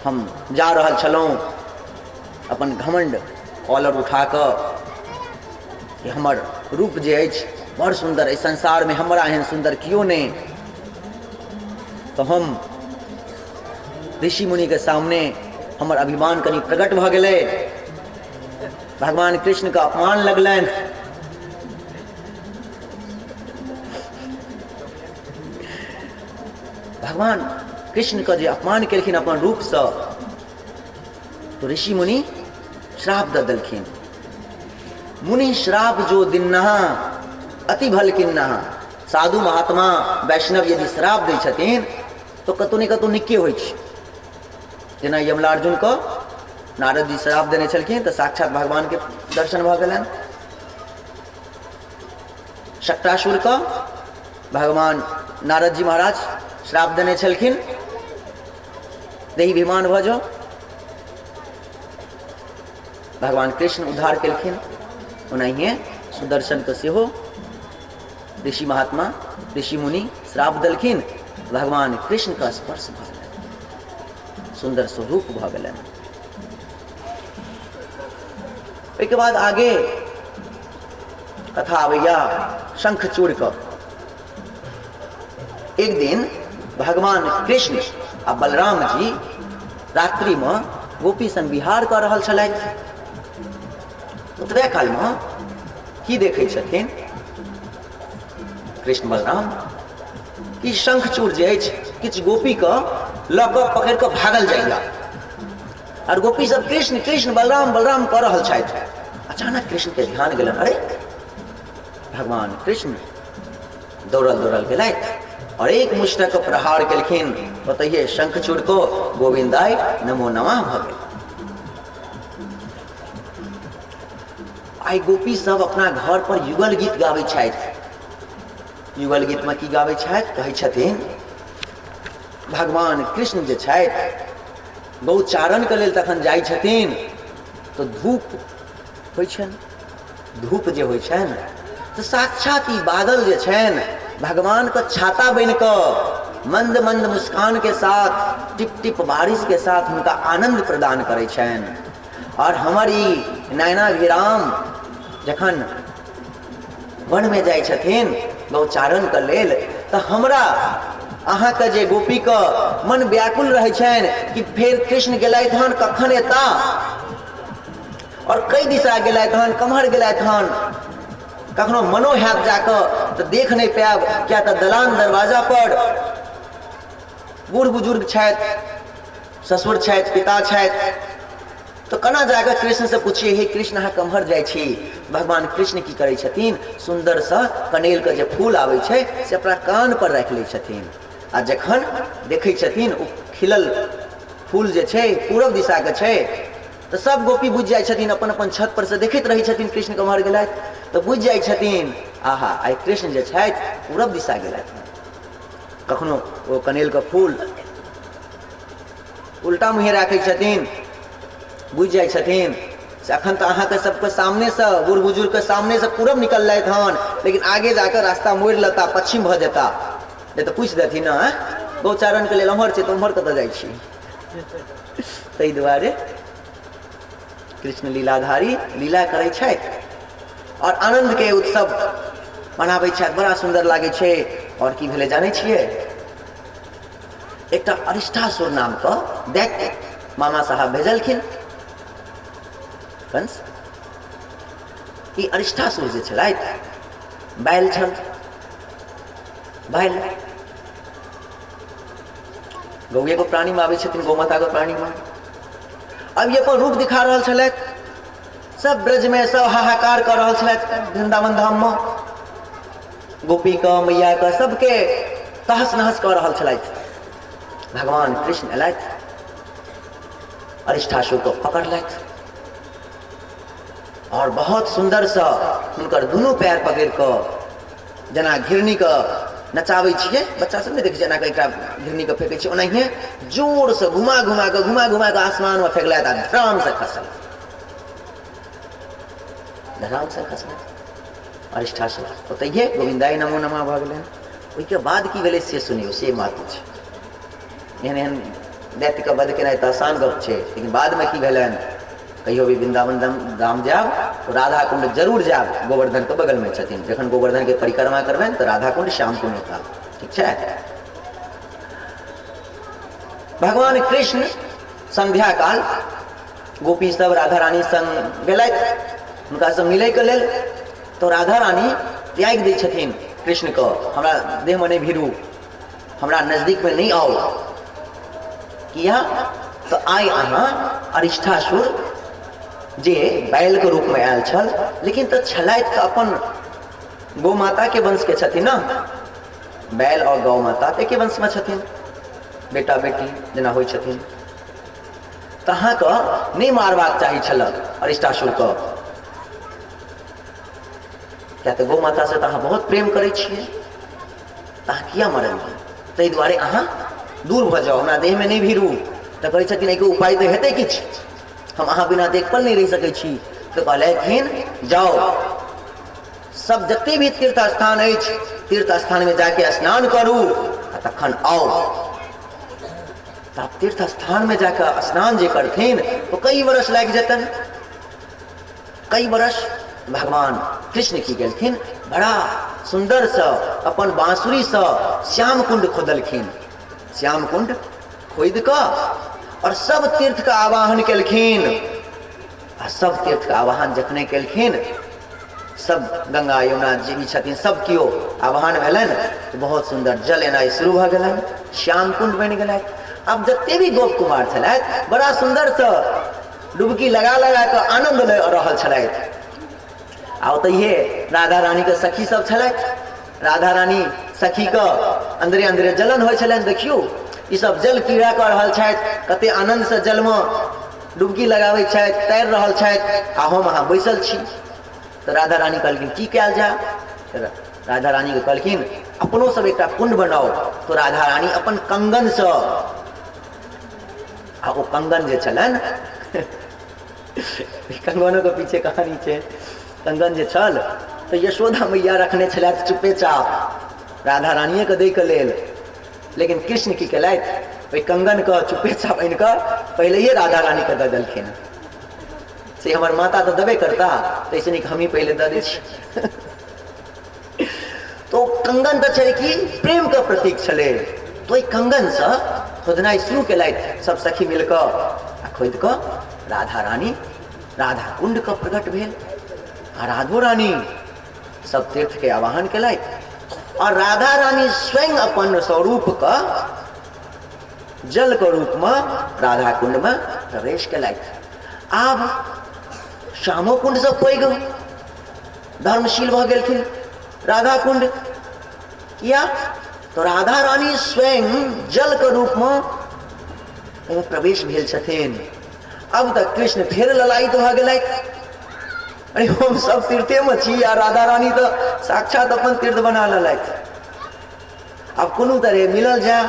हम जा रहल छलहुँ, अपन घमण्ड कॉलर उठा कऽ कि हमर रूप जे अछि बड़ सुन्दर, एहि संसारमे हमरा एहन सुन्दर केओ नहि। तऽ हम ऋषि मुनिके सामने हमर अभिमान कनि प्रकट भऽ गेलै। भगवान कृष्णके अपमान लगलनि। भगवान कृष्णके जे अपमान केलखिन अपन रूपसँ, तो ऋषि मुनि श्राप दऽ देलखिन। मुनि श्राप जो दिन्ना अति भल किन्ना। साधु महात्मा वैष्णव यदि श्राप दै छथिन तऽ कतौ ने कतौ निके होइ छै। जेना यमलार्जुनके नारद जी श्राप देने छलखिन तऽ साक्षात भगवानके दर्शन भऽ गेलनि। शक्तासुरके भगवान नारद जी महाराज श्राप देने छलखिन, देही विमान भऽ जाउ। भगवान कृष्ण उद्धार केलखिन। ओनाहिए सुदर्शनके सेहो ऋषि महात्मा ऋषि मुनि श्राप देलखिन, भगवान कृष्णके स्पर्श भऽ गेलनि, सुन्दर स्वरूप भऽ गेलनि। ओहिके बाद आगे कथा आबैया शंखचूड़ के। एक दिन भगवान कृष्ण आ बलराम जी रात्रि में गोपी संग विहार कऽ रहल छलथि। ओतबे काल में की देखै छथिन कृष्ण बलराम कि शंखचूड़ जे अछि किछु गोपी के लऽ कऽ पकड़ि कऽ भागल जाइया, और गोपी सब कृष्ण कृष्ण बलराम बलराम कऽ रहल छथि। अचानक कृष्ण के ध्यान गेलनि, अरे भगवान कृष्ण दौड़ल दौड़ल गेलथि और एक मुष्टक प्रहार केलखिन, ओतहिए शंखचूड़ को गोविंदाय नमो नमः भऽ गेल। आइ गोपी सब अपना घर पर युगल गीत गाबै छथि। युगल गीत में की गाबै छथि? कहै छथिन भगवान कृष्ण जे छथि गौचारण के लेल तखन जाइ छथिन तऽ धूप होइ छनि, धूप जे होइ छनि तऽ साक्षात ई बादल जे छनि भगवान के छाता बनि कऽ मंद मंद मुस्कान के साथ टिप टिप बारिश के साथ हुनका आनंद प्रदान करै छनि। और हमर ई नयनाभिराम जखन वनमे जाइ छथिन गौचारण के लेल तऽ हमरा अहाँके जे गोपीके मन व्याकुल रहै छनि कि फेर कृष्ण गेलथि हन कखन एता, और कई दिशा गेलथि हन, कम्हर गेलथि हन, कखनो मनो हैत जाकऽ तऽ देख नहि पायब, किया तऽ दलान दरवाजा पर बूढ़ बुजुर्ग छथि, ससुर छथि, पिता छथि, तऽ केना जाकऽ कृष्णसँ पुछिए, हे कृष्ण अहाँ कम्हर जाइ छी? भगवान कृष्ण की करै छथिन, सुन्दरसँ कनेलके जे फूल आबै छै से अपना कान पर राखि लै छथिन, आ जखन देखै छथिन ओ खिलल फूल जे छै पूरब दिशाके छै तऽ सब गोपी बुझि जाइ छथिन, अपन अपन छत पर से देखैत रहै छथिन कृष्ण कम्हर गेलथि, तऽ बुझि जाइ छथिन आहा आइ कृष्ण जे छथि पूरब दिशा गेलथि। कखनो ओ कनेलके फूल उल्टा मुँहे राखै छथिन, बुझि जाइ छथिन से अखन तऽ अहाँके सबके सामनेसँ बूढ़ बुजुर्गके सामनेसँ पूरब निकललथि हन, लेकिन आगे जाकऽ रास्ता मोड़ि लेता, पश्चिम भऽ जेता, नहि तऽ पूछि देथिन ने गौचारणके लेल एम्हर छै तऽ ओम्हर कतऽ जाइ छी। ताहि दुआरे कृष्ण लीलाधारी लीला करै छथि आओर आनन्दके उत्सव मनाबै छथि। बड़ा सुन्दर लागै छै। आओर की भेलै जानै छियै? एकटा अरिष्टासुर नामके दैत्य मामा साहब भेजलखिन कंस। ई अरिष्टासुर जे छलथि बैल छल, बैल गौएके प्राणीमे आबै छथिन, गौ माताके प्राणीमे। अब ई अपन रूप दिखा रहल छलथि, सब ब्रजमे सब हाहाकार कऽ रहल छलथि। वृंदावन धाममे गोपीके मैयाके सबके तहस नहस कऽ रहल छलथि। भगवान कृष्ण एलथि, अरिष्टासुरके पकड़लथि आओर बहुत सुन्दरसँ हुनकर दुनू पैर पकड़ि कऽ जेना घिरनीके नचाबै छियै, बच्चा सब नहि देखै छियै एना कऽ एकटा घिरनीके फेकै छियै, ओनाहिए जोरसँ घुमा घुमा कऽ घुमा घुमा कऽ आसमानमे फेकलथि आ धड़ामसँ खसल, धड़ामसँ खसलथि अरिष्टासुर। ओतहिए गोविन्दाय नमो नमः भऽ गेलनि। ओहिके बाद की भेलै से सुनियौ, से महत्व छै। एहन एहन दैत्यके वध केनाइ तऽ आसान गप छै, लेकिन बादमे की भेलनि? कहियो भी वृंदावन धाम जायब तो राधा कुंड जरूर जायब, गोवर्धन के बगल में छथिन। जखन गोवर्धन के परिक्रमा करबनि तऽ राधा कुंड श्याम कुंड होता, ठीक छै। भगवान कृष्ण संध्या काल गोपी सब राधा रानी संग गेलथि हुनका सब मिलैके लेल, तो राधा रानी त्यागि दै छथिन कृष्ण के, हमरा देहमे नहि भिड़ू, हमरा नजदीकमे नहि आउ। किया? तऽ आइ अहाँ अरिष्टासुर जे बैलके रूपमे आयल छल, लेकिन तऽ छलथि तऽ अपन गौ माताके वंशके छथिन ने, बैल आओर गौ माता तऽ एके वंशमे छथिन, बेटा बेटी जेना होइ छथिन। तऽ अहाँके नहि मारबाक चाही छल अरिष्टासुरके, किया तऽ गौ मातासँ तऽ अहाँ बहुत प्रेम करै छियै, तऽ अहाँ किया मरलियै? ताहि दुआरे अहाँ दूर भऽ जाउ, हमरा देहमे नहि भिड़ू। तऽ कहै छथिन एहिके उपाय तऽ हेतै किछु, हम अहाँ बिना देखल नहि रहि सकै छी। तऽ कहलखिन जाउ, सब जते भी तीर्थ स्थान अछि तीर्थ स्थानमे जाके स्नान करू आ तखन आउ। तऽ आब तीर्थ स्थानमे जाकऽ स्नान जे करथिन तऽ कई वर्ष लागि जेतनि, कई वर्ष। भगवान कृष्ण की गेलखिन, बड़ा सुन्दरसँ अपन बाँसुरीसँ श्याम कुंड खोदलखिन। श्याम कुंड खोदि कऽ आओर सब तीर्थके आवाहन केलखिन। आ सब तीर्थके आवाहन जखने केलखिन, सब गंगा यमुना जे भी छथिन सब केओ आवाहन भेलनि, तऽ बहुत सुन्दर जल एनाइ शुरू भऽ गेलनि, श्याम कुंड बनि गेलथि। आब जते भी गोप कुमार छलथि बड़ा सुन्दरसँ डुबकी लगा लगा कऽ आनन्द लऽ रहल छलथि। आ ओतहिए राधा रानीके सखी सब छलथि। राधा रानी सखीके अन्दरे अन्दरे जलन होइ छलनि, देखियौ ई सब जल क्रीड़ा कऽ रहल छथि, कते आनन्दसँ जलमे डुबकी लगाबै छथि, तैर रहल छथि, आ हम अहाँ बैसल छी। तऽ राधा रानी कहलखिन की कयल जाय? तऽ राधा रानीके कहलखिन अपनो सब एकटा कुंड बनाउ। तऽ राधा रानी अपन कंगनसँ, आ ओ कंगन जे छलनि, कंगनोके पीछे कहानी छै, कंगन जे छल तऽ यशोदा मैया रखने छलथि चुपेचाप राधा रानिएके दैके लेल, लेकिन कृष्ण की केलथि, ओहि कंगनके चुपेचाप आनि कऽ पहिलैए राधा रानीके दऽ देलखिन। से हमर माता तऽ देबे करता, ताहिसँ नीक हमही पहिले दऽ दै छी। तो कंगन तऽ छलै कि प्रेमके प्रतीक छलै। तऽ ओहि कंगनसँ खोदनाइ शुरू केलथि सब सखी मिलकऽ, आ खोदि कऽ राधा रानी राधा कुंडके प्रकट भेल। आ राधो रानी सब तीर्थके आवाहन केलथि और राधा रानी स्वयं अपन स्वरूपके जलके रूपमे राधा कुंडमे प्रवेश केलथि। आब श्यामो कुंडसँ पैघ धर्मशील भऽ गेलखिन राधा कुंड। किया? तऽ राधा रानी स्वयं जलके रूपमे ओहिमे प्रवेश भेल छथिन। अब तऽ कृष्ण फेर ललायित भऽ गेलथि, अरे हम सब तीर्थेमे छी आ राधा रानी तऽ साक्षात अपन तीर्थ बना लेलथि, आब कोनो तरहे मिलल जाय।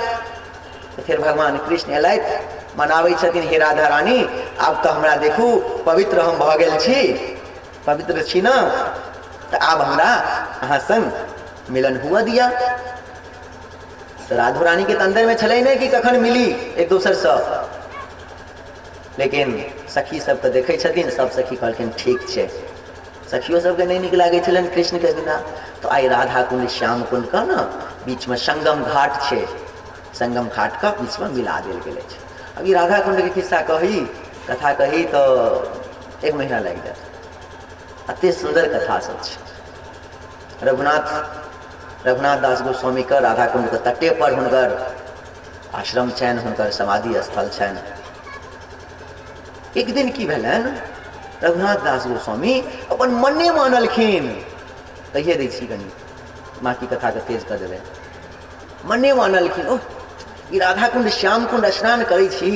तऽ फेर भगवान कृष्ण एलथि, मनाबै छथिन, हे राधा रानी आब तऽ हमरा देखू पवित्र हम भऽ गेल छी, पवित्र छी ने, तऽ आब हमरा अहाँ संग मिलन हुअ दिअ। तऽ राधो रानीके तऽ अन्दरमे छलै नहि कि कखन मिली एक दोसरसँ, लेकिन सखी सबके देखै छथिन, सब सखी कहलखिन ठीक छै। सखियो सबके नहि नीक लागै छलनि कृष्णके बिना। तऽ आइ राधा कुंड श्याम कुंडके ने बीचमे संगम घाट छै, संगम घाटके बीचमे मिला देल गेल अछि। अब ई राधा कुंडके खिस्सा कही, कथा कही तऽ एक महीना लागि जायत, एते सुन्दर कथा सब छै। रघुनाथ रघुनाथ दास गोस्वामीके राधा कुंडके तटे पर हुनकर आश्रम छनि, हुनकर समाधि स्थल छनि। एक दिन की भेलनि, रघुनाथ दास गोस्वामी अपन मने मानलखिन, कहिए दै छी कनि बाँकी कथाके तेज कऽ देबै। मने मानलखिन, ओह ई राधा कुंड श्याम कुंड स्नान करै छी,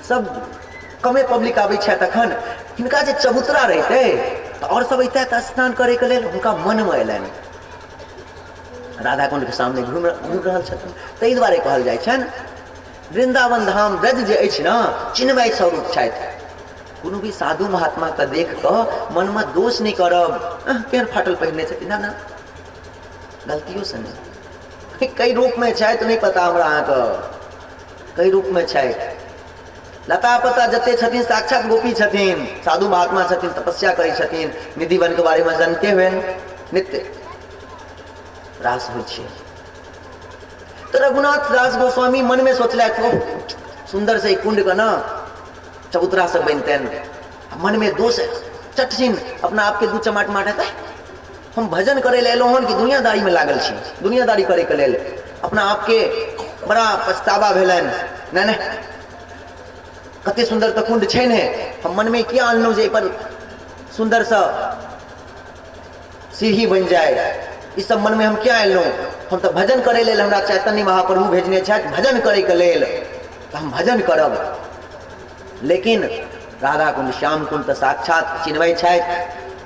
सब कमे पब्लिक आबै छै, तखन हिनका जे चबूतरा रहितै तऽ आओर सब अइतै तऽ स्नान करैके लेल। हुनका मनमे अयलनि, राधा कुंडके सामने घुमि घुमि रहल छथिन। ताहि दुआरे कहल जाइ छनि वृन्दावन धाम ब्रज जे अछि ने, चिन्मय स्वरूप छथि। कोनो भी साधु महात्माके देख कऽ मनमे दोष नहि करब, केहन फाटल पहिरने छथिन, ना ना, गलतियोसँ नहि। कई रूपमे छथि, नहि पता हमरा अहाँके कई रूपमे छथि। लता पता जते छथिन साक्षात गोपी छथिन, साधु महात्मा छथिन, तपस्या करै छथिन। निधि वन के बारेमे जानते हुए नित्य रास होइ छै। तऽ रघुनाथ दास गोस्वामी मनमे सोचलथि, ओ सुन्दर से कुंड के ना चबूतरा सब बनतनि। मनमे दोष चटसिन अपना आपके दू चमाट मारत, हम भजन करै लए एलहुँ हन कि दुनियादारीमे लागल छी, दुनियादारी करैके लेल। अपना आपके बड़ा पछतावा भेलनि, नहि नहि कते सुन्दर तऽ कुंड छै ने, हम मनमे किया अनलहुँ जे एहिपर सुन्दरसँ सीढ़ी बनि जाय, ई सब मनमे हम किया अनलहुँ। हम तऽ भजन करै लेल, हमरा चैतन्य महाप्रभु भेजने छथि भजन करैके लेल, तऽ हम भजन करब। लेकिन राधा कुंड श्याम कुंड तऽ साक्षात चिन्हबै छथि।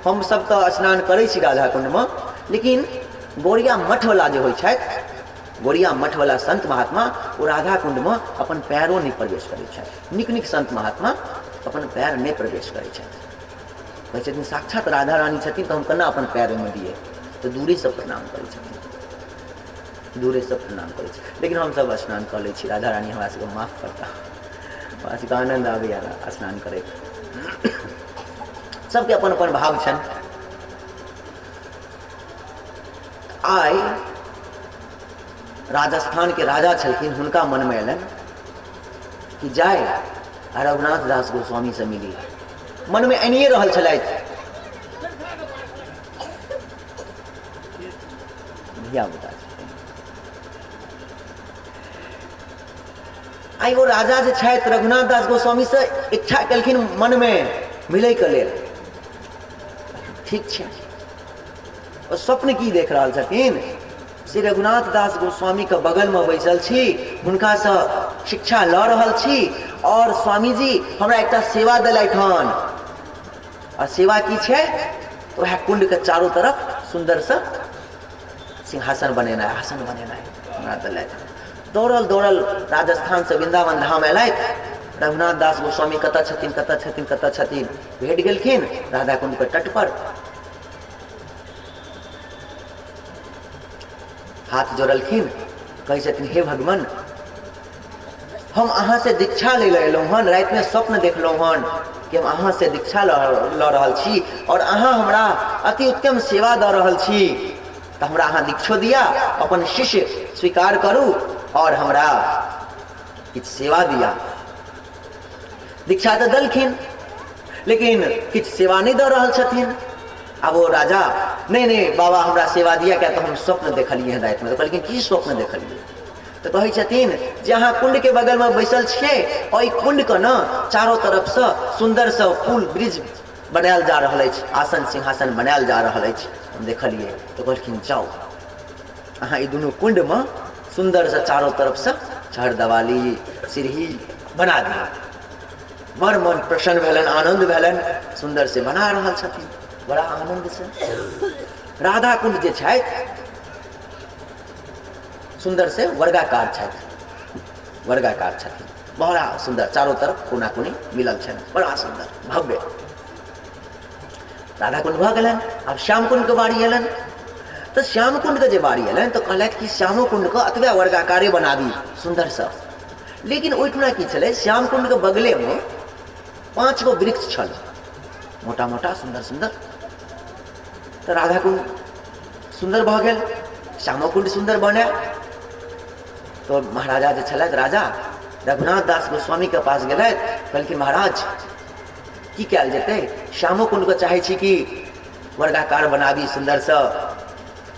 हमसब तऽ स्नान करै छी राधा कुंडमे, लेकिन गौड़िया मठवला जे होइ छथि, गौड़िया मठवला संत महात्मा, ओ राधा कुंडमे अपन पैरो नहि प्रवेश करै छथि। नीक नीक संत महात्मा अपन पैर नहि प्रवेश करै छथि। कहै छथिन साक्षात राधा रानी छथिन तऽ हम केना अपन पैर ओहिमे दियै। तऽ दूरेसँ प्रणाम करै छथिन, दूरेसँ प्रणाम करै छथिन। लेकिन हमसब स्नान कऽ लै छी, राधा रानी हमरा सबके माफ करता, हमरा सबके आनन्द आबैए स्नान करैत। सबके अपन अपन भाव छनि। आइ राजस्थानके राजा छलखिन, हुनका मनमे अयलनि कि जाय आ रघुनाथ दास गोस्वामीसँ मिली। मनमे आनिए रहल छलथि, धियापुता। आइ ओ राजा जे छथि रघुनाथ दास गोस्वामीसँ इच्छा केलखिन मनमे मिलैके लेल। ठीक छै, ओ स्वप्न की देख रहल छथिन, श्री रघुनाथ दास गोस्वामीके बगलमे बैसल छी, हुनकासँ शिक्षा लऽ रहल छी और स्वामीजी हमरा एकटा सेवा देलथि हन। और सेवा की छै, तऽ वएह कुंडके चारू तरफ सुन्दरसँ सिंहासन बनेनाइ, आसन बनेनाइ हमरा देलथि। दौड़ल दौड़ल राजस्थानसँ वृन्दावन धाम एलथि। रघुनाथ दास गोस्वामी कतऽ छथिन, कतऽ छथिन, कतऽ छथिन, भेट गेलखिन राधा कुंडके तट पर। हाथ जोड़लखिन, कहै छथिन हे भगवान, हम अहाँ से दीक्षा लै लए एलहुँ हन, रातिमे स्वप्न देखलहुँ हन कि हम अहाँ से दीक्षा लऽ रहल छी और अहाँ हमरा अति उत्तम सेवा दऽ रहल छी, तऽ हमरा अहाँ दीक्षो दिया, अपन शिष्य स्वीकार करू और हमरा किछु सेवा दिया। दीक्षा तऽ देलखिन, लेकिन किछु सेवा नहि दऽ रहल छथिन। आब ओ राजा, नहि नहि बाबा हमरा सेवा दिया, किया तऽ हम स्वप्न देखलियै हँ रातिमे। तऽ कहलखिन की स्वप्न देखलियै? तऽ कहै छथिन जे अहाँ कुण्डके बगलमे बैसल छियै और ई कुण्डके ने चारो तरफसँ सुन्दरसँ पुल ब्रिज बनायल जा रहल अछि, आसन सिंहासन बनायल जा रहल अछि, हम देखलियै। तऽ कहलखिन जाउ अहाँ ई दुनू कुण्डमे सुन्दरसँ चारो तरफसँ छहर देवाली सीढ़ी बना दियौ। बड़ मन प्रसन्न भेलनि, आनन्द भेलनि, सुन्दर से बना रहल छथिन बड़ा आनन्दसँ। राधा कुण्ड जे छथि सुन्दर से वर्गाकार छथि, वर्गाकार छथिन, बड़ा सुन्दर, चारो तरफ कोना कोनी मिलल छनि, बड़ा सुन्दर भव्य राधा कुंड भऽ गेलनि। आब श्याम कुंडके बारी अयलनि। तऽ श्याम कुंडके जे बारी अयलनि तऽ कहलथि कि श्यामो कुंडके अतबे वर्गाकारे बनाबी सुन्दरसँ। लेकिन ओहिठुना की छलै, श्याम कुंडके बगलेमे 5 गो वृक्ष छल, मोटा मोटा सुन्दर सुन्दर। तऽ राधा कुंड सुन्दर भऽ गेल, श्यामो कुंड सुन्दर बने। तो महाराजा जे छलथि राजा रघुनाथ दास गोस्वामी के पास गेलथि, कहलखिन महाराज की कयल जेतै, श्यामो कुंड के चाहै छी कि वर्गाकार बनाबी सुन्दरसँ,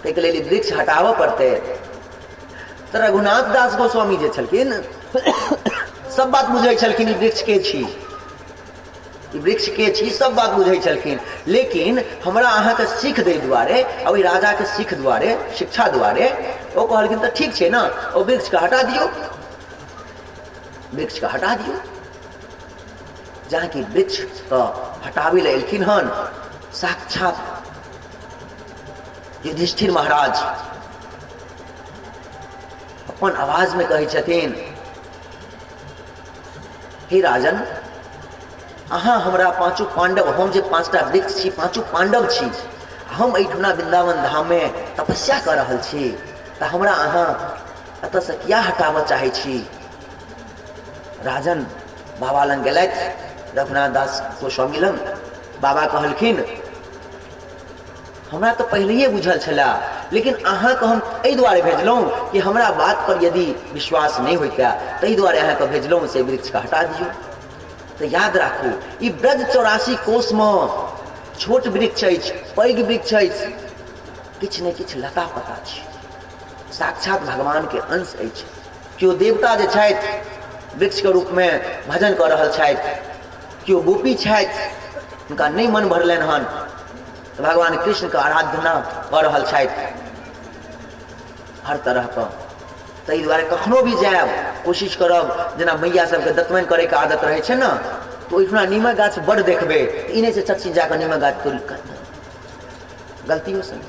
ताहिके लेल ई वृक्ष हटाबऽ पड़तै। तऽ रघुनाथ दास गोस्वामी जे छलखिन सब बात बुझै छलखिन, ई वृक्ष के छी, ई वृक्ष के छी, सब बात बुझै छलखिन। लेकिन हमरा अहाँके सीख दै दुआरे आ ओहि राजाके सीख दुआरे, शिक्षा दुआरे ओ कहलखिन तऽ ठीक छै ने, ओ वृक्षके हटा दियौ, वृक्षके हटा दियौ। जहाँ कि वृक्षके हटाबै लए एलखिन हन साक्षात युधिष्ठिर महाराज अपन आवाजमे कहै छथिन, हे राजन, अहाँ हमरा पाँचो पांडव, हम जे 5टा वृक्ष छी, पाँचो पांडव छी, हम एहिठुना वृंदावन धाममे तपस्या कऽ रहल छी, तऽ हमरा अहाँ एतऽसँ किया हटाबऽ चाहै छी? राजन बाबा लग गेलथि, रघुनाथ दास गोस्वामी लग। बाबा कहलखिन हमरा तऽ पहिलैए बुझल छलए, लेकिन अहाँके हम एहि दुआरे भेजलहुँ कि हमरा बात पर यदि विश्वास नहि होइतए ताहि दुआरे अहाँके भेजलहुँ से वृक्षके हटा दियौ। तऽ याद राखू, ई ब्रज 84 कोषमे छोट वृक्ष अछि, पैघ वृक्ष अछि, किछु ने किछु लता पता छै, साक्षात भगवानके अंश अछि। केओ देवता जे छथि वृक्षके रूपमे भजन कऽ रहल छथि, केओ गोपी छथि हुनका नहि मन भरलनि हन तऽ भगवान कृष्णके आराधना कऽ रहल छथि हर तरहके। ताहि दुआरे कखनो भी जायब कोशिश करब, जेना मैया सबके दतमनि करैके आदत रहै छै ने, तऽ ओहिठुना नीमक गाछ बड्ड देखबै, ई नहि छै चच्ची जाकऽ नीमक गाछ तोड़ि कऽ, गलतियोसँ नहि,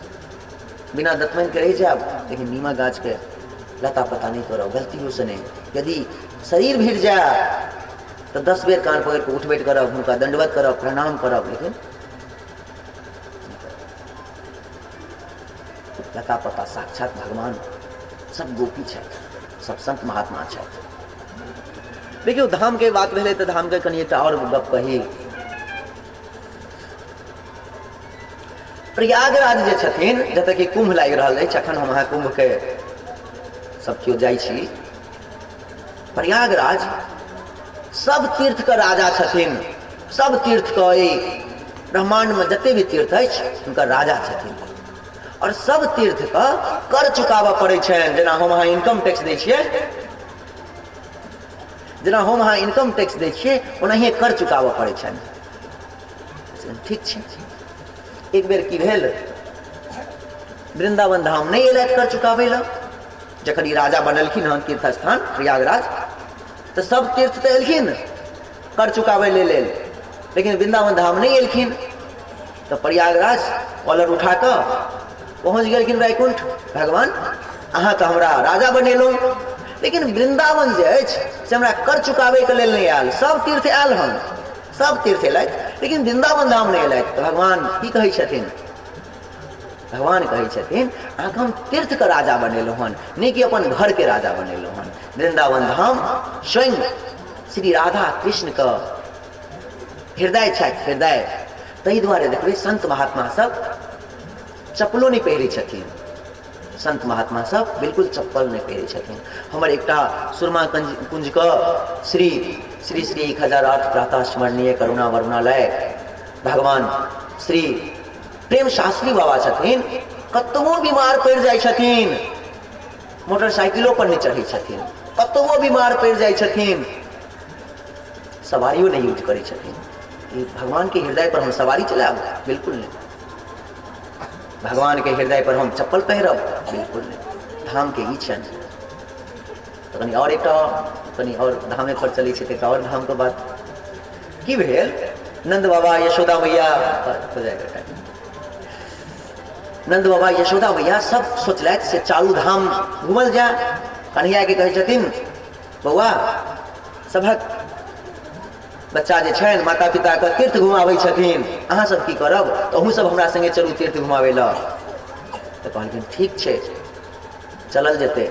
बिना दतमनिके रहि जायब लेकिन नीमक गाछके लता पता नहि तोड़ब, गलतियोसँ नहि। यदि शरीर भिड़ जाय तऽ 10 बेर कान पकड़ि कऽ उठ बैठ करब, हुनका दण्डवत करब, प्रणाम करब, लेकिन लता पता साक्षात भगवान, सब गोपी छथि, सब संत महात्मा छथि। देखियौ धामके बात भेलै तऽ धामके कनि एकटा आओर गप कही। प्रयागराज जे छथिन, जतऽ कि कुंभ लागि रहल अछि, अखन हम अहाँ कुंभके सब केओ जाइ छी। प्रयागराज सब तीर्थके राजा छथिन, सब तीर्थके एहि ब्रह्माण्डमे जते भी तीर्थ अछि हुनकर राजा छथिन, और सब तीर्थके कर चुकाबऽ पड़ै छनि। जेना हम अहाँ इनकम टैक्स दै छियै, जेना हम अहाँ इनकम टैक्स दै छियै, ओनाहिए कर चुकाबऽ पड़ै छनि। ठीक छै, एक बेर की भेल, वृंदावन धाम नहि एलथि कर चुकाबै लए। जखन ई राजा बनलखिन हन तीर्थ स्थान प्रयागराज, तऽ सब तीर्थ तऽ एलखिन कर चुकाबै लेल, लेकिन वृंदावन धाम नहि एलखिन। तऽ प्रयागराज कॉलर उठा कऽ पहुँच गेलखिन वैकुंठ। भगवान अहाँ तऽ हमरा राजा बनेलहुँ, लेकिन वृंदावन जे अछि से हमरा कर चुकाबैके लेल नहि आयल। सब तीर्थ आयल हन, सब तीर्थ एलथि, लेकिन वृंदावन धाम नहि एलथि। तऽ भगवान की कहै छथिन? भगवान कहै छथिन अहाँके हम तीर्थके राजा बनेलहुँ हन, नहि कि अपन घरके राजा बनेलहुँ हन। वृंदावन धाम स्वयं श्री राधा कृष्णके हृदय छथि, हृदय। ताहि दुआरे देखबै संत महात्मा सब चप्पलो नहि पहिरै छथिन, संत महात्मा सब बिल्कुल चप्पल नहि पहिरै छथिन। हमर एकटा सुरमा कुंजके श्री श्री श्री 1008 प्रातः स्मरणीय करुणा वरुणालय भगवान श्री प्रेम शास्त्री बाबा छथिन, कतबो बीमार पड़ि जाइ छथिन मोटरसाइकिलो पर नहि चढ़ै छथिन, कतबो बीमार पड़ि जाइ छथिन सवारियो नहि यूज करै छथिन। ई भगवान के हृदय पर हम सवारी चलायब? बिल्कुल नहि। भगवान के हृदय पर हम चप्पल पहिरब? बिल्कुल नहि। धाम के ई छनि। तऽ कनि आओर एकटा कनि आओर धामे पर चलै छै तऽ एकटा आओर धामके बात की भेल, नंद बाबा यशोदा मैया हो जाएगा टाइम। नंद बाबा यशोदा मैया सब सोचलथि से चारू धाम घूमल जाय। कन्हैया के कहै छथिन बौआ सभक बच्चा जे छनि माता पिताके तीर्थ घुमाबै छथिन, अहाँ सब की करब, तऽ अहूँ सब हमरा संगे चलू तीर्थ घुमाबै लए। तऽ कहलखिन ठीक छै चलल जेतै।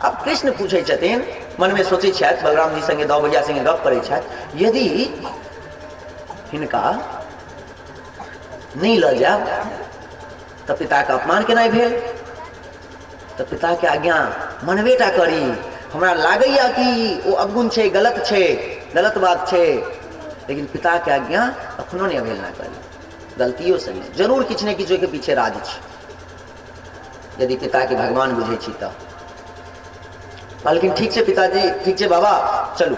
आब कृष्ण पूछै छथिन, मनमे सोचै छथि, बलराम जी संगे दाऊ भैया संगे गप करै छथि, यदि हिनका नहि लऽ जायब तऽ पिताके अपमान केनाइ भेल। तऽ पिताके आज्ञा मनबे टा करी। हमरा लागैए कि ओ अवगुण छै, गलत छै, गलत बात छै, लेकिन पिताके आज्ञा कखनो नहि अवहेलना करी, गलतियोसँ नहि। जरूर किछु ने किछु ओहिके पीछे राज छै। यदि पिताके भगवान बुझै छी तऽ कहलखिन ठीक छै पिताजी, ठीक छै बाबा, चलू।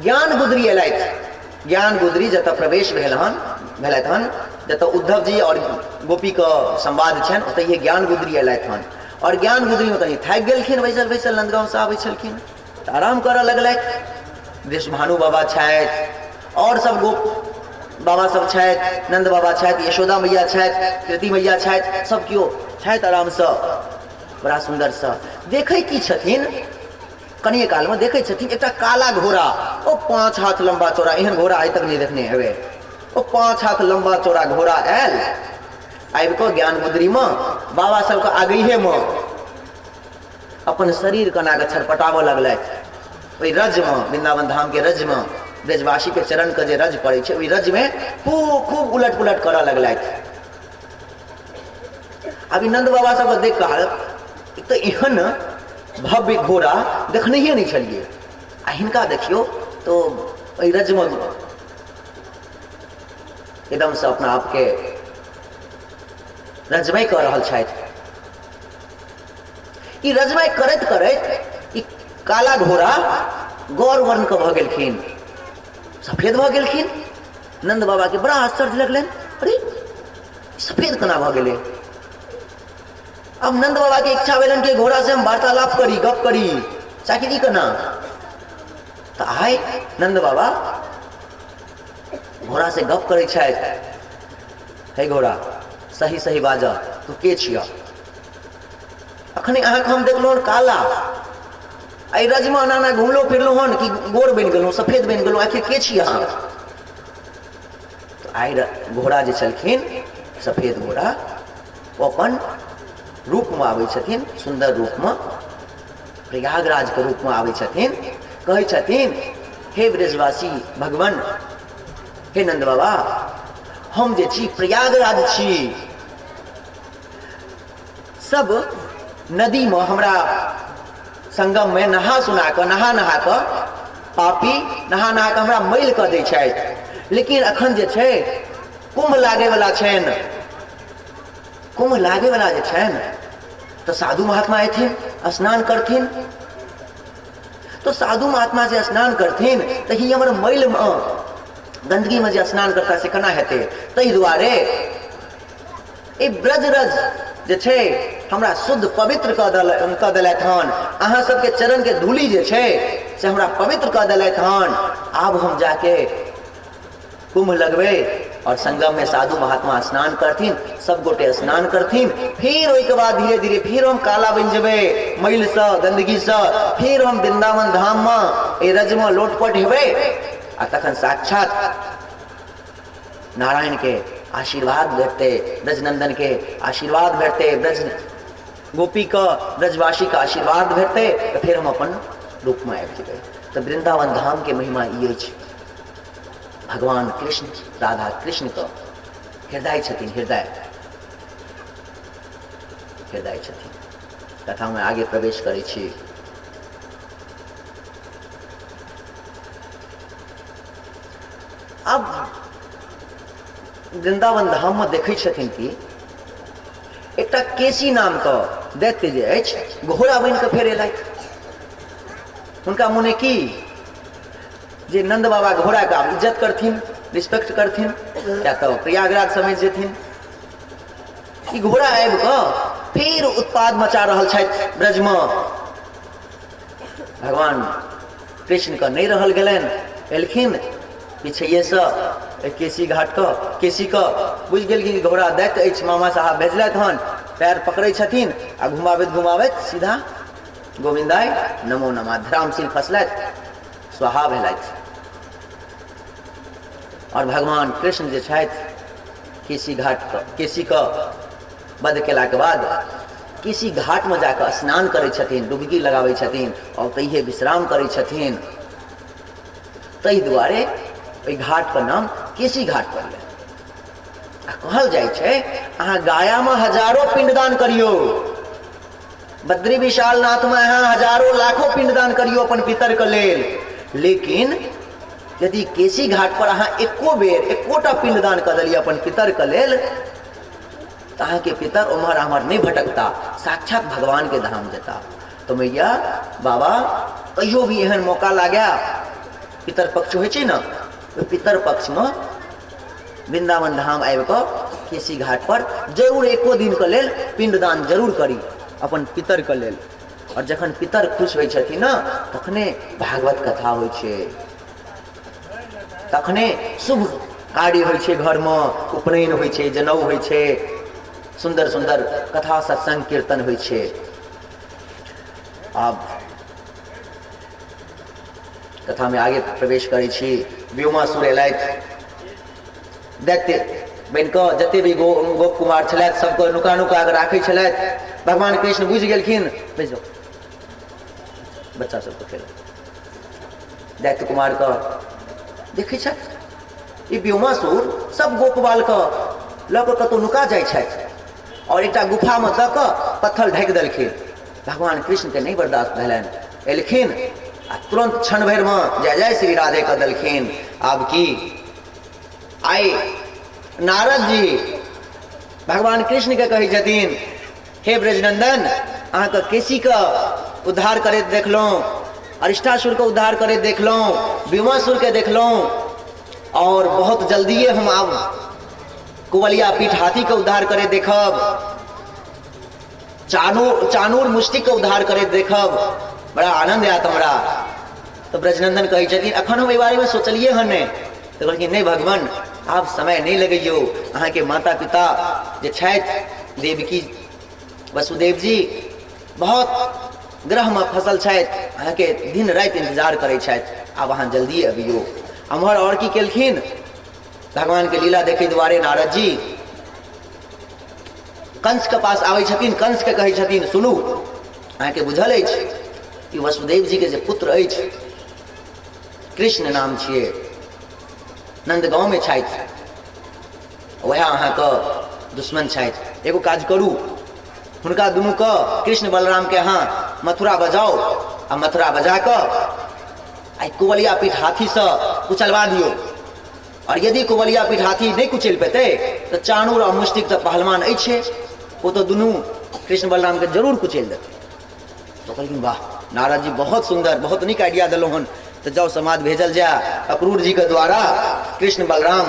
ज्ञान गुदरी एलथि। ज्ञान गुदरी जतऽ प्रवेश भेल हन भेलथि हन, जतऽ उद्धव जी आओर गोपीके संवाद छनि, ओतहिए ज्ञान गुदरी एलथि हन। आओर ज्ञान गुदरीमे कनि थाकि गेलखिन बैसल बैसल, नन्दगाँवसँ आबै छलखिन तऽ आराम करऽ लगलथि। वृषभानु बाबा छथि, आओर सब गोप बाबा सब छथि, नन्द बाबा छथि, यशोदा मैया छथि, कृति मैया छथि, सब केओ छथि आरामसँ बड़ा सुन्दरसँ। देखै की छथिन, कनिए कालमे देखै छथिन एकटा काला घोड़ा, ओ 5 हाथ लम्बा चौड़ा, एहन घोड़ा आइ तक नहि देखने हेबै। ओ 5 हाथ लम्बा चौड़ा घोड़ा आयल, आबि कऽ ज्ञान गुदरीमे बाबा सबके आगैहेमे अपन शरीर केना कऽ छटपटाबऽ लगलथि। ओहि रजमे, वृन्दावन धामके रजमे, ब्रजवासीके चरणके जे रज पड़ै छै, ओहि रजमे खूब खूब उलट पुलट करऽ लगलथि। अभी नन्द बाबा सबके देख कऽ हालत, एक तऽ एहन भव्य घोड़ा देखनहिए नहि छलियै, आ हिनका देखियौ तऽ एहि रजमे एकदमसँ अपना आपके रजमय कऽ रहल छथि। ई रजमय करैत करैत ई काला घोड़ा गौर वर्णके भऽ गेलखिन, सफेद भऽ गेलखिन। नन्द बाबाके बड़ा आश्चर्य लगलनि, अरे सफेद केना भऽ गेलै? अब नन्द बाबाके इच्छा भेलनि कि घोड़ा से हम वार्तालाप करी, गप करी, चाकरी केना? तऽ आइ नन्द बाबा घोड़ा से गप करै छथि। हे घोड़ा, सही सही बाजऽ, तू के छियह? अखने अहाँके हम देखलहुँ हन काला, एहि रजमे एना एना घुमलहुँ फिरलहुँ हन कि गोर बनि गेलहुँ, सफेद बनि गेलहुँ, आखिर के छी अहाँ? तऽ आइ घोड़ा जे छलखिन, सफेद घोड़ा, ओ अपन रूपमे आबै छथिन, सुन्दर रूपमे, प्रयागराजके रूपमे आबै छथिन। कहै छथिन, हे ब्रजवासी भगवान, हे नन्द बाबा, हम जे छी प्रयागराज छी। सब नदीमे हमरा संगममे नहा सुना कऽ, नहा नहा कऽ पापी नहा नहा कऽ हमरा मैल कऽ दै छथि, लेकिन अखन जे छै कुम्भ लागैवला छनि, कुम्भ लागैवला जे छनि तऽ साधु महात्मा अयथिन, स्नान करथिन, तऽ साधु महात्मा जे स्नान करथिन तऽ ई हमर मैलमे गन्दगीमे जे स्नान करता से केना हेतै? ताहि दुआरे ई ब्रजरज जे छै हमरा शुद्ध पवित्र कऽ देलथि हन। अहाँ सबके चरणके धूली जे छै से हमरा पवित्र कऽ देलथि हन। आब हम जाके कुंभ लगबै और संगम में साधु महात्मा स्नान करथिन, सब गोटे स्नान करथिन, फिर ओहिके बाद धीरे धीरे फिर हम काला बनि जेबै मैलसँ, गन्दगीसँ, फिर हम वृंदावन धाममे एहि रजमे लोटपट हेबै आ तखन साक्षात नारायण के आशीर्वाद भेटतै, ब्रजनंदन के आशीर्वाद भेटतै, ब्रज गोपी के, ब्रजवासी के आशीर्वाद भेटतै, तऽ फेर हम अपन रूपमे आबि जेबै। तऽ वृंदावन धाम के महिमा ई अछि। भगवान कृष्ण राधा कृष्ण के हृदय छथिन, हृदय हृदय छथिन। कथामे आगे प्रवेश करै छी। आब वृन्दावन धाममे देखै छथिन कि एकटा केसी नामके दैत्य जे अछि घोड़ा बनि कऽ फेर एलथि। हुनका मोने की जे नन्द बाबा घोड़ाके आब इज्जत करथिन, रिस्पेक्ट करथिन, किया तऽ प्रयागराज समझि जेथिन। ई घोड़ा आबि कऽ फेर उत्पाद मचा रहल छथि ब्रजमे। भगवान कृष्णके नहि रहल गेलनि, एलखिन पिछैएसँ केसी घाटके, केसीके बुझि गेलखिन कि घोड़ा दैत अछि, मामा साहब भेजलथि हन, पैर पकड़ै छथिन आ घुमाबैत घुमाबैत सीधा गोविन्दाय नमो नमः धरामशील फसलथि, स्वाहा भेलथि। आओर भगवान कृष्ण जे छथि केसी घाटके, केसीके वध केलाके बाद केसी घाटमे जाकऽ स्नान करै छथिन, डुबकी लगाबै छथिन आओर तहिए विश्राम करै छथिन। ताहि दुआरे ओहि घाटके नाम केसी घाट पर लए। आ कहल जाइ छै अहाँ गयामे हजारो पिंडदान करियौ, बद्री विशालनाथ में अहाँ हजारो लाखों पिंडदान करियौ अपन पितर के लेल, लेकिन यदि केसी घाट पर अहाँ एको बेर एकोटा पिंडदान कऽ देलियै अपन पितर के लेल तऽ अहाँके पितर ओम्हर आम्हर नहि भटकता, साक्षात भगवान के धाम जेता। तऽ मैया बाबा कहियो भी एहन मौका लागए, पितर पक्ष होइ छै ने, ओहि पितर पक्षमे वृन्दावन धाम आबि कऽ केसी घाट पर जरूर एको दिनके लेल पिंडदान जरूर करी अपन पितरके लेल। आओर जखन पितर खुश होइ छथिन ने तखने भागवत कथा होइ छै, तखने शुभ कार्य होइ छै, घरमे उपनयन होइ छै, जनउ होइ छै, सुन्दर सुन्दर कथा सत्संग कीर्तन होइ छै। आब कथामे आगे प्रवेश करै छी। व्योमासुर एलथि, दैत्य बनि कऽ जते भी गोप कुमार छलथि सबके नुका नुका कऽ राखै छलथि। भगवान कृष्ण बुझि गेलखिन, बैस जाउ बच्चा सबके खेल। दैत्य कुमारके देखै छथि ई व्योमासुर सब गोपबालके लऽ कऽ कतहु नुका जाइ छथि आओर एकटा गुफामे दऽ कऽ पत्थर ढकि देलखिन। भगवान कृष्णके नहि बर्दाश्त भेलनि, एलखिन आ तुरन्त क्षण भरिमे जय जय श्री राधे कऽ देलखिन। आब की आइ नारद जी भगवान कृष्णके कहै छथिन, हे ब्रजनंदन, अहाँके केसीके उद्धार करैत देखलहुँ, अरिष्टासुरके उद्धार करैत देखलहुँ, व्योमासुरके देखलहुँ, आओर बहुत जल्दिए हम आब कुवलिया पीठ हाथीके उद्धार करैत देखब, चानूर मुष्टिके उद्धार करैत देखब, बड़ा आनन्द आयत हमरा। तऽ ब्रजनंदन कहै छथिन अखन हम एहि बारेमे सोचलियै हन नहि। तऽ कहलखिन नहि भगवान, आब समय नहि लगैयौ, अहाँके माता पिता जे छथि देवकी वसुदेव जी बहुत ग्रहमे फसल छथि, अहाँके दिन राति इंतजार करै छथि, आब अहाँ जल्दी अबियौ। एम्हर आओर की केलखिन, भगवानके लीला देखै दुआरे नारद जी कंसके पास आबै छथिन। कंसके कहै छथिन सुनू, अहाँके बुझल अछि कि वसुदेव जीके जे पुत्र अछि कृष्ण नाम छियै, नंदगाँवमे छथि, वएह अहाँके दुश्मन छथि। एगो काज करू, हुनका दुनूके कृष्ण बलरामके अहाँ मथुरा बजाउ आ मथुरा बजा कऽ आइ कुवलिया पीठ हाथीसँ कुचलवा दियौ। और यदि कुवलिया पीठ हाथी नहि कुचलि पेतै तऽ चाणूर आ मुष्टिक तऽ पहलवान अछि, ओ तऽ दुनू कृष्ण बलरामके जरूर कुचलि देतै। तऽ कहलखिन वाह नारद जी, बहुत सुन्दर, बहुत नीक आइडिया देलहुँ हन। तऽ जाउ समाद भेजल जाय अक्रूर जी के द्वारा। कृष्ण बलराम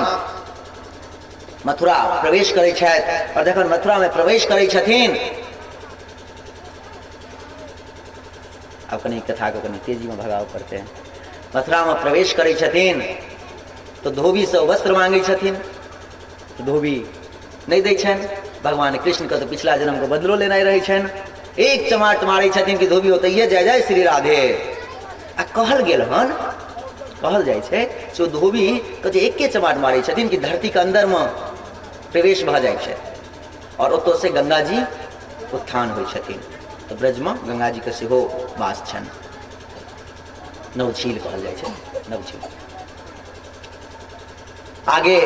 मथुरा प्रवेश करै छथि और जखन मथुरा में प्रवेश करै छथिन, आब कनि कथा के कनि तेजी में भगाव पड़तै। मथुरा में प्रवेश करै छथिन तऽ धोबीसँ वस्त्र मांगै छथिन, तऽ धोबी नहि दै छनि। भगवान कृष्णके तऽ पिछला जन्मके बदलो लेनाइ रहै छनि। एक चमाट मारै छथिन कि धोबी ओतहिए जय जय श्री राधे। आ कहल गेल हन, कहल जाइ छै से ओ धोबीके जे एके चमाट मारै छथिन कि धरतीके अन्दरमे प्रवेश भऽ जाइ छै और ओतऽसँ गंगा जी उत्थान होइ छथिन। तऽ ब्रजमे गंगा जीके सेहो वास छनि, नवझील कहल जाइ छै, नवझील। आगे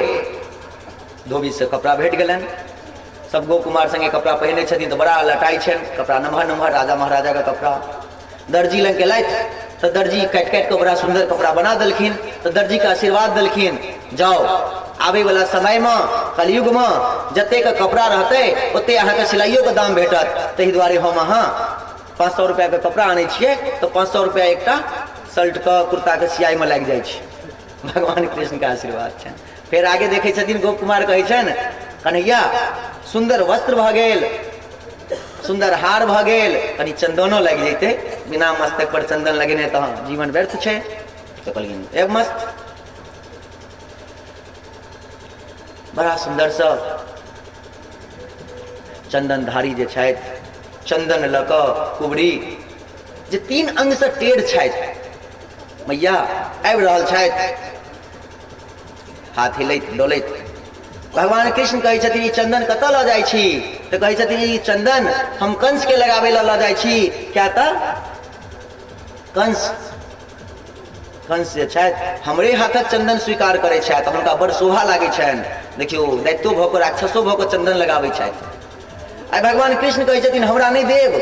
धोबीसँ कपड़ा भेट गेलनि। सब गो कुमार संगे कपड़ा पहिने छथिन तऽ बड़ा लटाइ छनि कपड़ा, नमहर नमहर राजा महाराजाके कपड़ा। दर्जी लग गेलथि तऽ दर्जी काटि काटि कऽ बड़ा सुन्दर कपड़ा बना देलखिन। तऽ दर्जीके आशीर्वाद देलखिन, जाउ आबैवला समयमे कलयुगमे जतेक कपड़ा रहतै ओते अहाँके सिलाइयोके दाम भेटत। ताहि दुआरे हम अहाँ 500 रुपैआके कपड़ा आनै छियै तऽ 500 रुपैआ एकटा शर्टके कुर्ताके सियाइमे लागि जाइ छै। भगवान कृष्णके आशीर्वाद छनि। फेर आगे देखै छथिन गोप कुमार कहै छनि, कन्हैया सुन्दर वस्त्र भऽ गेल, सुन्दर हार भऽ गेल, कनि चन्दनो लागि जैतै, बिना मस्तक पर चन्दन लगेने तऽ जीवन व्यर्थ छै। तऽ कहलखिन एक मस्त बड़ा सुन्दरसँ चन्दनधारी जे छथि, चन्दन लऽ कऽ कुबरी जे तीन अंगसँ टेढ़ छथि, मैया आबि रहल छथि, हाथ हिलैत डोलैत। भगवान कृष्ण कहै छथिन ई चन्दन कतऽ लऽ जाइ छी? तऽ कहै छथिन ई चन्दन हम कंसके लगाबै लए लऽ जाइ छी, किया तऽ कंस कंस जे छथि हमरे हाथक चन्दन स्वीकार करै छथि, हुनका बड़ शोभा लागै छनि। देखियौ, दैत्यो भऽ कऽ राक्षसो भऽ कऽ चन्दन लगाबै छथि। आइ भगवान कृष्ण कहै छथिन हमरा नहि देब,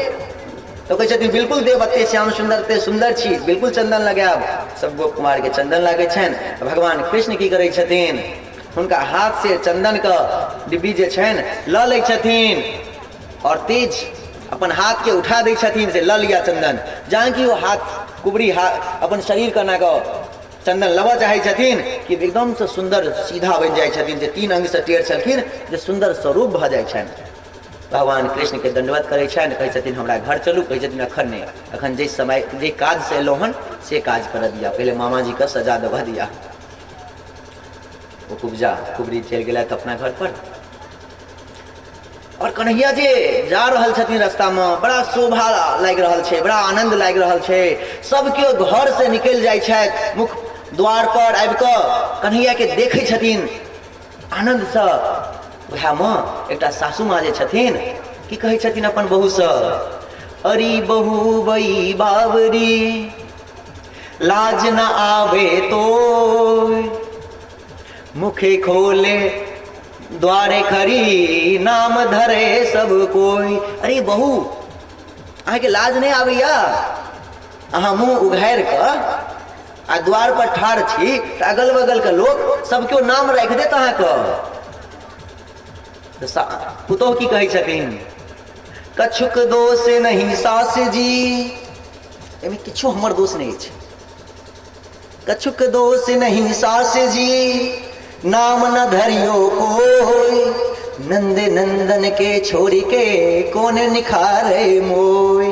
तऽ कहै छथिन बिल्कुल देब, एते श्याम सुन्दर एते सुन्दर छी, बिल्कुल चन्दन लगायब। सब गोप कुमार के चन्दन लागै छनि। भगवान कृष्ण की करै छथिन, हुनका हाथ से चन्दन के डिब्बी जे छनि लऽ लै छथिन और तेज अपन हाथ के उठा दै छथिन से लऽ लिअ चन्दन। जहाँ कि ओ हाथ कुबरी हाथ अपन शरीर के एना कऽ चन्दन लेबऽ चाहै छथिन कि एकदमसँ सुन्दर सीधा बनि जाइ छथिन, जे तीन अंगसँ टेढ़ छलखिन जे सुन्दर स्वरूप भऽ जाइ छनि। भगवान कृष्णके दण्डवत करै छनि, कहै छथिन हमरा घर चलू। कहै छथिन एखन नहि, एखन जे समय जे काजसँ एलहुँ हन से काज करऽ दिअ, पहिले मामाजीके सजा देबऽ दिअ। ओ कुब्जा कुबरी चलि गेलथि अपना घर पर। और कन्हैया जे जा रहल छथिन रास्तामे, बड़ा शोभा लागि रहल छै, बड़ा आनन्द लागि रहल छै। सब केओ घर से निकलि जाइ छथि, मुख द्वार पर आबि कऽ कन्हैयाके देखै छथिन आनन्दसँ। वएहमे एकटा सासू माँ जे छथिन की कहै छथिन अपन बहूसँ, अरी बहू बई बाबरी लाज न आवे तो मुखे खोले द्वारे खरी नाम धरे सब कोई। अरे बहू, अहाँके लाज नहि आबैया? अहाँ मुँह उघारि कऽ आ द्वार पर ठाढ़ छी तऽ अगल बगल के लोक सब केओ नाम राखि देत अहाँके। तऽ पुतोह की कहै छथिन, कछुक दोष नहीं सास जी, एहिमे किछु हमर दोष नहि अछि। कछुक दोष नहीं सास जी, नाम न धरियो कोई, नंद नंदन के छोड़ के कोन निखारे मोय।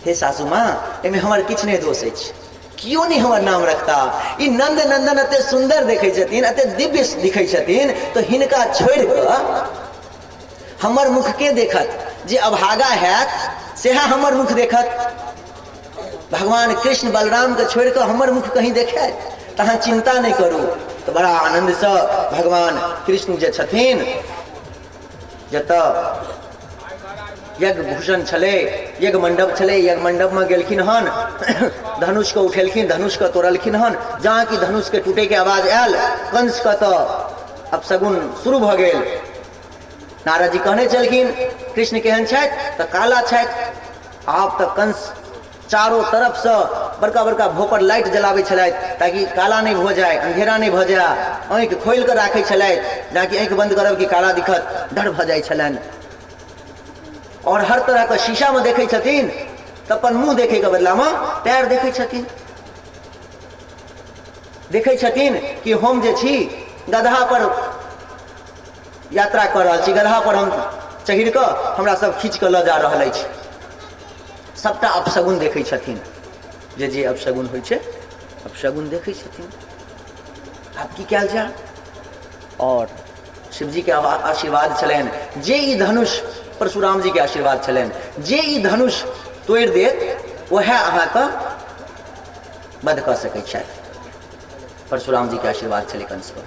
हे सासू माँ, एहिमे हमर किछु नहि दोष अछि, कियो नहि हमर नाम रखता। ई नंद नंदन एते सुन्दर देखै छथिन, एते दिव्य दिखै छथिन, तऽ हिनका छोड़ि कऽ हमर मुख के देखत? जे अभागा हैत सएह हमर मुख देखत। भगवान कृष्ण बलराम के छोड़ि कऽ हमर मुख कहीं देखे? तऽ अहाँ चिन्ता नहि करू। तऽ बड़ा आनन्दसँ भगवान कृष्ण जे छथिन, जतऽ यज्ञभूषण छलै, यज्ञ मण्डप छलै, यज्ञ मण्डपमे गेलखिन हन, धनुषके उठेलखिन, धनुषके तोड़लखिन हन। जहाँ कि धनुषके टूटैके आवाज आयल, कंसके तऽ अपशगुन शुरू भऽ गेल। नारद जी कहने छलखिन कृष्ण केहन छथि? तऽ काला छथि। आब तऽ कंस चारो तरफसँ बड़का बड़का भोपर लाइट जलाबै छलथि ताकि काला नहि भऽ जाय, अंधेरा नहि भऽ जाय। आँखि खोलि कऽ राखै छलथि, जाकि आँखि बन्द करब कि काला दिखत, डर भऽ जाइ छलनि। आओर हर तरहके शीशामे देखै छथिन तऽ अपन मुँह देखैके बदलामे पैर देखै छथिन। देखै छथिन कि हम जे छी गदहा पर यात्रा कऽ रहल छी, गदहा पर हम चढ़ि कऽ हमरा सब खींच कऽ लऽ जा रहल अछि। सबटा अपशगुन देखै छथिन, जे जे अपशगुन होइ छै अपशगुन देखै छथिन। आब की कयल जाय? और शिवजी के आशीर्वाद छलनि जे ई धनुष, परशुराम जी के आशीर्वाद छलनि जे ई धनुष तोड़ि देत वएह अहाँके वध कऽ सकै छथि। परशुराम जी के आशीर्वाद छलै कंस पर।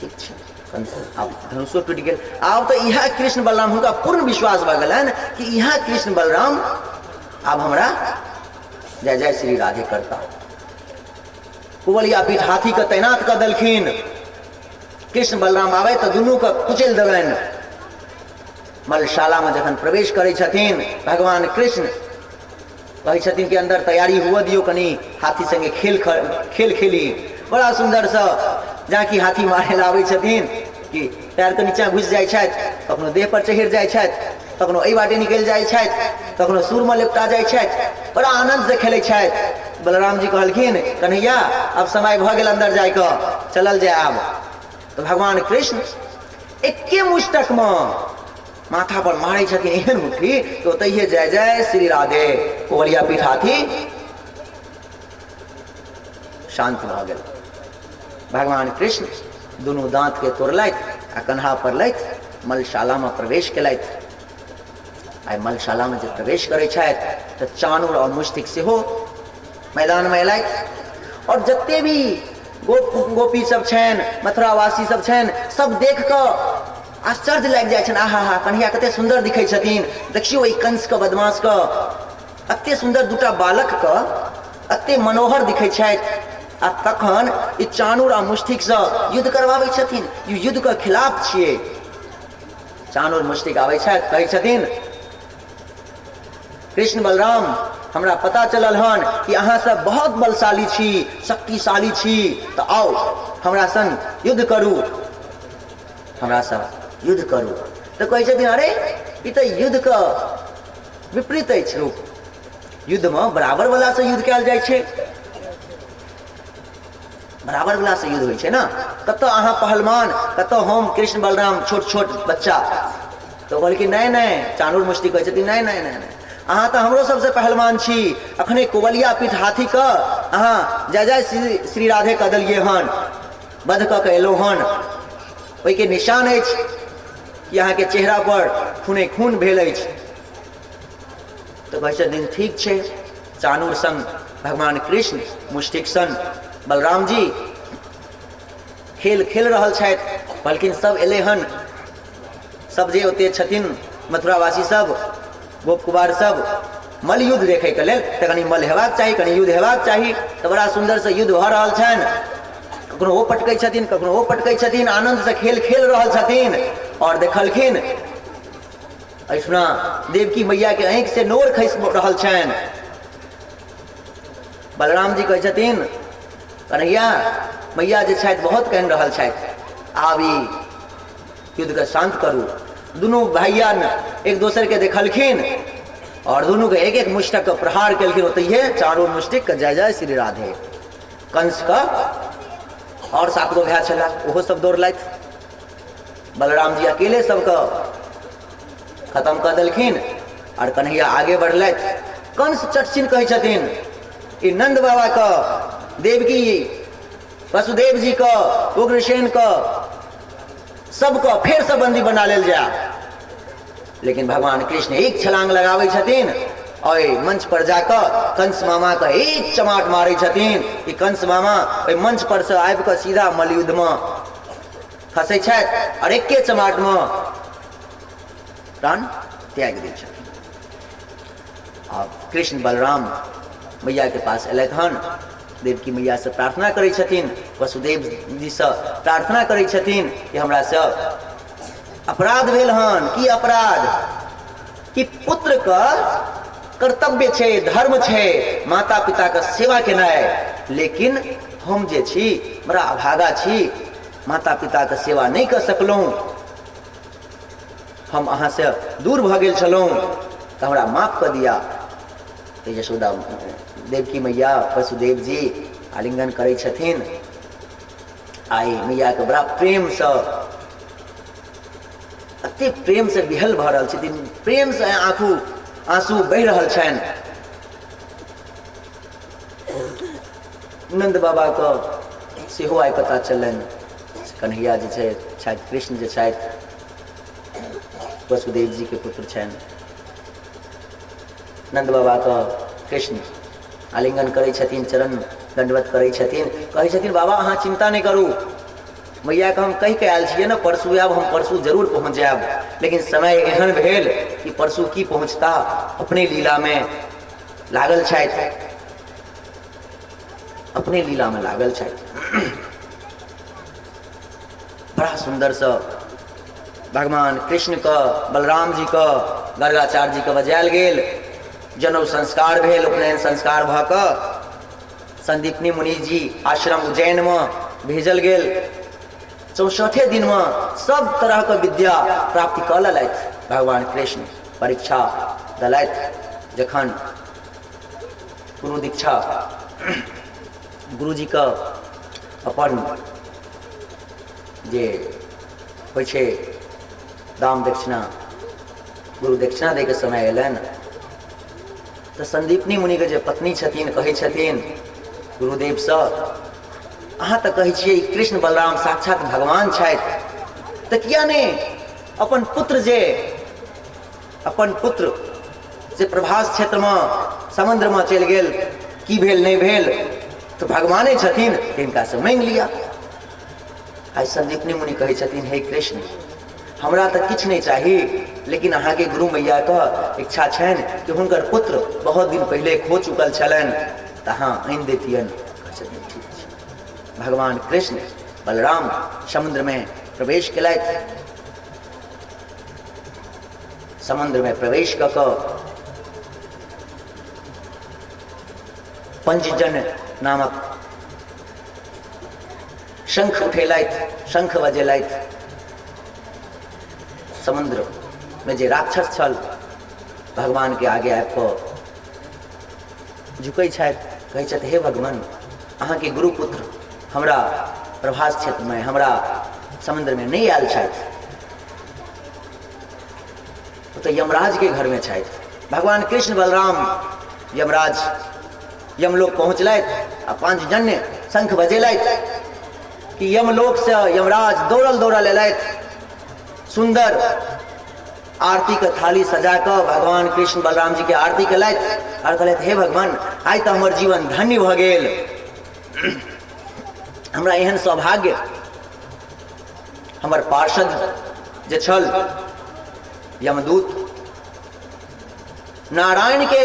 ठीक छै, कंस आब धनुषो टूटि गेल। आब तऽ इएह कृष्ण बलराम, हुनका पूर्ण विश्वास भऽ गेलनि कि इएह कृष्ण बलराम आब हमरा जय जय श्री राधे करता। कुवलिया पीठ हाथीके तैनात कऽ देलखिन। कृष्ण बलराम आबै तऽ दुनूके कुचलि देलनि। मलशालामे जखन प्रवेश करै छथिन भगवान कृष्ण, कहै छथिन कि अन्दर तैयारी हुअ दियौ, कनि हाथी सङ्गे खेल खेल खेली। बड़ा सुन्दरसँ जाकि हाथी मारै लए आबै छथिन कि पैरके नीचाँ घुसि जाइ छथि, कखनो देह पर चढ़ि जाइ छथि, कखनो एहि बाटे निकलि जाइ छथि, कखनो सूरमे लिपटा जाइ छथि, बड़ा आनन्दसँ खेलै छथि। बलराम जी कहलखिन कन्हैया आब समय भऽ गेल अन्दर जाइके, चलल जाय आब। तऽ भगवान कृष्ण एके मुष्टकमे माथा पर मारै छथिन एहन मुट्ठी कि ओतहिए जय जय श्री राधे कुवलिया पीठ हाथी शान्त भऽ गेल। भगवान कृष्ण दुनू दाँतके तोड़लथि आ कन्हा पर लथि मलशालामे प्रवेश केलथि। आइ मलशालामे जे प्रवेश करै छथि तऽ चानूर आओर मुष्टिक सेहो मैदानमे अयलथि और जते भी गोप गोपी सब छनि, मथुरावासी सब छनि, सब देख कऽ आश्चर्य लागि जाइ छनि। आहा हा, कन्हैया कते सुन्दर दिखै छथिन, देखियौ एहि कंसके बदमाशके, एते सुन्दर दूटा बालकके एते मनोहर दिखै छथि आ तखन ई चाणूर आ मुष्टिकसँ युद्ध करबाबै छथिन। ई युद्धके खिलाफ छियै। चाणूर मुष्टिक आबै छथि, कहै छथिन कृष्ण बलराम, हमरा पता चलल हन कि अहाँ सब बहुत बलशाली छी, शक्तिशाली छी, तऽ आउ हमरा संग युद्ध करू, हमरा संग युद्ध करू। तऽ कहै छथिन अरे ई तऽ युद्धके विपरीत अछि रूप, युद्धमे बराबर वला से युद्ध कयल जाइ छै, बराबर वला से युद्ध होइ छै ने। कतऽ अहाँ पहलवान, कतऽ हम कृष्ण बलराम छोट छोट बच्चा। तऽ कहलखिन नहि नहि, चाणूर मुष्टि कहै छथिन नहि नहि नहि नहि, अहाँ तऽ हमरो सबसँ पहलवान छी, अखने कुवलिया पीठ हाथीके अहाँ जय जय श्री श्री राधे कऽ देलियै हन, वध कऽ के एलहुँ हन, ओहिके निशान अछि कि अहाँके चेहरा पर खूने खून भेल अछि। तऽ कहै छथिन ठीक छै। चाणूर संग भगवान कृष्ण, मुष्टिक संग बलराम जी खेल खेल रहल छथि। कहलखिन सब एलै हन, सब जे ओते छथिन मथुरावासी सब, गोप कुमार सब मल्लयुद्ध देखैके लेल, तऽ कनि मल्ल हेबाक चाही, कनि युद्ध हेबाक चाही। तऽ बड़ा सुन्दरसँ युद्ध भऽ रहल छनि, कखनो ओ पटकै छथिन, कखनो ओ पटकै छथिन, आनन्दसँ खेल खेल रहल छथिन। आओर देखलखिन एहिठुना देवकी मैयाके आँखिसँ नोर खसि रहल छनि। बलराम जी कहै छथिन कन्हैया, मैया जे छथि बहुत कानि रहल छथि, आब ई युद्धके शान्त करू। दुनू भैया एक दोसरके देखलखिन और दुनूके एक एक मुष्टक के प्रहार केलखिन ओतहिए, चारू मुष्टिक के जय जय श्री राधे। कंस के और 7 गो भाय छला, ओहो सब दौड़लथि। बलराम जी अकेले सबके खत्म कऽ देलखिन और कन्हैया आगे बढ़लथि। कंस चटचिन कहै छथिन ई नंद बाबा के, देवकी वसुदेव जी के, उग्रसेन के, सबके फेर से बंदी बना लेल जाय। लेकिन भगवान कृष्ण एक छलांग लगाबै छथिन और मंच पर जाकऽ कंस मामा के एक चमाट मारै छथिन कि कंस मामा ओहि मंच पर से आबि कऽ सीधा मल्लयुद्ध में खसै छथि और एके चमाट में प्राण त्याग दै छथिन। आब कृष्ण बलराम मैया के पास एलथि हन, देवकी मैया से प्रार्थना करै छथिन, वसुदेव जी से प्रार्थना करै छथिन कि हमरा से अपराध भेल हन। की अपराध? कि पुत्र के कर्तव्य छै, धर्म छै माता पिता के सेवा केनाइ, लेकिन हम जे छी बड़ा अभागा छी, माता पिता के सेवा नहि कऽ सकलहुँ, हम अहाँसँ दूर भऽ गेल छलहुँ, तऽ हमरा माफ कऽ दिअ। तऽ यशोदा देवकी मैया वसुदेव जी आलिंगन करै छथिन। आइ मैयाके बड़ा प्रेमसँ, एते प्रेमसँ विहल भऽ रहल छथिन, प्रेमसँ आँखू आँसू बहि रहल छनि। नन्द बाबाके सेहो आइ पता चललनि कन्हैया जे छै छथि, कृष्ण जे छथि वसुदेव जी के पुत्र छनि। नन्द बाबाके कृष्ण आलिंगन करै छथिन, चरण दण्डवत करै छथिन, कहै छथिन बाबा अहाँ चिन्ता नहि करू, मैयाके हम कहि कऽ आयल छियै ने परसू आयब, हम परसू जरूर पहुँच जायब। लेकिन समय एहन भेल कि परसू की पहुँचता, अपने लीलामे लागल छथि, अपने लीलामे लागल छथि। बड़ा सुन्दरसँ भगवान कृष्णके, बलराम जीके, गर्गाचार्य जीके बजायल गेल, जनउ संस्कार भेल, उपनयन संस्कार भऽ कऽ संदीपनी मुनि जी आश्रम उज्जैनमे भेजल गेल। 64 दिनमे सब तरहके विद्या प्राप्ति कऽ लेलथि भगवान कृष्ण। परीक्षा देलथि, जखन गुरु दीक्षा गुरुजीके अपन जे होइ छै दान दक्षिणा, गुरु दक्षिणा दैके समय अयलनि तऽ संदीपनी मुनिके जे पत्नी छथिन कहै छथिन गुरुदेवसँ, अहाँ तऽ कहै छियै कृष्ण बलराम साक्षात भगवान छथि, तऽ किया नहि अपन पुत्र जे अपन पुत्र जे प्रभास क्षेत्रमे समुद्रमे चलि गेल, की भेल नहि भेल, तऽ भगवाने छथिन, तिनकासँ मांगि लिअ। आइ संदीपनी मुनि कहै छथिन हे कृष्ण, हमरा तऽ किछु नहि चाही, लेकिन अहाँके गुरु मैयाके इच्छा छनि कि हुनकर पुत्र बहुत दिन पहिले खो चुकल छलनि, तऽ तऽ अहाँ आनि दैतियनि। कहै छथिन ठीक छै। भगवान कृष्ण बलराम समुद्रमे प्रवेश केलथि। समुद्रमे प्रवेश कऽ कऽ पंचजन नामक शंख उठेलथि, शंख बजेलथि। समुद्रमे जे राक्षस छल भगवानके आगे आबि कऽ झुकै छथि, कहै छथि हे भगवान, अहाँके गुरुपुत्र हमरा प्रभास क्षेत्रमे, हमरा समुद्रमे नहि आयल छथि, ओ तऽ यमराजके घरमे छथि। भगवान कृष्ण बलराम यमराज यमलोक पहुँचलथि आ पांचजन्य शंख बजेलथि कि यमलोकसँ यमराज दौड़ल दौड़ल एलथि। सुन्दर आरती के थाली सजा कऽ भगवान कृष्ण बलराम जी के आरती केलथि आओर कहलथि हे भगवान, आइ तऽ हमर जीवन धन्य भऽ गेल, हमरा एहन सौभाग्य हमर पार्षद जे छल यमदूत नारायण के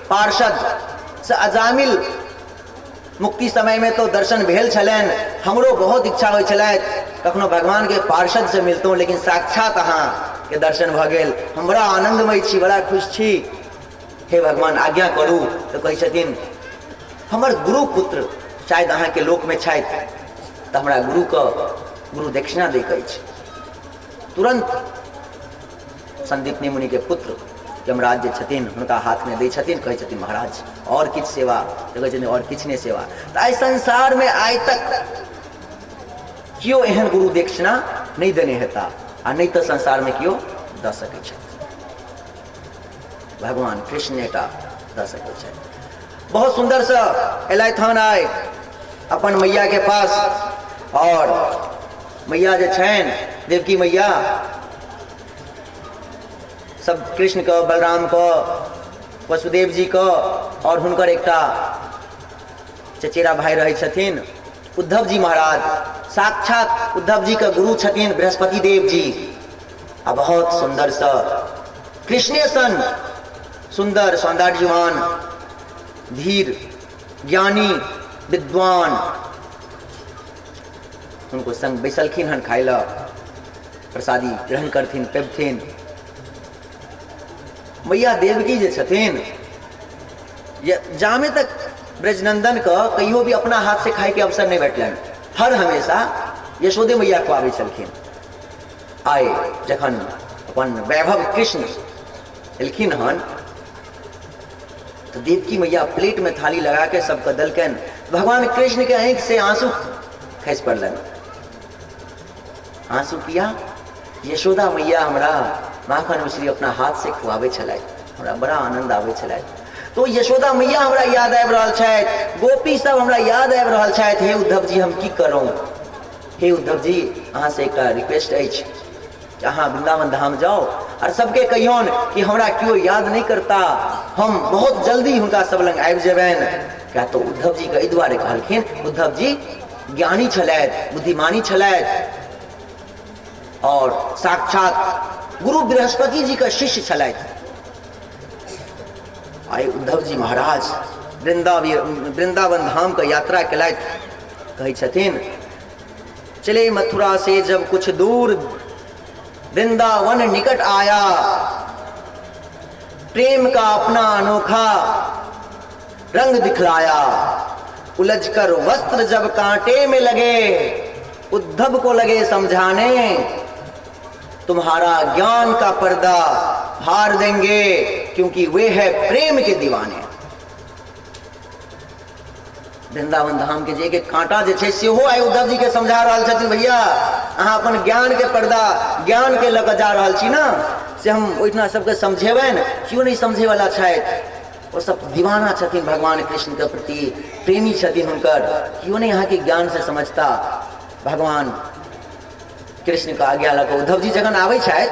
पार्षद से अजामिल मुक्ति समय में तो दर्शन भेल छलनि, हमरो बहुत इच्छा होइ छलै कखनो भगवान के पार्षद से मिलतहुँ, लेकिन साक्षात अहाँ के दर्शन भऽ गेल, हम बड़ा आनंदमय छी, बड़ा खुश छी। हे भगवान आज्ञा करू। तऽ कहै छथिन हमर गुरु पुत्र शायद अहाँके लोकमे छथि, तऽ हमरा गुरुके गुरु दक्षिणा दैके अछि। तुरंत संदीपनी मुनि के पुत्र यमराज जे छथिन हुनका हाथमे दै छथिन, कहै छथिन महाराज आओर किछु सेवा? तऽ कहै छथिन आओर किछु नहि सेवा। तऽ आइ संसारमे आइ तक केओ एहन गुरु दक्षिणा नहि देने हेता आ नहि तऽ संसारमे केओ दऽ सकै छथि, भगवान कृष्ण टा दऽ सकै छथि। बहुत सुन्दरसँ एलथि हन आइ अपन मैयाके पास, आओर मैया जे छनि देवकी मैया सब कृष्ण के बलराम के वसुदेव जी के और हुनकर एकटा चचेरा भाई रहै छथिन उद्धव जी महाराज, साक्षात उद्धव जी के गुरु छथिन बृहस्पति देव जी। आ बहुत सुंदर स कृष्णे सन सुंदर सौंदर्यवान धीर ज्ञानी विद्वान हुनको संग बैसलखिन हन, खाइ लए प्रसादी ग्रहण करथिन पेबथिन। मैया देवकी जे छथिन जामे तक ब्रजनंदन के कहियो भी अपना हाथ से खाय के अवसर नहीं भेटलनि, हर हमेशा यशोदे मैया खुआबै छलखिन। आइ जखन अपन वैभव कृष्ण एलखिन हन तो देवकी मैया प्लेट में थाली लगा के सबके दलकनि। भगवान कृष्ण के आँखि से आंसू खसि पड़लनि। आंसू किया? यशोदा मैया हमरा माखन मिश्री अपना हाथ से खुआबै छलथि, हमरा बड़ा आनंद आबै छलथि। तो यशोदा मैया हमरा याद आबि रहल छथि, गोपी सब हमरा याद आबि रहल छथि। हे उद्धव जी हम की करूं? हे उद्धव जी अहाँ से एकटा रिक्वेस्ट अछि, अहाँ वृंदावन धाम जाओ और सबके कहियौन कि हमरा केओ याद नहीं करता, हम बहुत जल्दी हुनका सब लग आबि जेबनि। क्या तो उद्धव जी के एहि दुआरे कहलखिन, उद्धव जी ज्ञानी छलथि, बुद्धिमानी छलथि और साक्षात गुरु बृहस्पति जी के शिष्य छलथि। आइ उद्धव जी महाराज वृंदावन धाम के यात्रा केलथि। कहै छथिन चले मथुरा से जब कुछ दूर वृंदावन निकट आया, प्रेम का अपना अनोखा रंग दिखलाया, उलझ कर वस्त्र जब कांटे में लगे, उद्धव को लगे समझाने, तुम्हारा ज्ञान का पर्दा फाड़ देंगे क्योंकि वे है प्रेम के दीवाने। वृंदावन धाम के जे एक कांटा जे छै सेहो आइ उद्धव जी के समझा रहल छथिन, भैया अहाँ अपन ज्ञान के पर्दा ज्ञान के लऽ कऽ जा रहल छी ना, से हम ओहिठिना सबके समझेबनि, केओ नहि समझे वाला छथि, ओ सब दीवाना छथिन भगवान कृष्ण के प्रति, प्रेमी छथिन हुनकर, केओ नहि अहाँके ज्ञान से समझता। भगवान कृष्ण के आज्ञा लऽ कऽ उद्धव जी जखन आबै छथि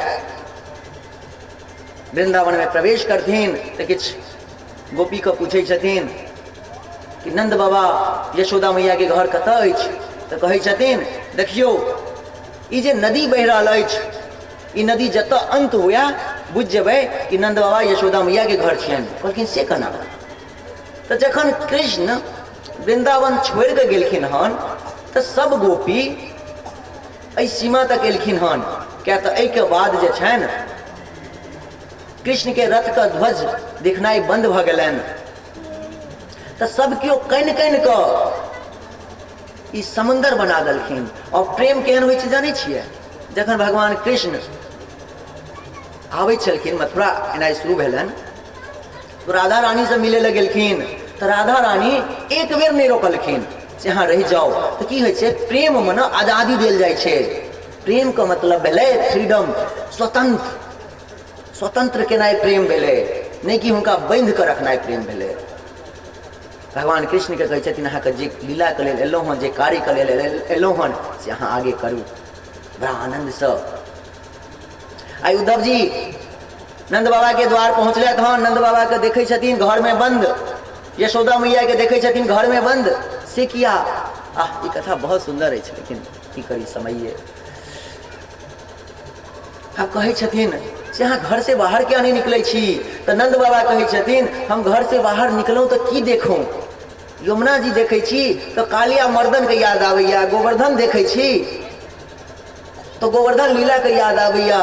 वृंदावन में प्रवेश करथिन तऽ किछु गोपी के पूछै छथिन कि नंद बाबा यशोदा मैया के घर कतऽ अछि? तऽ कहै छथिन देखियौ ई जे नदी बहि रहल अछि, ई नदी जतऽ अंत हुए बुझि जेबै कि नंद बाबा यशोदा मैया के घर छियनि। कहलखिन से केना? तऽ जखन कृष्ण वृन्दावन छोड़ि कऽ गेलखिन हन तऽ सब गोपी एहि सीमा तक एलखिन हन, किया तऽ एहिके बाद जे छनि कृष्णके रथके ध्वज देखनाइ बन्द भऽ गेलनि। तऽ सब केओ कनि कनि कऽ ई समुन्दर बना देलखिन। आओर प्रेम केहन होइ छै जानै छियै? जखन भगवान कृष्ण आबै छलखिन, मथुरा एनाइ शुरू भेलनि, तो राधा रानी से मिले लए गेलखिन तऽ राधा रानी एक बेर नहि रोकलखिन से अहाँ रहि जाउ। तऽ की होइ छै, प्रेममे ने आजादी देल जाइ छै। प्रेमके मतलब भेलै फ्रीडम, स्वतंत्र। स्वतंत्र केनाइ प्रेम भेलै, नहि कि हुनका बान्हि कऽ रखनाइ प्रेम भेलै। भगवान कृष्णके कहै छथिन अहाँके जे लीलाके लेल एलहुँ हँ, जे कार्यके लेल एलहुँ हँ से अहाँ आगे करू बड़ा आनन्दसँ। आइ उद्धव जी नन्द बाबा के द्वार पहुँचलथि हँ। नन्द बाबा के देखै छथिन घरमे बन्द, यशोदा मैया के देखै छथिन घरमे बन्द, से किया? आह, ई कथा बहुत सुन्दर अछि, लेकिन की करी, समये। आब कहै छथिन से अहाँ घर से बाहर किया नहि निकलै छी? तऽ नन्द बाबा कहै छथिन हम घर से बाहर निकलहुँ तऽ की देखू? यमुना जी देखै छी तऽ कालिया मर्दनके याद आबैया, गोवर्धन देखै छी तऽ गोवर्धन लीलाके याद आबैया।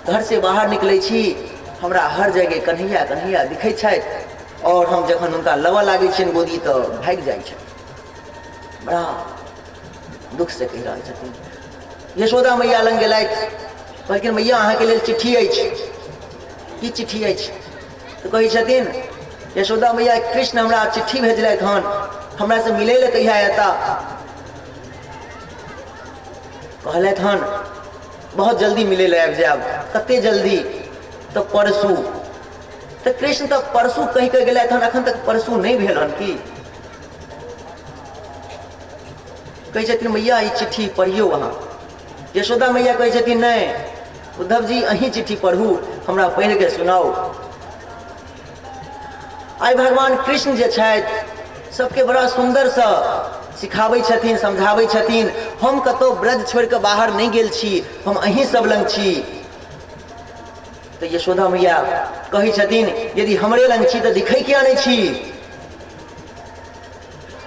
घर से बाहर निकलै छी, हमरा हर जगह कन्हैया कन्हैया दिखै छथि, आओर हम जखन हुनका लेबऽ लागै छियनि गोदी तऽ भागि जाइ छथि। बड़ा दुखसँ कहि रहल छथिन। यशोदा मैया लग गेलथि, कहलखिन मैया अहाँके लेल चिट्ठी अछि। की चिट्ठी अछि? तऽ कहै छथिन यशोदा मैया कृष्ण हमरा चिट्ठी भेजलथि हन, हमरासँ मिलै लए कहिया एता? कहलथि हन बहुत जल्दी मिलै लए आबि जायब। कते जल्दी? तऽ परसू। तऽ कृष्ण तऽ परसू कहि कऽ गेलथि हन, अखन तक परसू नहि भेल हन की? कहै छथिन मैया ई चिट्ठी पढ़ियौ अहाँ। यशोदा मैया कहै छथिन नहि उद्धव जी अहीं चिट्ठी पढ़ू, हमरा पढ़ि के सुनाउ। आइ भगवान कृष्ण जे छथि सबके बड़ा सुन्दरसँ सिखाबै छथिन, समझाबै छथिन। हम कतहु ब्रज छोड़ि कऽ बाहर नहि गेल छी, हम अहीं सब लग छी। तऽ यशोदा मैया कहै छथिन यदि हमरे लग छी तऽ दिखै किया नहि छी?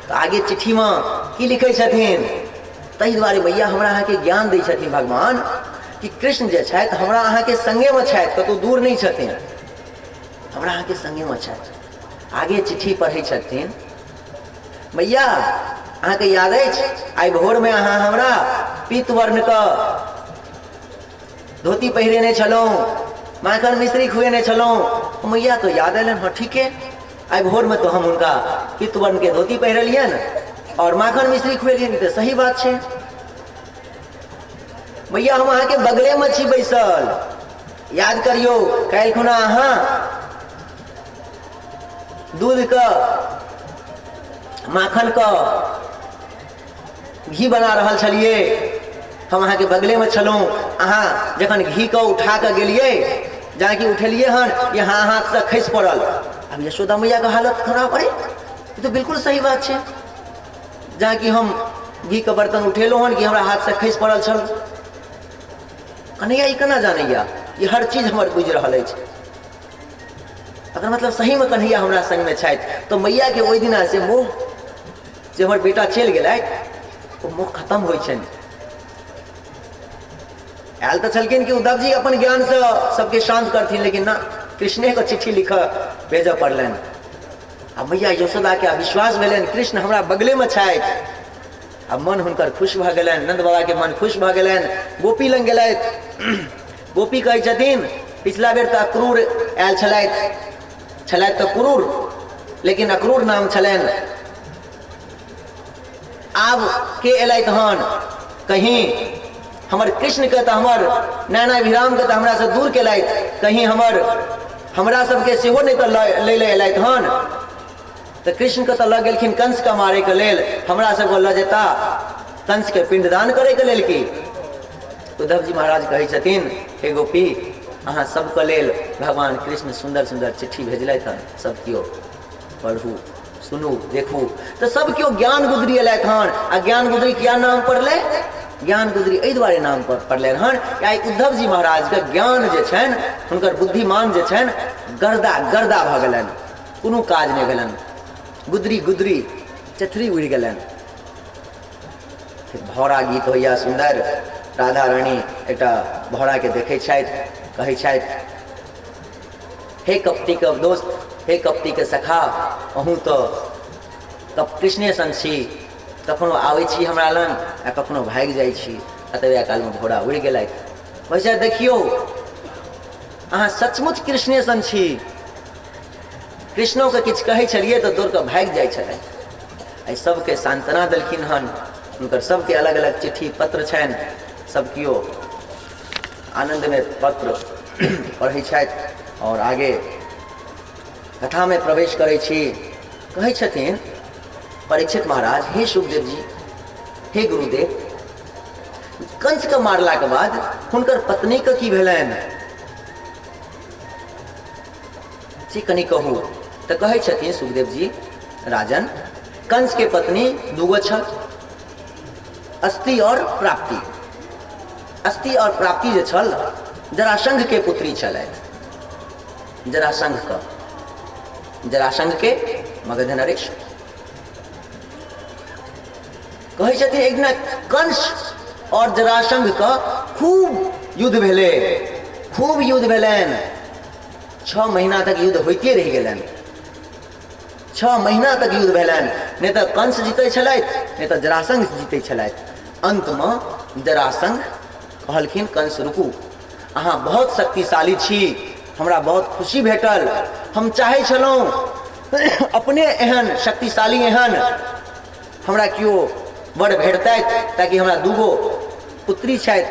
तऽ आगे चिट्ठीमे की लिखै छथिन? ताहि दुआरे मैया हमरा अहाँके ज्ञान दै छथिन भगवान कि कृष्ण जे छथि हमरा अहाँके सङ्गेमे छथि, कतहु दूर नहि छथिन, हमरा अहाँके सङ्गेमे छथि। आगे चिट्ठी पढ़ै छथिन, मैया अहाँके याद अछि आइ भोरमे अहाँ हमरा पीत वर्णके धोती पहिरेने छलहुँ, माखन मिश्री खुएने छलहुँ? मैया तो याद अयलनि, हँ ठीके, आइ भोरमे तऽ हम हुनका पित्तवर्णके धोती पहिरलियनि आओर माखन मिश्री खुएलियनि, तऽ सही बात छै। मैया हम अहाँके बगलेमे छी बैसल, याद करियौ काल्हि खुना अहाँ दूधके माखनके घी बना रहल छलियै, हम अहाँके बगलेमे छलहुँ। अहाँ जखन घीके उठा कऽ गेलियै, जहाँ कि उठेलियै हन, कि अहाँ हाथसँ खसि पड़ल। आब यशोदा मैयाके हालत खराब। अरे ई तऽ बिल्कुल सही बात छै, जहाँ कि हम घीके बर्तन उठेलहुँ हन कि हमरा हाथसँ खसि पड़ल छल। कन्हैया ई केना जानैया? ई हर चीज हमर बुझि रहल अछि। अगर मतलब सहीमे कन्हैया हमरा संगमे छथि तऽ मैयाके ओहि दिना से मोह जे हमर बेटा चलि गेलथि ओ मोह खत्म होइ छनि। आयल तऽ छलखिन कि उद्धव जी अपन ज्ञानसँ सबके शान्त करथिन, लेकिन ना, कृष्णेके चिट्ठी लिखऽ भेजऽ पड़लनि। आ मैया यशोदाके विश्वास भेलनि कृष्ण हमरा बगलेमे छथि। आ मन हुनकर खुश भऽ गेलनि, नन्द बाबाके मन खुश भऽ गेलनि। गोपी लग गेलथि, गोपी कहै छथिन पिछला बेर तऽ अक्रूर आयल छलथि, छलथि तऽ क्रूर लेकिन अक्रूर नाम छलनि, आब के एलथि हन? कहीं हमर कृष्णके तऽ हमर नैनाभिरामके तऽ हमरासँ दूर केलथि, कहीं हमर हमरा सबके सेहो नहि तऽ लै लए एलथि हन? तऽ कृष्णके तऽ लऽ गेलखिन कंसके मारैके लेल, हमरा सबके लऽ जेता कंसके पिंडदान करैके लेल की? उद्धव जी महाराज कहै छथिन हे गोपी, अहाँ सबके लेल भगवान कृष्ण सुन्दर सुन्दर चिट्ठी भेजलथि हन, सब केओ पढ़ू, सुनू, देखू। तऽ सब केओ ज्ञान गुदरी एलथि हन। आ ज्ञान गुदरी किया नाम पड़लै? ज्ञान गुदरी एहि दुआरे नाम पर पड़लनि हन कि आइ उद्धव जी महाराजके ज्ञान जे छनि, हुनकर बुद्धिमान जे छनि, गर्दा गर्दा भऽ गेलनि, कोनो काज नहि भेलनि। गुदरी गुदरी चथरी उड़ि गेलनि। भौरा गीत होइए सुन्दर, राधा रानी एकटा भौराके देखै छथि, कहै छथि हे कपटीके दोस्त, हे कपटीके सखा, अहूँ तऽ कृष्णे सन छी, कखनो आबै छी हमरा लग आ कखनो भागि जाइ छी। एतबे कालमे भौरा उड़ि गेलथि। कहै छथि देखियौ अहाँ सचमुच कृष्णे सन छी, कृष्णोके किछु कहै छलियै तऽ दौड़ कऽ भागि जाइ छलथि। एहि सबके सान्त्वना देलखिन हन। हुनकर सबके अलग अलग चिट्ठी पत्र छनि, सब केओ आनन्दमे पत्र पढ़ै छथि आओर आगे कथामे प्रवेश करै छी। कहै छथिन परीक्षित महाराज, हे सुखदेव जी, हे गुरुदेव, कंसके मारलाके बाद हुनकर पत्नीके की भेलनि से कनि कहू। तऽ कहै छथिन सुखदेव जी, राजन, कंस के पत्नी दूगो छल, अस्ति और प्राप्ति। अस्ति और प्राप्ति जे छल जरासंघ के पुत्री छलथि, जरासंघ के, जरासंघ के मगध नरेश। कहै छथिन एक दिना कंस और जरासंघ के खूब युद्ध भेलै, खूब युद्ध भेलनि, 6 महीना तक युद्ध होइते रहि गेलनि, 6 महीना तक युद्ध भेलनि। नहि तऽ कंस जीतै छलथि, नहि तऽ जरासंघ जीतै छलथि। अन्तमे जरासंघ कहलखिन कंस रुकू, अहाँ बहुत शक्तिशाली छी, हमरा बहुत खुशी भेटल, हम चाहै छलहुँ अपने एहन शक्तिशाली एहन हमरा केओ वर भेटतथि ताकि हमरा दूगो पुत्री छथि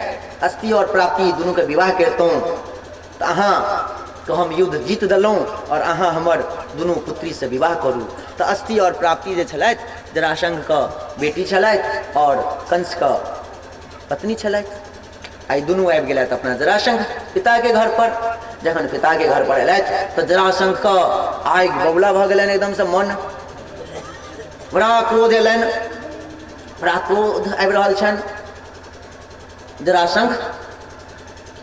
अस्ति और प्राप्ति, दुनूके विवाह करितहुँ। तऽ अहाँके हम युद्ध जीत देलहुँ और अहाँ हमर दुनू पुत्रीसँ विवाह करू। तऽ अस्ति और प्राप्ति जे छलथि जरासंघके बेटी छलथि और कंसके पत्नी छलथि। आइ दुनू आबि गेलथि अपना जरासंघ पिताके घर पर। जखन पिताके घर पर एलथि तऽ जरासंघके आगि बबुला भऽ गेलनि, एकदमसँ मन बड़ा क्रोध एलनि, बड़ा क्रोध आबि रहल छनि। जरासंघ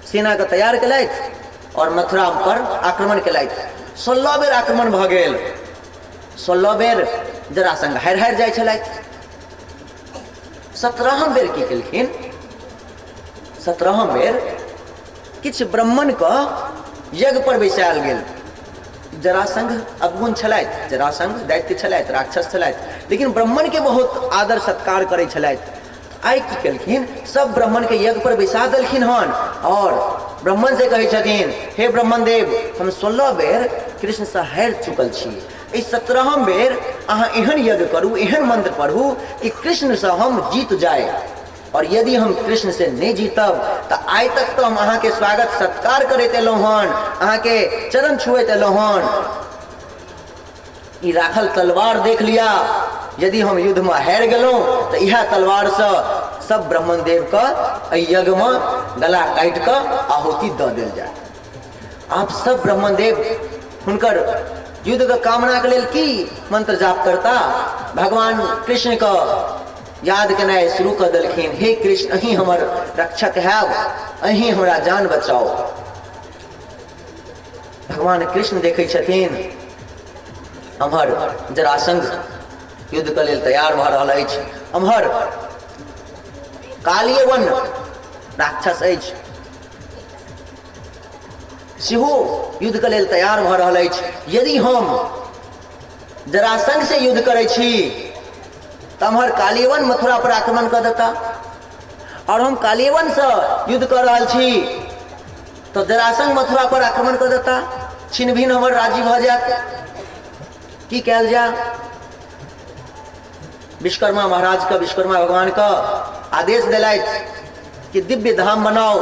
सेनाके तैयार केलथि और मथुरा पर आक्रमण केलथि। 16 बेर आक्रमण भऽ गेल, 16 बेर जरासंघ हारि हारि जाइ छलथि। 17 बेर की केलखिन, 17 बेर किछु ब्राह्मणके यज्ञ पर बैसायल गेल। जरासंघ अवगुण छलथि, जरासंघ दैत्य छलथि, राक्षस छलथि, लेकिन ब्राह्मणके बहुत आदर सत्कार करै छलथि। आइ की केलखिन, सब ब्राह्मणके यज्ञ पर बैसा देलखिन हन और ब्राह्मण से कहै छथिन हे ब्राह्मण देव, हम 16 बेर कृष्णसँ हारि चुकल छी, एहि 17 बेर अहाँ एहन यज्ञ करू, एहन मंत्र पढ़ू कि कृष्णसँ हम जीत जाए, और यदि हम कृष्ण से नहीं जीतब तऽ आइ तक तऽ हम अहाँके स्वागत सत्कार करैत एलहुँ हन, अहाँके चरण छुएत एलहुँ हन, ई राखल तलवार देख लिया, यदि हम युद्धमे हारि गेलहुँ तऽ इएह तलवारसँ सब ब्राह्मण देवके एहि यज्ञमे गला काटि कऽ आहुति दऽ देल जाय। आब सब ब्राह्मण देव हुनकर युद्धके कामनाके लेल की मंत्र जाप करता, भगवान कृष्णके याद केनाइ शुरू कऽ देलखिन, हे कृष्ण अहीं हमर रक्षक हैब, अहीं हमरा जान बचाउ। भगवान कृष्ण देखै छथिन अम्हर जरासंघ युद्धके लेल तैयार भऽ रहल अछि, अम्हर कालियवन राक्षस अछि सेहो युद्धके लेल तैयार भऽ रहल अछि। यदि हम जरासंघ से युद्ध करै छी तऽ अम्हर कालियवन मथुरा पर आक्रमण कऽ देता, और हम कालियवन से युद्ध कऽ रहल छी तऽ जरासंघ मथुरा पर आक्रमण कऽ देता, छिन भिन हमर राजी भऽ जायत। की कयल जाय? विश्वकर्मा महाराज के, विश्वकर्मा भगवान के आदेश देलथि कि दिव्य धाम बनाओ,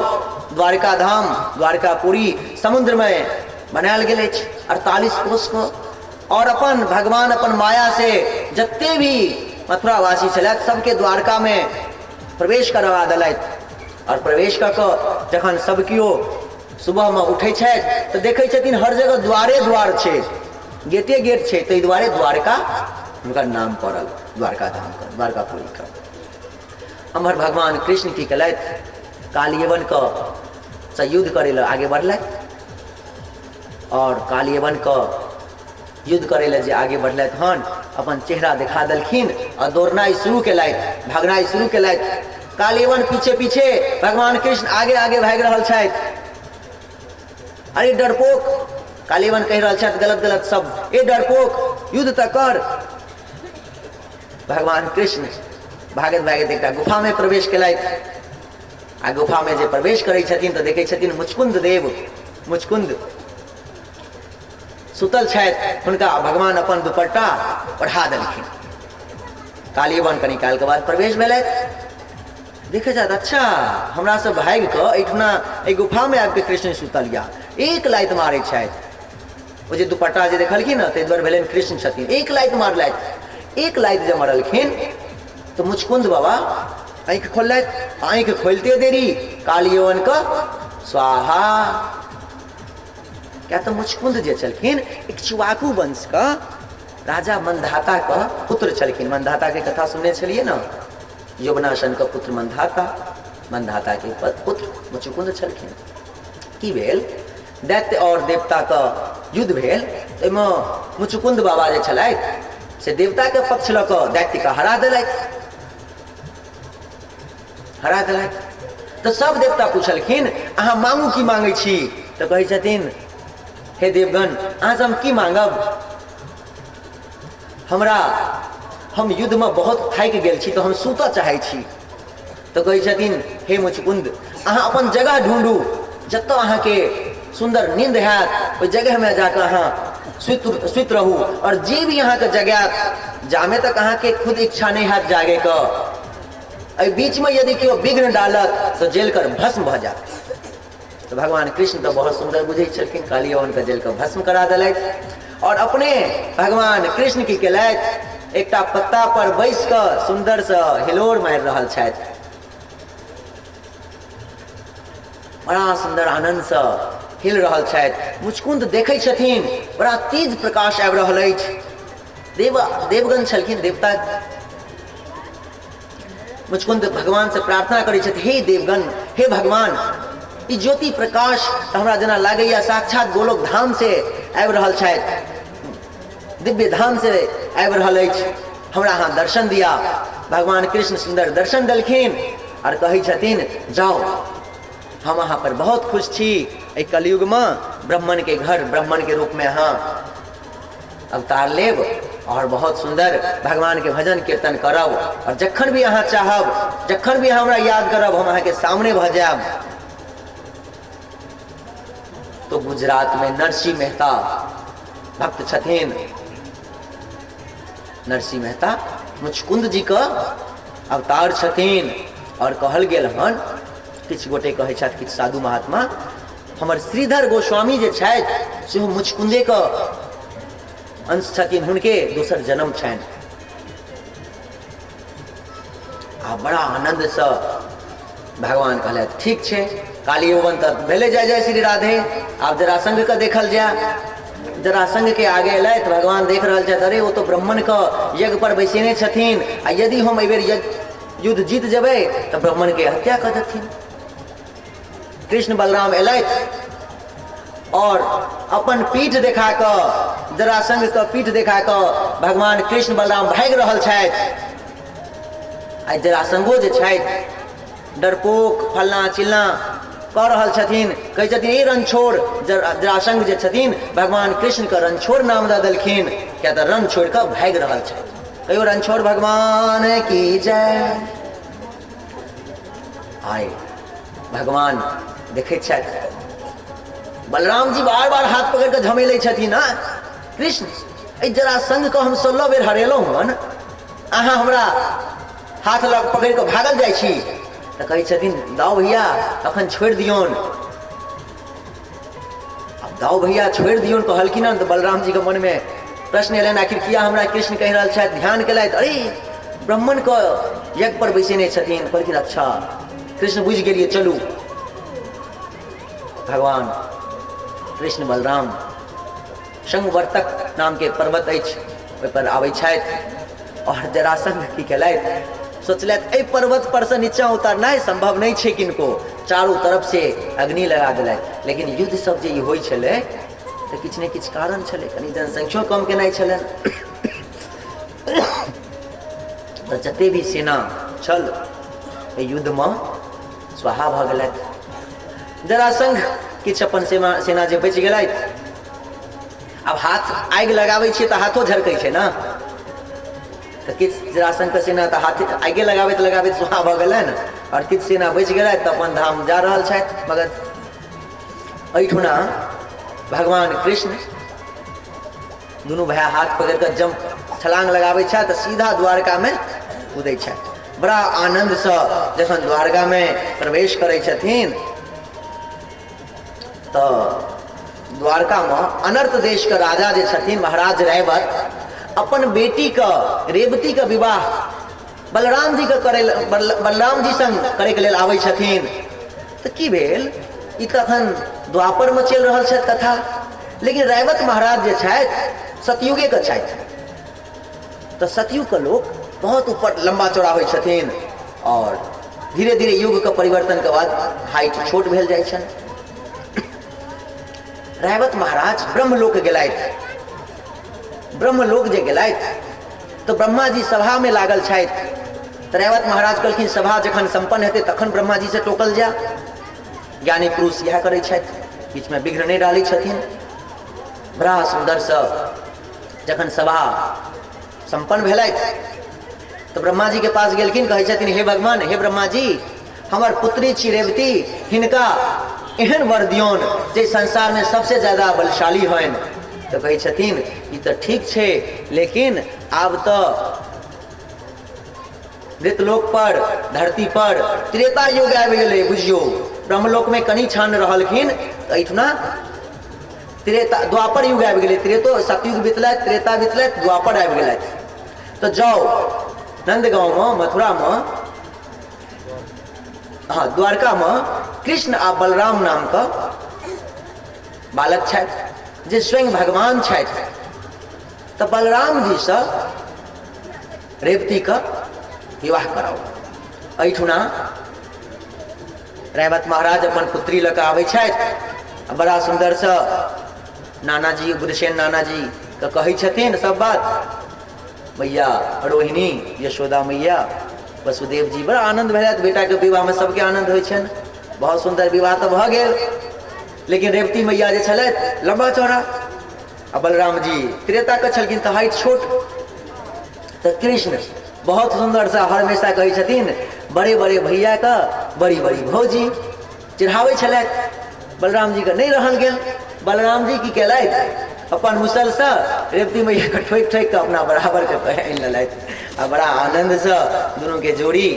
द्वारका धाम, द्वारकापुरी समुद्र में बनायल गेल अछि 48 कोस के, और अपन भगवान अपन माया से जते भी मथुरावासी छलथि सबके द्वारका में प्रवेश करवा देलथि। और प्रवेश कऽ कऽ जखन सब केओ सुबह में उठै छथि तऽ देखै छथिन हर जगह द्वारे द्वार छै, गेटे गेट छै, ताहि दुआरे द्वारका हुनकर नाम पड़ल, द्वारका धाम के, द्वारकापुरी के। अमर भगवान कृष्ण की केलथि, कालियवन के से युद्ध करै लए आगे बढ़लथि, और कालियवन के युद्ध करै लए जे आगे बढ़लथि हन अपन चेहरा देखा देलखिन आ दौड़नाइ शुरू केलथि, भागनाइ शुरू केलथि। कालयवन पीछे पीछे, भगवान कृष्ण आगे आगे भागि रहल छथि। अरे डरपोक, कालयवन कहि रहल छथि गलत गलत शब्द, ए डरपोक युद्ध तऽ कर। भगवान कृष्ण भागैत भागैत एकटा गुफा में प्रवेश केलथि आ गुफा में जे प्रवेश करै छथिन तऽ देखै छथिन मुचकुंद देव, मुचकुंद सुतल छथि। हुनका भगवान अपन दुपट्टा ओढ़ा देलखिन। कालीवन कनी काल के बाद प्रवेश भेलथि, देखे छथि अच्छा हमरा सब भागि कऽ एहिठुना एहि गुफा में आबि कऽ कृष्ण सुतल या, एक लाइत मारै छथि। ओ जे दुपट्टा जे देखलखिन ने ताहि दुआरे भेलनि कृष्ण छथिन। एक लाइत मारलथि, एक लाइत जे मरलखिन तऽ मुचकुंद बाबा आँखि खोललथि, आँखि खोलिते देरी कालियवन के स्वाहा। क्या तऽ मुचकुंद जे छलखिन इक्ष्वाकु वंश के राजा मंधाता के पुत्र छलखिन। मंधाता के कथा सुनने छलियै ने, यवनासन के पुत्र मंधाता, मंधाता के पुत्र मुचकुंद छलखिन। की भेल, दैत्य और देवता के युद्ध भेल, ताहिमे मुचुकुंद बाबा जे छलथि से देवता के पक्ष लऽ कऽ दैत्य के हरा देलथि, हरा देलथि। तऽ सब देवता पुछलखिन अहाँ मांगू की मांगै छी, तऽ कहै छथिन हे देवगण अहाँ से हम की मांगब, हमरा हम युद्धमे बहुत थाकि गेल छी तऽ हम सुतऽ चाहै छी। तऽ कहै छथिन हे मुचकुंद अहाँ अपन जगह ढूंढू जतऽ अहाँके सुन्दर नींद हैत ओहि जगहमे जाकऽ अहाँ सुति सुति रहू, आओर जे भी अहाँके जगायत जामे तक अहाँके खुद इच्छा नहि हैत जागैके, एहि बीचमे यदि केओ विघ्न डालत तऽ जेल कर भस्म भऽ जायत। तऽ भगवान कृष्ण तऽ बहुत सुन्दर बुझै छलखिन, काली के जेल के भस्म करा देलथि और अपने भगवान कृष्ण की केलथि, एकटा पत्ता पर बैस कऽ सुन्दरसँ हिलोर मारि रहल छथि, बड़ा सुन्दर आनन्दसँ हिल रहल छथि। मुचकुंद देखै छथिन बड़ा तेज प्रकाश आबि रहल अछि। देवगण छलखिन देवता। मुचकुंद भगवान से प्रार्थना करै छथि हे देवगण, हे भगवान, ई ज्योति प्रकाश तऽ हमरा जेना लागैया साक्षात गोलोक धाम से आबि रहल छथि, दिव्य धाम से आबि रहल अछि, हमरा अहाँ दर्शन दिया। भगवान कृष्ण सुन्दर दर्शन देलखिन और कहै छथिन जाओ हम अहाँ पर बहुत खुश छी, एहि कलयुग में ब्राह्मण के घर ब्राह्मण के रूप में अहाँ अवतार लेब और बहुत सुंदर भगवान के भजन कीर्तन करब, और जखन भी अहाँ चाहब, जखन भी अहाँ हमरा याद करब, हम अहाँके सामने भऽ जायब। तो गुजरात में नरसिंह मेहता भक्त छथिन। नरसिंह मेहता मुचकुंद जी के अवतार छथिन और कहल गेल हन, किछु गोटे कहै छथि किछु साधु महात्मा, हमर श्रीधर गोस्वामी जे छथि सेहो मुचकुंदे के अंश छथिन, हुनके दोसर जन्म छनि। आ बड़ा आनन्दसँ भगवान कहलथि ठीक छै, काली यौवन तऽ भेलै जय जय श्री राधे, आब जरासंघ के देखल जाय। जरासंघ के आगे एलथि, भगवान देख रहल छथि, अरे ओ तऽ ब्राह्मण के यज्ञ पर बैसेने छथिन, आ यदि हम एहिबेर युद्ध जीत जेबै तऽ ब्राह्मण के हत्या कऽ देथिन। कृष्ण बलराम एलथि और अपन पीठ देखा कऽ, जरासंघ के पीठ देखा कऽ भगवान कृष्ण बलराम भागि रहल छथि। आ जरासंघो जे छथि डरपोक फल्लाँ चिल्लाँ कऽ रहल छथिन, कहै छथिन ए रणछोड़। जरासंघ जे छथिन भगवान कृष्ण के रणछोड़ नाम दऽ देलखिन, किया तऽ रण छोड़ि कऽ भागि रहल छथि। कहियो रणछोड़ भगवान की जय। आइ भगवान देखैत छथि बलराम जी बार बार हाथ पकड़ कऽ झमेलै छथिन, हँ कृष्ण एहि जरासंघ के हम 16 बेर हरेलहुँ हन, अहाँ हमरा हाथ लग पकड़ि कऽ भागल जाइ छी। तऽ कहै छथिन दाऊ भैया अखन छोड़ि दियौन। आब दाऊ भैया छोड़ि दियौन कहलखिन हन तऽ बलराम जी के मनमे प्रश्न एलनि आखिर किया हमरा कृष्ण कहि रहल छथि। ध्यान केलथि, अरे ब्राह्मण के यज्ञ पर बैसेने छथिन। कहलखिन अच्छा कृष्ण बुझि गेलियै, चलू। भगवान कृष्ण बलराम संवर्तक नाम के पर्वत अछि ओहि पर आबै छथि और जरासंध की केलथि, सोचलथि एहि पर्वत पर से नीचा उतरनाइ संभव नहि छै किनको, चारू तरफ से अग्नि लगा देलथि। लेकिन युद्ध सब जे ई होइ छलै तऽ किछु ने किछु कारण छलै, कनि जनसंख्यो कम केनाइ छलनि। तऽ जते भी सेना छल एहि युद्धमे स्वाहा भऽ गेलथि। जरासंघ किछु अपन सेना सेना जे बचि गेलथि, आब हाथ आगि लगाबै छियै तऽ हाथो झरकै छै ने, तऽ किछु जरासंघके सेना तऽ हाथ आगे लगाबैत लगाबैत स्वाहा भऽ गेलनि आओर किछु सेना बचि गेलथि तऽ अपन धाम जा रहल छथि। मगर एहिठुना भगवान कृष्ण दुनू भाय हाथ पकड़ि कऽ जम्प छलांग लगाबै छथि तऽ सीधा द्वारकामे कूदै छथि। बड़ा आनन्दसँ जखन द्वारकामे प्रवेश करै छथिन तऽ द्वारकामे अनर्थ देशके राजा जे छथिन महाराज रैवत अपन बेटीके रेवतीके विवाह बलराम जीके करै बलराम जी संग करैके लेल आबै छथिन। तऽ की भेल, ई तऽ अखन द्वापरमे चलि रहल छथि कथा, लेकिन रैवत महाराज जे छथि सतयुगेके छथि। तऽ सतयुगके लोक बहुत ऊपर लम्बा चौड़ा होइ छथिन आओर धीरे धीरे युगके परिवर्तनके बाद हाइट छोट भेल जाइ छनि। रैवत महाराज ब्रह्मलोक गेलथि। ब्रह्मलोक जे गेलथि तऽ ब्रह्मा जी सभामे लागल छथि। तऽ रैवत महाराज कहलखिन सभा जखन सम्पन्न हेतै तखन ब्रह्मा जी से टोकल जाय। ज्ञानी पुरुष इएह करै छथि, बीचमे विघ्न नहि डालै छथिन। बड़ा सुन्दरसँ जखन सभा सम्पन्न भेलथि तऽ ब्रह्मा जी के पास गेलखिन, कहै छथिन हे भगवान, हे ब्रह्मा जी, हमर पुत्री छी रेवती, हिनका एहन वर दियौन जे संसारमे सबसे ज्यादा बलशाली होइन। तऽ कहै छथिन ई तऽ ठीक छै, लेकिन आब तऽ मृतलोक पर धरती पर त्रेता युग आबि गेलै। बुझियौ ब्रह्मलोकमे कनि क्षण रहलखिन तऽ एहिठुना त्रेता द्वापर युग आबि गेलै। त्रेतो सतयुग बितलथि, त्रेता बितलथि, द्वापर आबि गेलथि। तऽ जाउ नंदगाँवमे, मथुरामे, हँ द्वारकामे कृष्ण आ बलराम नामके बालक छथि जे स्वयं भगवान छथि। तऽ बलराम जीसँ रेवतीके विवाह कराउ। एहिठुना रैवत महाराज अपन पुत्री लऽ कऽ आबै छथि आ बड़ा सुन्दरसँ नानाजी उग्रसेन नानाजीके कहै छथिन सब बात। मैया रोहिणी, यशोदा मैया, वसुदेव जी बड़ा आनन्द भेलथि। बेटाके विवाहमे सबके आनन्द होइ छनि। बहुत सुन्दर विवाह तऽ भऽ गेल, लेकिन रेवती मैया जे छलथि लम्बा चौड़ा आ बलराम जी त्रेताके छलखिन तऽ हाइट छोट। तऽ कृष्ण बहुत सुन्दरसँ हमेशा कहै छथिन बड़े बड़े भैयाके बड़ी बड़ी भौजी चिढ़ाबै छलथि। बलराम जीके नहि रहल गेल। बलराम जी की केलथि, अपन मुसलसँ रेवती मैयाके ठोकि ठोकि कऽ अपना बराबरके आनि लेलथि आ बड़ा आनन्दसँ दुनूके जोड़ी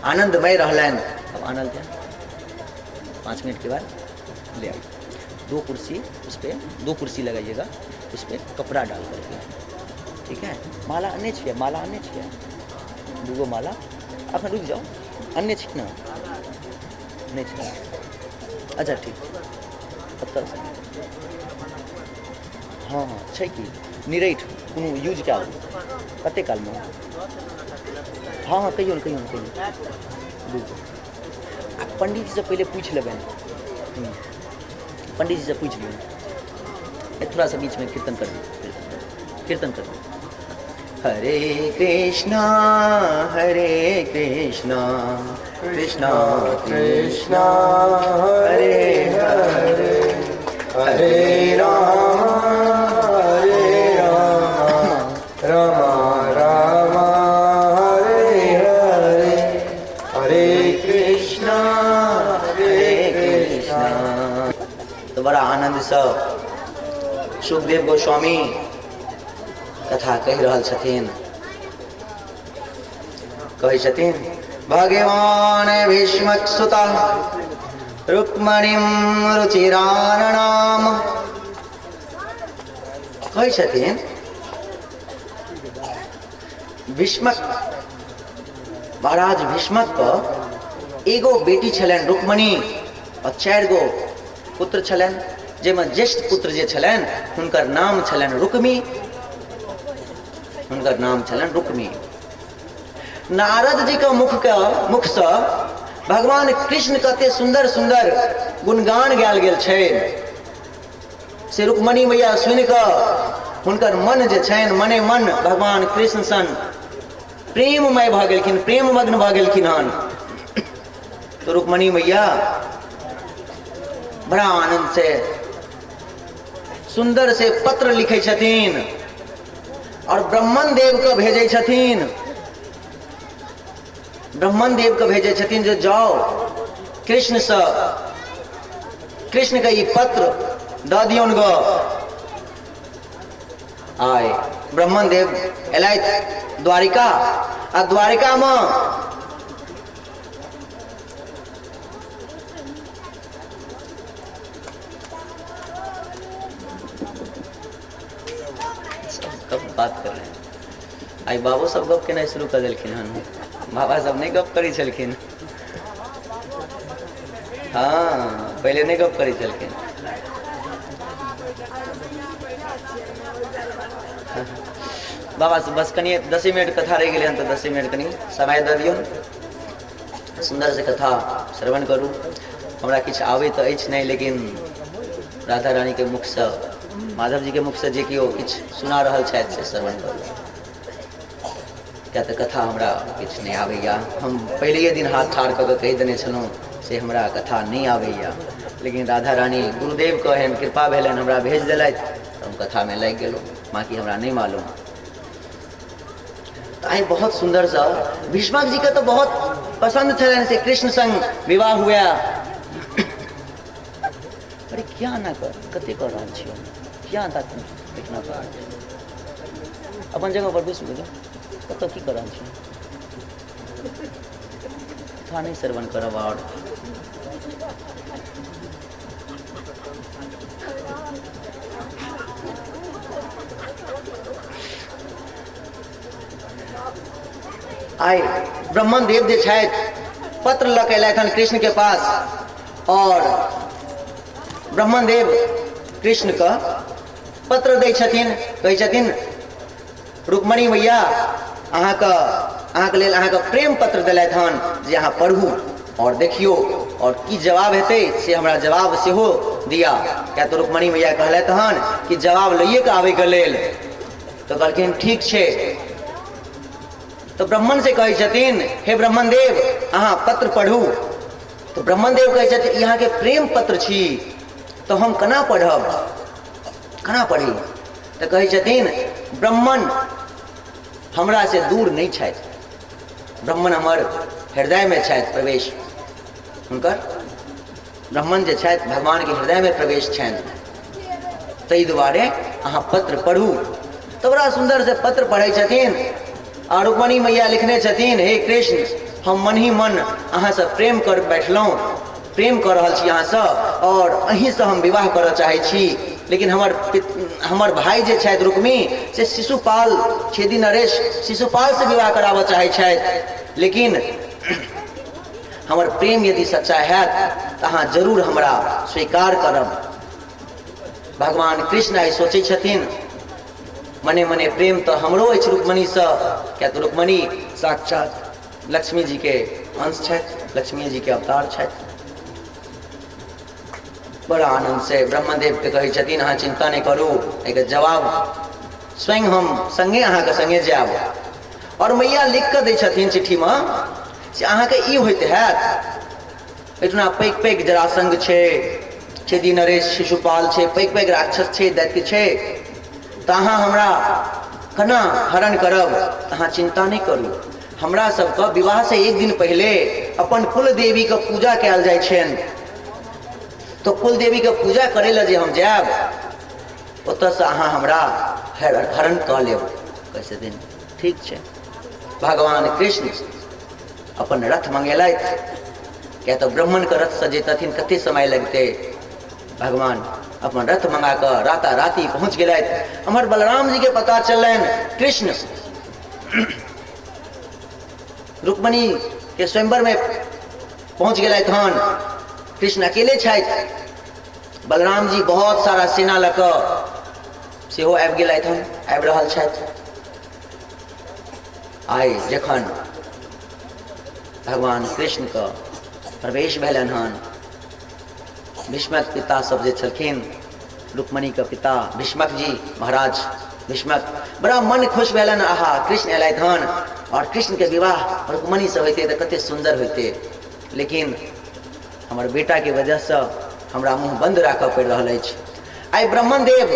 आनन्दमय रहलनि। अब आनल जाय 5 मिनट के बाद ले आइए। 2 कुर्सी उस पर, 2 कुर्सी लगाइएगा, उस पर कपड़ा डाल करके, ठीक है। माला अन्य छियै, माला अन्य छियै, दूगो माला। अखन रुकि जाउ, अन्य छी ने, नहि छै, अच्छा ठीक छै। कतऽसँ? हँ हँ छै की निरैठ कोनो यूज कए आबू कते कालमे? हँ हँ कहियौ ने, कहियौ ने, कहियौ दूगो। आ पंडीजीसँ पहिले पूछि लेबनि, पंडीजीसँ पूछि लियौ। थोड़ा सा बीच में कीर्तन कर दीजिए, कीर्तन कर दीजिए। हरे कृष्णा हरे कृष्णा कृष्णा कृष्णा हरे हरे, हरे राम हरे राम राम राम हरे हरे, हरे कृष्णा हरे कृष्णा। तो बड़ा आनंद से सुखदेव गोस्वामी कथा कहि रहल छथिन। कहै छथिन भगवान भीष्मक सुता रुक्मणीं रुचिराननाम। कहै छथिन भीष्मक महाराज भीष्मक के एगो बेटी छलनि रुक्मणी और 4 गो पुत्र छलनि, जाहिमे ज्येष्ठ पुत्र जे छलनि हुनकर नाम छलनि रुक्मी, हुनकर नाम छलनि रुक्मी। नारद जी के मुखसँ भगवान कृष्ण कते सुन्दर सुन्दर गुणगान गायल गेल छै से रुक्मणी मैया सुनि कऽ हुनकर मन जे छनि मने मन भगवान कृष्ण सन प्रेममय भऽ गेलखिन, प्रेममग्न भऽ गेलखिन हन। तो रुक्मणी मैया बड़ा आनंद से सुंदर से पत्र लिखै छथिन और ब्राह्मण देव के भेजै छथिन, ब्राह्मण देव के भेजै छथिन जे जाओ कृष्ण से, कृष्ण के ई पत्र दऽ दियौन ग। आय ब्राह्मण देव एलथि द्वारिका, आ द्वारिका में सब बात कर रहे हैं। आइ बाबो सब गप केनाइ शुरू कऽ देलखिन हन, बाबा सब नहि गप करै छलखिन। हँ, पहिले नहि गप करै छलखिन। बाबा से बस कनि 10 मिनट कथा रहि गेलै हन, तऽ 10 मिनट कनि समय दऽ दियौ, सुन्दर से कथा श्रवण करू। हमरा किछु आबै तऽ अछि नहि, लेकिन राधा रानीके मुखसँ, माधव जीके मुखसँ जे केओ किछु सुना रहल छथि से श्रवण करू, किया तऽ कथा हमरा किछु नहि आबैया। हम पहिलैए दिन हाथ ठाढ़ कऽ कऽ कहि देने छलहुँ से हमरा कथा नहि आबैया, लेकिन राधा रानी गुरुदेवके एहन कृपा भेलनि, हमरा भेज देलथि, तऽ हम कथामे लागि गेलहुँ, बाँकी हमरा नहि मालूम। तऽ आइ बहुत सुन्दरसँ भीष्मक जीके तऽ बहुत पसन्द छलनि से कृष्ण संग विवाह हुए। अरे किया एना कर, कते कऽ रहल छियै, किया इतना कर रहल छियै? अपन जगह पर बैसू, कतऽ की कऽ रहल छियै? कथा नहि श्रवण करब। आओर आइ ब्राह्मण देव जे छथि पत्र लऽ के एलथि हन कृष्ण के पास, और ब्राह्मण देव कृष्ण के पत्र दै छथिन, कहै छथिन रुक्मणी मैया अहाँके लेल अहाँके प्रेम पत्र देलथि हन जे अहाँ पढ़ू और देखियौ और की जवाब हेतै से हमरा जवाब सेहो दिया। किया तऽ रुक्मणी मैया कहलथि हन कि जवाब लैए के आबैके लेल, तऽ कहलखिन ठीक छै। तऽ ब्राह्मण से कहै छथिन हे ब्राह्मण देव अहाँ पत्र पढ़ू। तऽ ब्राह्मण देव कहै छथिन ई अहाँके प्रेम पत्र छी तऽ हम केना पढ़ब, केना पढ़ी? तऽ कहै छथिन ब्राह्मण हमरा से दूर नहि छथि, ब्राह्मण हमर हृदयमे छथि प्रवेश, हुनकर ब्राह्मण जे छथि भगवानके हृदयमे प्रवेश छनि, ताहि दुआरे अहाँ पत्र पढ़ू। तऽ बड़ा सुन्दर से पत्र पढ़ै छथिन आ रुक्मणी मैया लिखने छथिन हे कृष्ण हम मन ही मन अहाँसँ प्रेम कर बैठलहुँ, प्रेम कऽ रहल छी अहाँसँ और अहीँसँ हम विवाह करऽ चाहै छी, लेकिन हमर भाई जे छथि रुक्मी से शिशुपाल छेदी नरेश शिशुपालसँ विवाह कराबऽ चाहै छथि, लेकिन हमर प्रेम यदि सच्चा हैत तऽ अहाँ जरूर हमरा स्वीकार करब। भगवान कृष्ण आइ सोचै छथिन मने मने प्रेम तऽ हमरो अछि रुक्मणीसँ, किया तऽ रुक्मणी साक्षात लक्ष्मी जी के अंश छथि, लक्ष्मी जी के अवतार छथि। बड़ा आनंद से ब्रह्मदेव के कहै छथिन अहाँ चिंता नहि करू, एहिके जवाब स्वयं हम संगे अहाँके संगे जायब। और मैया लिख कऽ दै छथिन चिट्ठीमे से अहाँके ई होइत हैत एहिठुना पैघ पैघ जरासंघ छै, चेदी नरेश शिशुपाल छै, पैघ पैघ राक्षस छै, दैत्य छै, तऽ अहाँ हमरा केना हरण करब? अहाँ चिन्ता नहि करू, हमरा सबके विवाहसँ एक दिन पहिले अपन कुल देवीके पूजा कयल जाइ छनि, तऽ कुल देवीके पूजा करै लए जे हम जायब ओतऽसँ अहाँ हमरा हरण कऽ लेब। कहै छथिन ठीक छै। भगवान कृष्ण अपन रथ मंगेलथि, किया तऽ ब्राह्मणके रथसँ जैतथिन कते समय लगतै। भगवान अपन रथ मंगा कऽ राता राति पहुँच गेलथि। हमर बलराम जी के पता चललनि कृष्ण रुक्मणी के स्वयंवर में पहुँच गेलथि हन, कृष्ण अकेले छथि। बलराम जी बहुत सारा सेना लऽ कऽ सेहो आबि गेलथि हन, आबि रहल छथि। आइ जखन भगवान कृष्णके प्रवेश भेलनि हन, भीष्मक पिता सब जे छलखिन, रुक्मणीके पिता भीष्मक जी महाराज भीष्मक बड़ा मन खुश भेलनि, आहा कृष्ण एलथि हन और कृष्ण के विवाह रुक्मणी से होइते तऽ कते सुन्दर होइते, लेकिन हमर बेटा के वजह से हमरा मुँह बंद राखऽ पड़ि रहल अछि। आइ ब्रह्मणदेव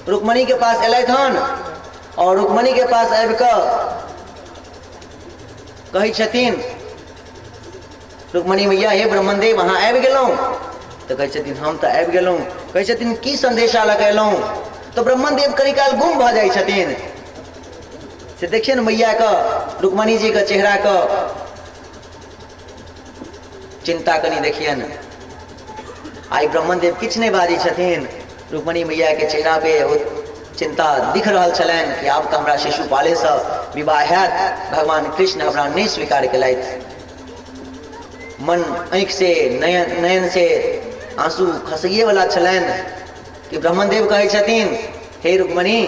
रुक्मणी के पास एलथि हन और रुक्मणी के पास आबि कऽ कहै छथिन, रुक्मणी मैया हे ब्रह्मणदेव अहाँ आबि गेलहुँ? तऽ कहै छथिन हम तऽ आबि गेलहुँ। कहै छथिन की संदेशा लऽ कऽ एलहुँ? तऽ ब्रह्मणदेव कनी काल गुम भऽ जाइ छथिन। से देखियौ ने मैयाके, रुक्मणी जीके चेहराके चिन्ता कनी देखियनि। आइ ब्रह्मणदेव किछु नहि बाजै छथिन। रुक्मणी मैयाके चेहरा पे ओ चिन्ता दिख रहल छलनि कि आब तऽ हमरा शिशुपालेसँ विवाह हैत, भगवान कृष्ण हमरा नहि स्वीकार केलथि। मन आँखि से नयन नयन से आंसू खसैए वाला छलनि कि ब्रह्मणदेव कहै छथिन, हे रुक्मणी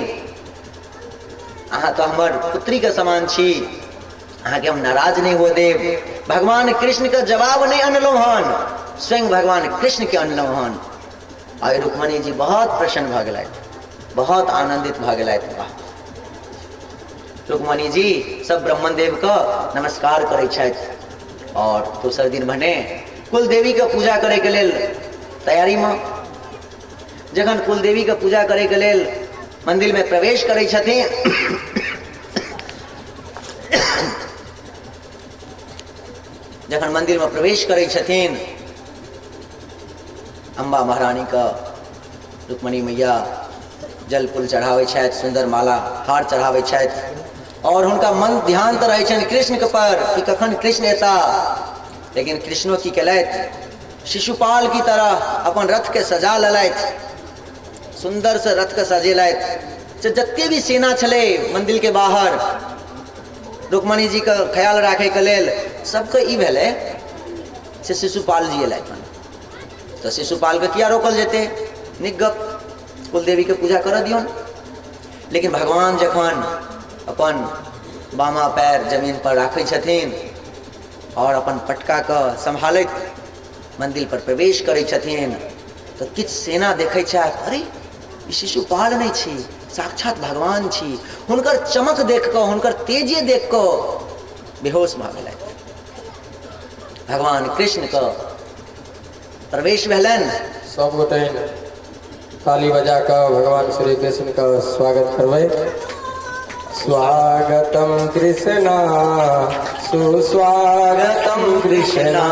अहाँ तऽ हमर पुत्रीके समान छी, अहाँके हम नाराज नहि हुअ देब। भगवान कृष्णके जवाब नहि अनलहुँ हन, स्वयं भगवान कृष्णके अनलहुँ हन। आइ रुक्मणी जी बहुत प्रसन्न भऽ गेलथि, बहुत आनन्दित भऽ गेलथि। वाह, रुक्मणी जी सब ब्रह्मणदेव के नमस्कार करै छथि और दोसर दिन भने कुलदेवी के पूजा करे के लेल तैयारी में जखन कुलदेवी के पूजा करे के लेल मंदिर में प्रवेश करै छथिन, जखन मंदिर में प्रवेश करै छथिन, अम्बा महारानी के रुक्मणी मैया जल फूल चढ़ाबै छथि, सुन्दर माला हार चढ़ाबै छथि और हुनका मन ध्यान तऽ रहै छनि कृष्ण के पर कि कखन कृष्ण एता। लेकिन कृष्णो की केलथि, शिशुपाल की तरह अपन रथ के सजा लेलथि, सुन्दर से रथ के सजेलथि। से जते भी सेना छलै मंदिर के बाहर रुक्मणी जी के ख्याल राखै के लेल, सबके ई भेलै से शिशुपाल जी एलथि हन, तऽ शिशुपाल के किया रोकल जेतै, नीक गप, कुलदेवी के पूजा करऽ दियौन। लेकिन भगवान जखन अपन बामा पैर जमीन पर राखै छथिन और अपन पटका के सम्हालैत मंदिर पर प्रवेश करै छथिन, तऽ किछु सेना देखै छथि, अरे ई शिशुपाल नहि छी, साक्षात भगवान छी। हुनकर चमक देख कऽ, हुनकर तेजे देख कऽ बेहोश भऽ गेलथि। भगवान कृष्ण के प्रवेश भेलनि। सब गोटे ताली बजा कऽ भगवान श्री कृष्ण के स्वागत करबै। स्वागतम कृष्णा सुस्वागतम कृष्णा,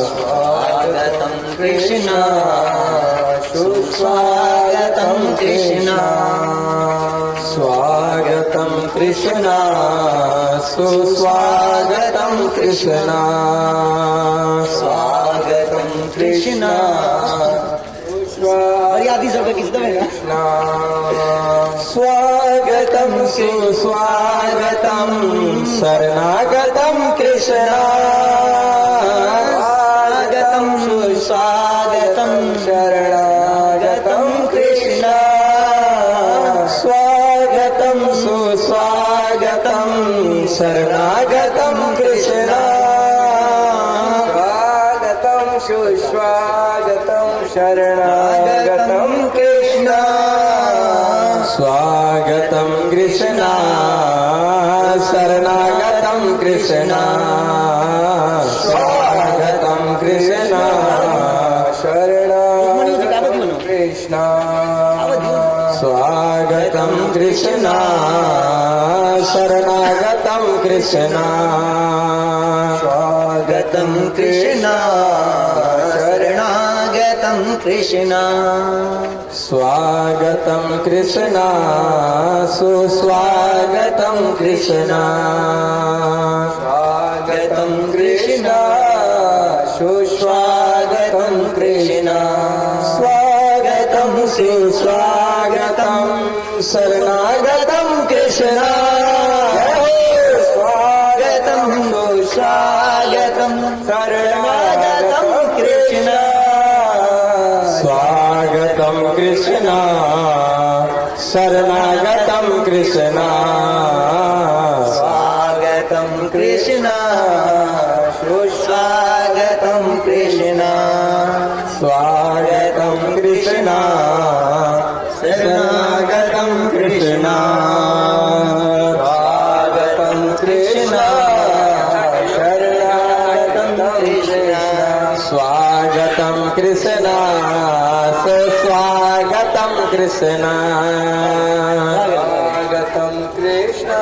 स्वागतम कृष्णा सुस्वागतम कृष्णा, स्वागतम कृष्णा सुस्वागतम कृष्णा, स्वागतम कृष्णा। फरियादी सबके किछु देबै ने। स्वागतम सुस्वागतम शरणागतम कृष्णा, स्वागतम सुस्वागतम शरणागतम कृष्णा, स्वागतम सुस्वागतम शरणागतम कृष्णा, स्वागतम सुस्वागतम शरणागतम कृष्णा, स्वागतम कृष्णा शरणागतम कृष्णा, स्वागतम कृष्णा शरणागतम कृष्णा, स्वागतम कृष्णा शरणागतम कृष्णा, स्वागतम कृष्णा शरणागतम कृष्णा, स्वागतम कृष्णा सुस्वागतम कृष्णा, स्वागतम कृष्णा सुस्वागतम कृष्णा, स्वागतम सुस्वागतम शरणागतम कृष्णा, स्वागतम सुस्वागतम शरणागतम कृष्णा, स्वागतम कृष्णा शरणागतम कृष्णा, स्वागतम कृष्णा सुस्वागतम कृष्णा, स्वागतम कृष्णा शरणागतम स्वागतम कृष्णा, सुस्वागतम कृष्णा, स्वागतम कृष्णा,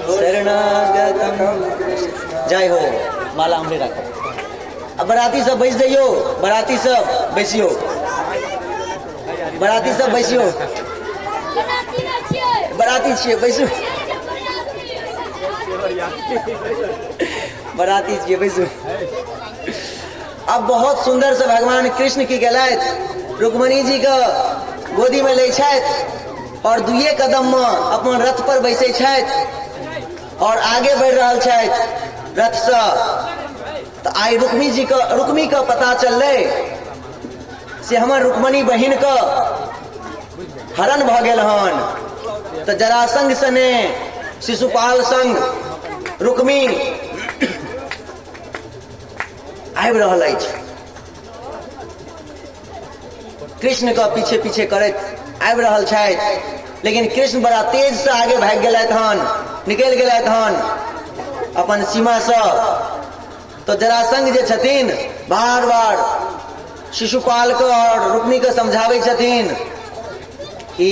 शरणागतम कृष्णा। जय हो। माला हमरे राखब। अब बराती सब बैस जइयो, बराती सब बैसियो, बराती सब बैसियो, बराती छियै बैसू, बराती छियै बैसू। अब बहुत सुंदर से भगवान कृष्ण की गेलथि, रुक्मणी जी के गोदी में लै छथि और दुए कदम में अपन रथ पर बैसै छथि और आगे बढ़ि रहल छथि रथ से। तऽ आइ रुक्मी जी के, रुक्मी के पता चललै से हमर रुक्मणी बहिन के हरण भऽ गेल हन। तऽ जरासंघ सने शिशुपाल संग रुक्मी आबि रहल अछि, कृष्ण के पीछे पीछे करैत आबि रहल छथि। लेकिन कृष्ण बड़ा तेज से आगे भागि गेलथि हन, निकलि गेलथि हन अपन सीमा से। तो जरासंघ जे छथिन बार बार शिशुपाल के और रुक्मी के समझाबै छथिन कि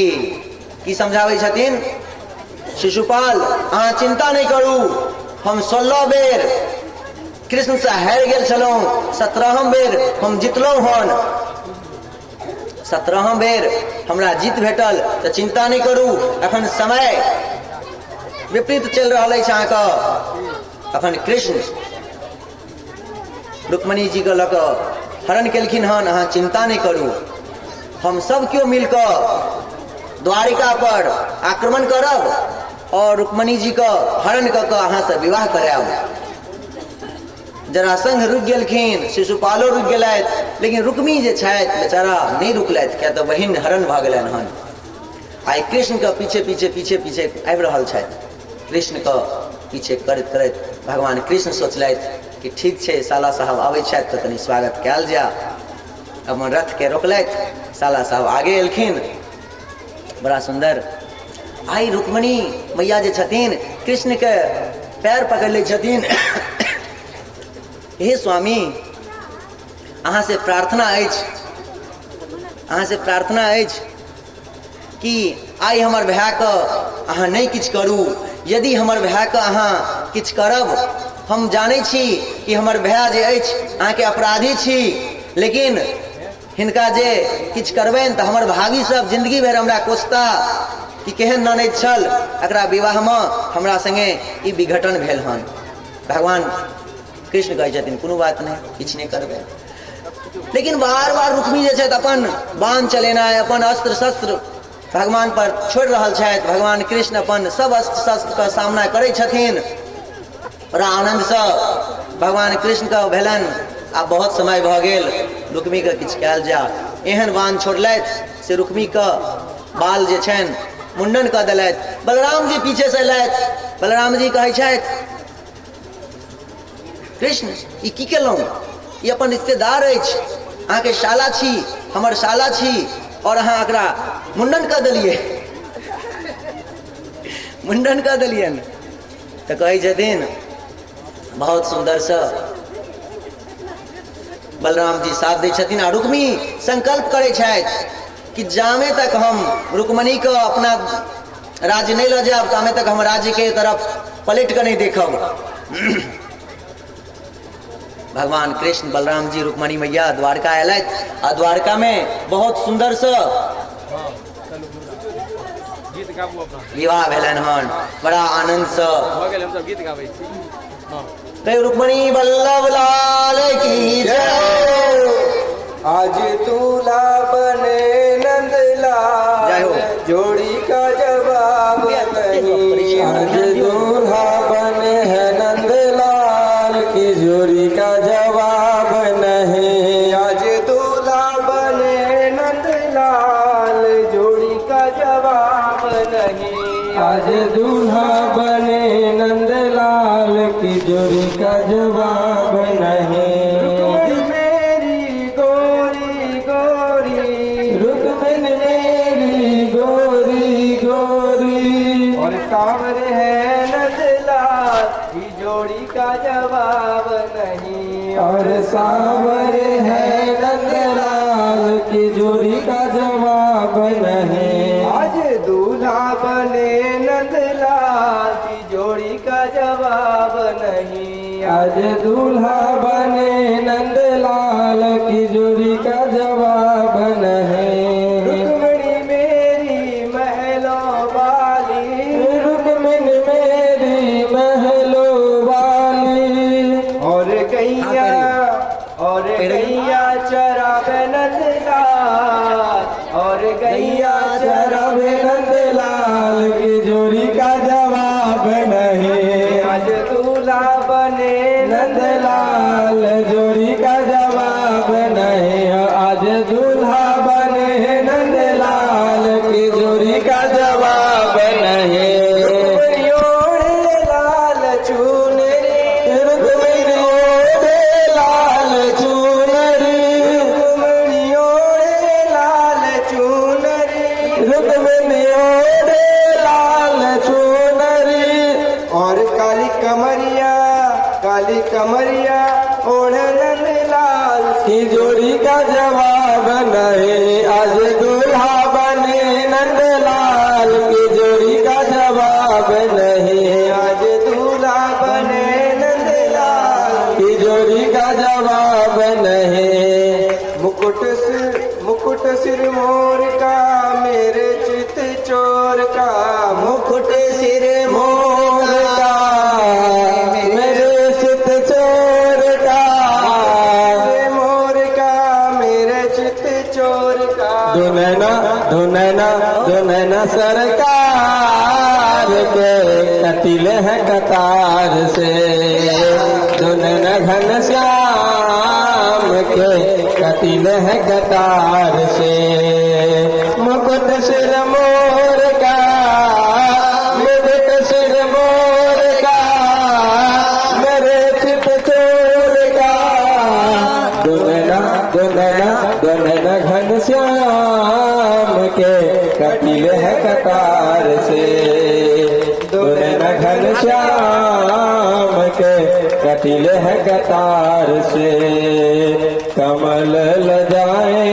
की समझाबै छथिन, शिशुपाल अहाँ चिंता नहीं करू, हम 16 बेर कृष्ण से हारि गेल छलहुँ, 17 बेर हम जितलहुँ हन, 17 बेर हमरा जीत भेटल, तऽ चिंता नहीं करू, अखन समय विपरीत चलि रहल अछि अहाँके। अखन कृष्ण रुक्मणी जी के लऽ कऽ हरण केलखिन हन, अहाँ चिंता नहीं करू, हम सब केओ मिल कऽ द्वारिका पर आक्रमण करब और रुक्मणी जी के हरण कऽ कऽ अहाँ से विवाह करायब। जरासंघ रुकि गेलखिन, शिशुपालो रुकि गेलथि, लेकिन रुक्मी जे छथि बेचारा नहीं रुकलथि, किया तऽ बहिन हरण भऽ गेलनि हन। आइ कृष्ण के पीछे पीछे पीछे पीछे आबि रहल छथि। कृष्ण के पीछे करैत करैत भगवान कृष्ण सोचलथि कि ठीक छै, साला साहब आबै छथि तऽ कनि स्वागत कयल जाय। अपन रथ के रोकलथि, साला साहब आगे एलखिन। बड़ा सुंदर आइ रुक्मणी मैया जे छथिन कृष्ण के पैर पकड़ि लै छथिन। हे स्वामी, अहाँ से प्रार्थना अछि, अहाँ से प्रार्थना अछि कि आइ हमर भायके अहाँ नहि किछु करू। यदि हमर भायके अहाँ किछु करब, हम जानै छी कि हमर भाय जे अछि अहाँके अपराधी छी, लेकिन हिनका जे किछु करबनि तऽ हमर भाभी सब जिंदगी भरि हमरा कोसता कि केहन ननैद छल, एकरा विवाहमे हमरा संगे ई विघटन भेल हन। भगवान कृष्ण कहै छथिन कोनो बात नहि, किछु नहि करबै। लेकिन बार बार रुक्मी जे छथि अपन बाण चलेनाइ, अपन अस्त्र शस्त्र भगवान पर छोड़ि रहल छथि। भगवान कृष्ण अपन सब अस्त्र शस्त्र के सामना करै छथिन बड़ा आनन्दसँ। भगवान कृष्ण के भेलनि आब बहुत समय भऽ गेल, रुक्मी के किछु कयल जाय। एहन बाण छोड़लथि से रुक्मी के बाल जे छनि मुंडन कऽ देलथि। बलराम जी पीछे से एलथि। बलराम जी कहै छथि, कृष्ण ई की केलहुँ, ई अपन रिश्तेदार अछि, अहाँके साला छी, हमर साला छी, और अहाँ एकरा मुंडन कऽ देलियै, मुंडन कऽ देलियनि। तऽ कहै छथिन बहुत सुन्दरसँ बलराम जी साथ दै छथिन। आ रुक्मी संकल्प करै छथि कि जामे तक हम रुक्मणी के अपना राज्य नहीं लऽ जायब तामे तक हम राज्य के तरफ पलटि कऽ नहीं देखब। भगवान कृष्ण बलराम जी रुक्मणी मैया द्वारका एलथि आ द्वारका में बहुत सुंदर से विवाह भेलनि हन, बड़ा आनंद से। कहियो रुक्मणी बल्लभ लाल की जय। आज दूल्हा बने नंदलाल, जय हो। जोड़ी का जवाब नहीं। आज दूल्हा बने है नंदलाल की जोड़ी का जवाब नहीं। आज दूल्हा बने नंदलाल, जोड़ी का जवाब नहीं। आज दूल्हा बने नंदलाल की जोड़ी का जवाब नहीं। रुक्मणी मेरी गोरी गोरी, रुक्मणी मेरी गोरी गोरी, और सांवर है नंदलाल की जोड़ी का जवाब नहीं। और सांवर है नंदलाल की जोड़ी का जवाब नहीं। आज दूल्हा बने नंदलाल की जोड़ी का जवाब नहीं। आज दूल्हा बने नंदलाल की जोड़ी का जवाब नहीं। रुक्मिणी मेरी महलों वाली, रुक्मिणी मेरी महलों वाली, और गैया, और गैया चरावे नंदलाल, और गैया चरावे नंदलाल की जोड़ी का जवाब नहीं। आज दूल्हा बने नंदलाल जोड़ी का जवाब नहीं। आज दूल्हा बने नंदलाल की जोड़ी का जवाब नहीं। रुक्मिणी ओढ़े लाल चुनरी, रुक्मिणी ओढ़े लाल चुनरी, रुक्मिणी ओढ़े लाल चुनरी, रुक्मिणी ओढ़े लाल चुनरी, और काली कमरिया, काली कमरिया ओढ़े नंदलाल की जोड़ी का जवाब नहीं। आज दूल्हा बने नंदलाल की जोड़ी का जवाब नहीं। आज दूल्हा बने नंदलाल की जोड़ी का जवाब नहीं। मुकुट सिर मोर का, मेरे चित चोर का, मुकुट सिर मोर का, मेरे चित चोर का, मेरे मोर का, मेरे चित चोर का। दुनैना दुनैना दुनैना सरकार के कतिल है कतार से, दुनैना घन श्याम के कतिल है कतार से। मुकुट सिर मोर का, मुकुट सिर मोर का, मेरे चित चोर का, दुनैना दुनैना दुनैना घन श्याम के कटिल है कतार से, दुनैना घन श्याम के कटिल है कतार से। कमल लजाए